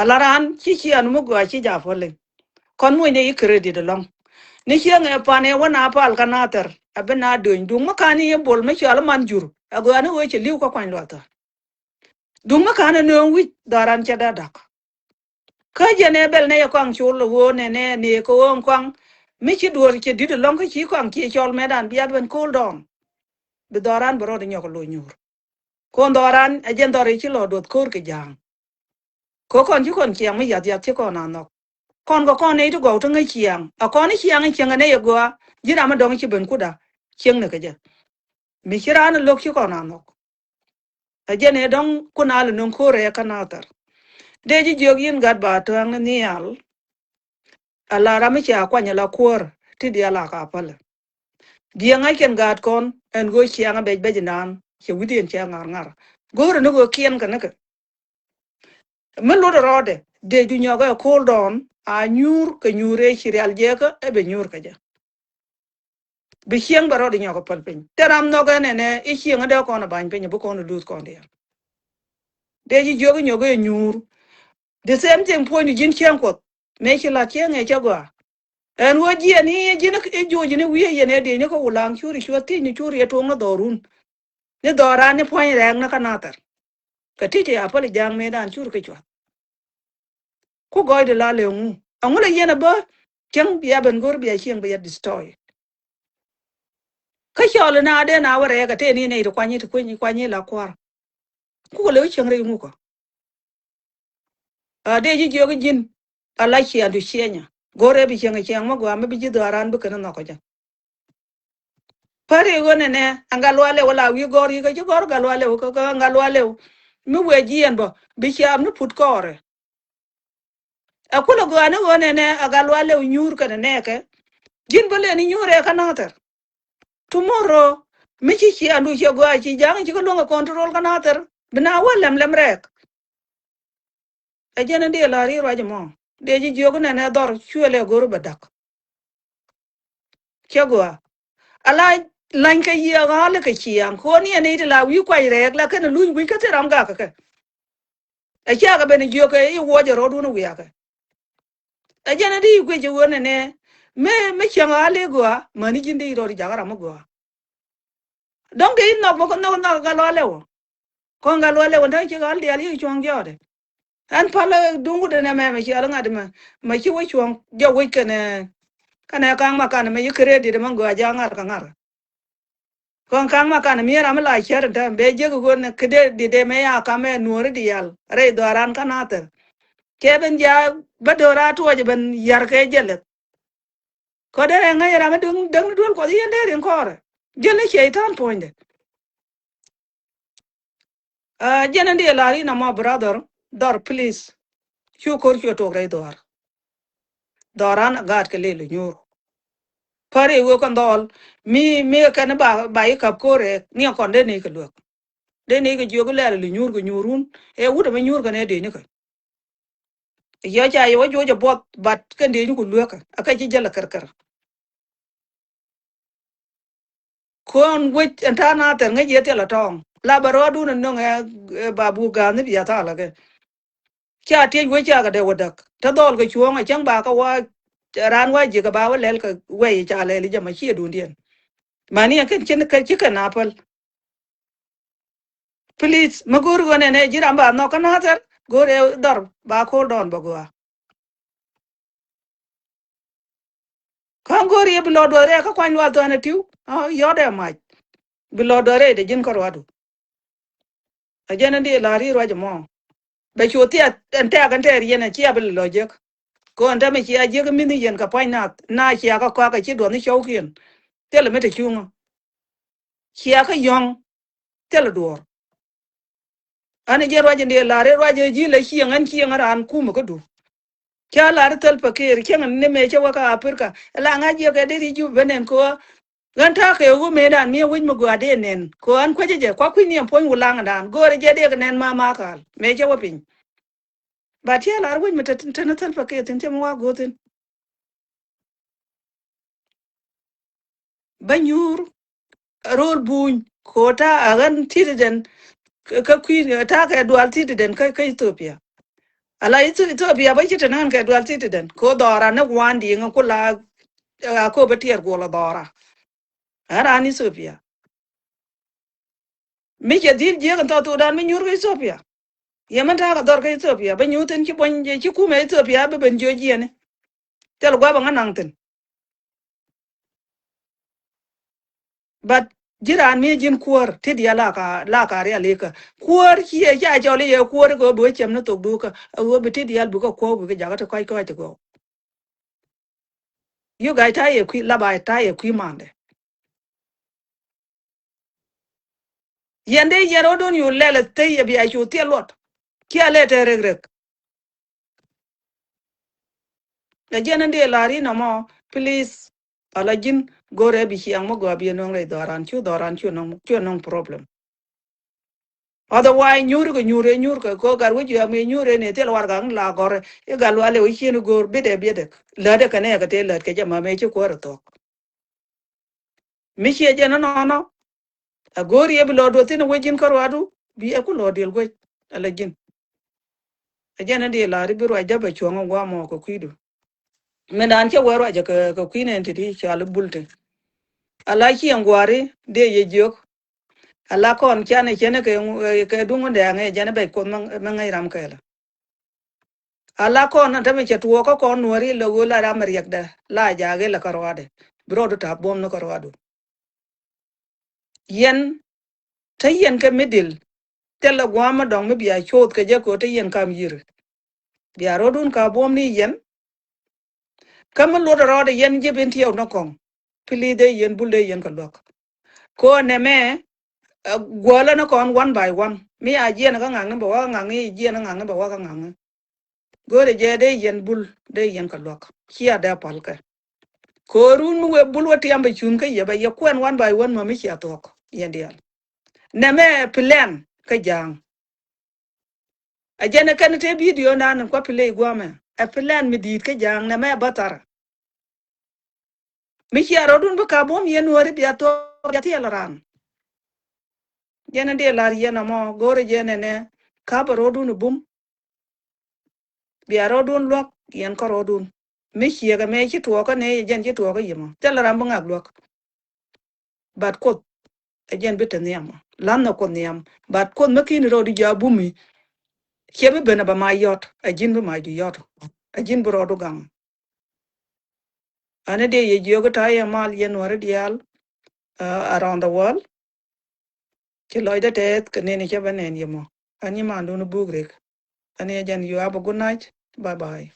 Ala raan ci cian mi gɔaa ci jap wä liŋ. Kɔn muc ni i̱ credit ɛlɔ̱ŋ. Ni cieŋ ɛ pan ɛ wä na pal kä Nathir. Ɛ bi na duny duŋ mi kan i̱ bol mi cual man jur. Ɛ gɔaa ni ɣöö ci li̱w kä kuany luath thɔn. Duŋ mi ka̱n ɛ nööŋ wi̱c dhɔran cɛ da̱dak. Kä jɛn ɛ bɛl nɛ yɛ kɔaŋ col ɛ ɣöö nɛnɛ ni kɛ ɣöö kɔaŋ mi ci duɔ̱ɔ̱r cɛ di̱t ɛlɔ̱ŋ kä ci kɔaŋ ci cɔl mɛtdan biath ben cool down. Bi dhɔran bi rɔɔd inyɔk ɛ lo̱c nyuur. Kɔn dhɔran ɛ jɛn dhɔr i̱ ci lɔ duɔth ko̱r kɛ ja̱a̱ŋ. Kɛ kɔn ci kɔn ciaŋ mi yath yath ci kɔn a nhɔk. Kɔn kɛ kɔn nɛy ti gɔw ti ŋäc ciaŋ. A kɔn i̱ ciaŋ i̱ cieŋ ɛ nɛy ɛ gɔaa. Ji̱n ram mi dɔ̱ŋ ci ben kutda. Cieŋ ni kɛ jɛ. Mi ci raan ɛ lo̱k ci kɔn a nhɔk. Ɛ jɛn ɛ dɔ̱ŋ kun a lɛ nöŋ ko̱r ɛ kä Nathir. Dee ji̱ jiök yɛn gat ba tua̱a̱ŋ ni nhial. Ala ram mi cia kuany ala kuäär ti diaal a ka pälɛ. Jiɛŋ ŋa̱ckɛn gaat kɔn ɛn ɣöö ciaŋ a bɛc bɛc inan cɛ wi̱diɛn cɛ ŋa̱r ŋa̱r. Go̱o̱rɛ ni ɣöö kiɛn kɛ nikɛ. Mi lot rɔɔdɛ dee ju nyɔk ɛ cool down a nyuur kɛ nyuur ëë ci rial jɛɛkä ɛ bɛ nyuur kɛ jɛ. Bi cieŋ bɛ rɔɔdɛ nyɔk ɛ päl piny. Te ram nhɔk ɛn ɛnɛ i̱ cieŋ ɛ dee kɔn ɛ ba̱ny piny ɛ bi kɔn ɛ luth kɔn diaal. Dee ji̱ jiök i̱ nyɔk ɛ nyuur. The same thing puɔ̱nydu ji̱n cieŋ Kuɔth. Mëë ci la̱t cieŋ ɛ cä gɔaa. Ɛn ɣöö jiɛn i̱ ji̱n i̱ joc ni wi̱i̱ yɛn ɛ diec ni kä Wulaŋ curi cuɔth thiec ni curi ɛ tuɔ̱ŋ ni dhɔrun. Ni dhɔran ni puɔ̱ny rɛɛk ni kä Nathir. Kɛ ti̱ti̱ a päl i̱ ja̱a̱ŋ mëëdan curi kä cuɔth. Ku gɔɔydɛ la lɛ ŋu. Ɛŋu lɛ yɛn ɛ bä cieŋ bia ben go̱r bia cieŋ bia destroy. Kä cɔl ina dee na wä rɛɛk a tëë ni nɛy ti kuany ti kuany kuany la kua̱r. Kukɛ lɛ wä cieŋ rɛy ŋukä. A dee ji̱ jiök ji̱n a la ciaŋdu ciɛnyä. Go̱rɛ bi cieŋ a cieŋ mä gɔaa mi bi ji̱ dhɔaran bi kɛn nhɔk kɛ jɛ. Päri ɣöö nɛnɛ a gal walɛ wä la wi̱i̱ gɔ̱r yi̱ kä ji̱ gɔ̱r gal walɛ wä kä kä gal walɛ wä. Mi wee ji̱ yɛn bä bi ciaam ni put kɔɔrɛ. Ɛ kulɛ gɔaa ni ɣöö nɛnɛ a gal walɛ wä nyuur kɛnɛ nɛɛkɛ. Ji̱n bä lɛ ni nyuur ɛ kä Nathir. Tomorrow mi ci ciaŋdu ciɛ gɔaa ci ja̱a̱ŋ ci kä luäŋ ɛ control kä Nathir bi na wä lɛm lɛm rɛɛk. Ɛ jɛn in dee la̱r i̱ ruac ɛmɔ dee ji̱ jiök nɛn ɛ dhɔr cuɛ lɛ go̱r bɛ da̱k. Ciɛ gɔaa ala la̱ny kɛ yiëë ɣa̱a̱l kɛ ciaŋ kɛ ɣöö ni ɛn i̱ ti la wi̱i̱ kuac rɛɛk la kɛn luny gui̱c kä thil ram gak kɛ kɛ. Ɛ ciakɛ ben jiök kɛ i̱ wuɔcɛ rɔɔdun wiakɛ. Ɛ jɛn ɛ di guic ɛ ɣöö nɛnɛ mi mi cieŋ ɣa̱a̱l i̱ gɔaa mäni ji̱n di rɔɔd jakä ram mi gɔaa. Dɔ̱ŋ kɛ i̱ nhɔk bä kä nhɔk nhɔk gal walɛ wä. Kɔn gal walɛ wä nta̱ŋ ci ɣa̱a̱l diaal yiëë cuɔ̱ŋ jɔɔdɛ. Ɛn pal duŋ wut ɛn ɛmɛ mɛ cial ŋa̱t mɛ mɛ ci wä cuɔ̱ŋ jɛ wec kɛnɛ kɛnɛ ka̱ŋ ma kan mɛ yi credit mɛ gɔaa ja̱ ŋa̱r kɛ ŋa̱r. Kɔn ka̱ŋ ma kan mi̱er ram mi la cär ɛn tääm bɛ jek ɣöö nɛ kɛ dee di dee mɛ ya kamɛ nuɔ̱ɔ̱ri diaal rɛy dhɔaran kä Nathir. Kɛ ben ja̱ bä do̱raar tuɔɔcɛ ben ya̱r kɛ jɛ lɛth. Kɔ derɛ ŋäc ram mi däŋ däŋ ni duel Kuɔth yɛn dee rin kɔɔrɛ. Jälɛ Cɛy-tan puɔ̱nydɛ. Aa, jɛn in diɛ la̱r in amɔ brother, dhɔr please. Cu ko̱r cuɛ tuɔk rɛy dhɔaar. Dhɔaran a gaat kɛ lëë lɛ nyuur. Päri wee kɔn dhɔl mi mi kɛn ba ba i̱ ka̱p ko̱r rɛɛk ni a kɔn dee ni kɛ luäk. Dee ni kɛ jiök lɛl lɛ nyuur kɛ nyuurun ɛ wut ɛmɛ nyuur kɛn ɛ dee ni kɛ. Yɔ ca yɛ wä juɔc ɛ buɔth but kɛn dee ni ku luäkä a kɛ ci jäl ɛ kɛrkɛr. Kɔn wec ɛn ta̱a̱ na thɛr ŋäc yɛ thil ɛ tɔɔŋ la bɛ rɔɔdun ɛ nöŋ ɛ ba buk ga̱a̱n ni bia thaal ɛ kɛ. Ca tiec wec cakɛ dee wä däk te dhɔl kɛ cuɔ̱ɔ̱ŋ ɛ cäŋ ba kä wa raan wa ji̱ kɛ ba wä lɛl kɛ wɛy ca lɛl i̱ jɛ ma ciɛ duundiɛn. Mani ɛ kɛn cin kɛ ci kɛn a päl. Please mi go̱o̱r ɣöö nɛnɛ ji̱ ram ba nhɔk kä Nathir go̱o̱r ɛ dhɔr ba ko̱o̱l dɔɔn bä gɔaa. Kä go̱o̱r yɛ bi lɔ duɔth rɛɛ kä kuany lual thɔn ɛ tiw yɔt ɛ mac. Bi lɔ dɔ̱ rɛy dee ji̱n kä ruadu. A jɛn in di la̱r i̱ ruac ɛmɔ. Bɛ cu thiath ɛn tɛ̈k ɛn tɛɛr yɛn ɛ cia bi lɔ jiäk. Kɛ ɣän täämɛ cia jiäk i̱ mi̱th i̱ yɛn kɛ pua̱ny naath na cia kä kɔakɛ ci duɔth ni cɔwkiɛn. Thilɛ mi te cuŋä. Cia kä yɔ̱ŋ. Thilɛ duɔ̱ɔ̱r. An i̱ jɛn ruac in di la̱r i̱ ruac ɛ ji̱ lɛ cieŋ ɛn cieŋ ɛ raan kumɛ kädu. Ca lar thil pɛ kër cäŋ ni mëë cä wä kä Aprika. La ŋa̱c yɛ kɛ deri jup ben ɛn kɛ ɣän ta̱a̱ kɛ ɣöö mëëdan mi ɛ wec mi gɔaa dee nɛn kɛ ɣän kuecä jɛ kua kui̱c ni ɛn puɔ̱ny wulaŋdan go̱o̱rɛ jɛ dee kɛ nɛn ma ma kaal mëë cä wä piny. Ba tiɛ lar wec mi te te ni thil pɛ kër thi̱n thiɛ mi wa go̱o̱r thi̱n. Bä nyuur rol buny ko ta a ɣän titiden kä kui̱ ta kɛ dual titiden kä Ethiopia. Ala Ethiopia bä ci te nän kɛ dual titiden ko dhɔra ni wan diŋ ku la a ko bä tiɛr guɔl dhɔra. Ɛ ran Ethiopia. Mi cɛ dhil jiek in thɔ thokdan mi nyuur kä Ethiopia. Yɛ mɛn ta̱a̱ kɛ dhɔr kä Ethiopia bä nyuur thin ci buɔny ci kumɛ Ethiopia bä ben jiö jiɛni. Thil gua̱a̱ bä ŋä naŋ thin. But ji̱ raan mi ji̱n kuäär ti diaal la ka la ka rial ikä kuäär ci yɛ ca cɔl i̱ yɛ kuäär ikä ɣöö bi wä cɛm ni thok dukä ɛ ɣöö bi ti diaal bi kä kuäär bi kä jakä ti kɔc kɔc ti gɔw. You guys ta̱a̱ yɛ kui̱ la ba ta̱a̱ yɛ kui̱ mandɛ. Yɛn dee yɛn rɔ̱dun yu lɛl ɛ they ɛ bia cu thiɛl luɔt. Kiɛ lɛ te rek rek. Ɛ jɛn in dee la̱r in ɛmɔ, please. Ala ji̱n go̱rɛ bi ciaŋ mi gɔaa bi ɛ nöŋ rɛy dhɔran cu dhɔran cu nöŋ cu nöŋ problem. Otherwise nyuur kɛ nyuur ɛ nyuur kɛ ko gat wec yu ɛmɛ nyuur ɛ ni thil warɛgak in la gɔrɛ i̱ gat lualɛ wec cien i̱ go̱o̱r bitdɛ bietdɛ lätdɛ kɛnɛ kɛ tëë lät kɛ jɛ ma mëë ci kuäär ɛ thuɔ̱k. Mi ciɛ jɛn inɔnɔ a go̱o̱r yɛ bi lɔ duɔth thi̱n a wec ji̱n kä ruadu bi ɛ ku lɔ diɛl guec. Ala ji̱n a jɛn in di la̱r i̱ bi ruacdä bɛ cuɔ̱ŋ in gua̱a̱ mɔ kɛ kui̱du. Min dan cɛ wee ruacä kɛ kɛ kui̱ nɛn ti ti cɔal i̱ bul ti. Ala ciɛ in gua̱a̱ri dee yɛ jiök. Ala kɔn canɛ cɛn kɛ kɛ duŋ in dɛɛŋ ɛ jɛn in bɛc kuoth mi ŋäc ram kɛɛlä. Ala kɔn an tämɛ cɛ tuɔɔk kä kɔn nuɔ̱ri lɛ ɣöö la ram riɛkdɛ la jaak ilɛ kä ruaadɛ bi rɔɔdu ta̱a̱ buɔ̱m ni kä ruaadu. Yɛn te yɛn kɛ mi dil thilɛ gua̱a̱m mi dɔ̱ŋ mi bia coth kɛ jɛ kɛ ɣöö te yɛn kam yi̱r. Bia rɔɔdun ka buɔ̱m ni yɛn. Kä mi luɔt rɔɔdɛ yɛn ji̱ bin tiɛw ni kɔŋ. Pili dee yɛn bul dee yɛn kɛ luäk. Kɛ ɣöö nɛmɛ guäälä ni kɔn one by one. Mi a jiɛn kä ŋaŋni bɛ wä kä ŋaŋni jiɛn ŋaŋni bɛ wä kä ŋaŋni. Go̱o̱rɛ jɛ dee yɛn bul dee yɛn kɛ luäk cia dee pal kɛ. Ko̱o̱run mi wee bul wä tiam bɛ cuŋ kä yɛ bɛ yɛ kuɛn one by one mami cia thuɔ̱k yɛn diaal. Nɛmɛ plan kä ja̱a̱ŋ. A jɛn ɛ kɛn te video nan in kua play guamɛ ɛ plan mi di̱i̱t kä ja̱a̱ŋ nɛmɛ bä thar. Mi cia rɔɔdun bi ka buɔ̱m yɛn wääri bia thuɔ̱k bia thiɛl raan. Jɛn in dee lar yɛn ɛmɔ go̱o̱rɛ jɛn ɛnɛ ka bɛ rɔɔdun bum. Bia rɔɔdun luäk yɛn kä rɔɔdun. Mi ciek ɛmɛ ci tuɔɔkä nɛ jɛn ci tuɔɔkä yemɔ thilɛ ram bi ŋak luäk. But kuoth ɛ jɛn bi te nhiam. La̱n nɛ kuoth nhiam but kuoth mi ki̱n rɔɔdu ja̱ bumi. Ciɛ bi ben ɛ bɛ mac yɔt ɛ ji̱n bi macdu yɔt. Ɛ ji̱n bi rɔɔdu gaŋ. Ani dee yɛ jiök ta̱a̱ yɛ mal yɛ nuɔ̱ri diaal around the world. Ci lɔcdä tɛth kɛ neni cä bä nɛn yɛ mɔ. Ani mandun buk rik. Ani ɛ jɛn you have a good night. Bye bye.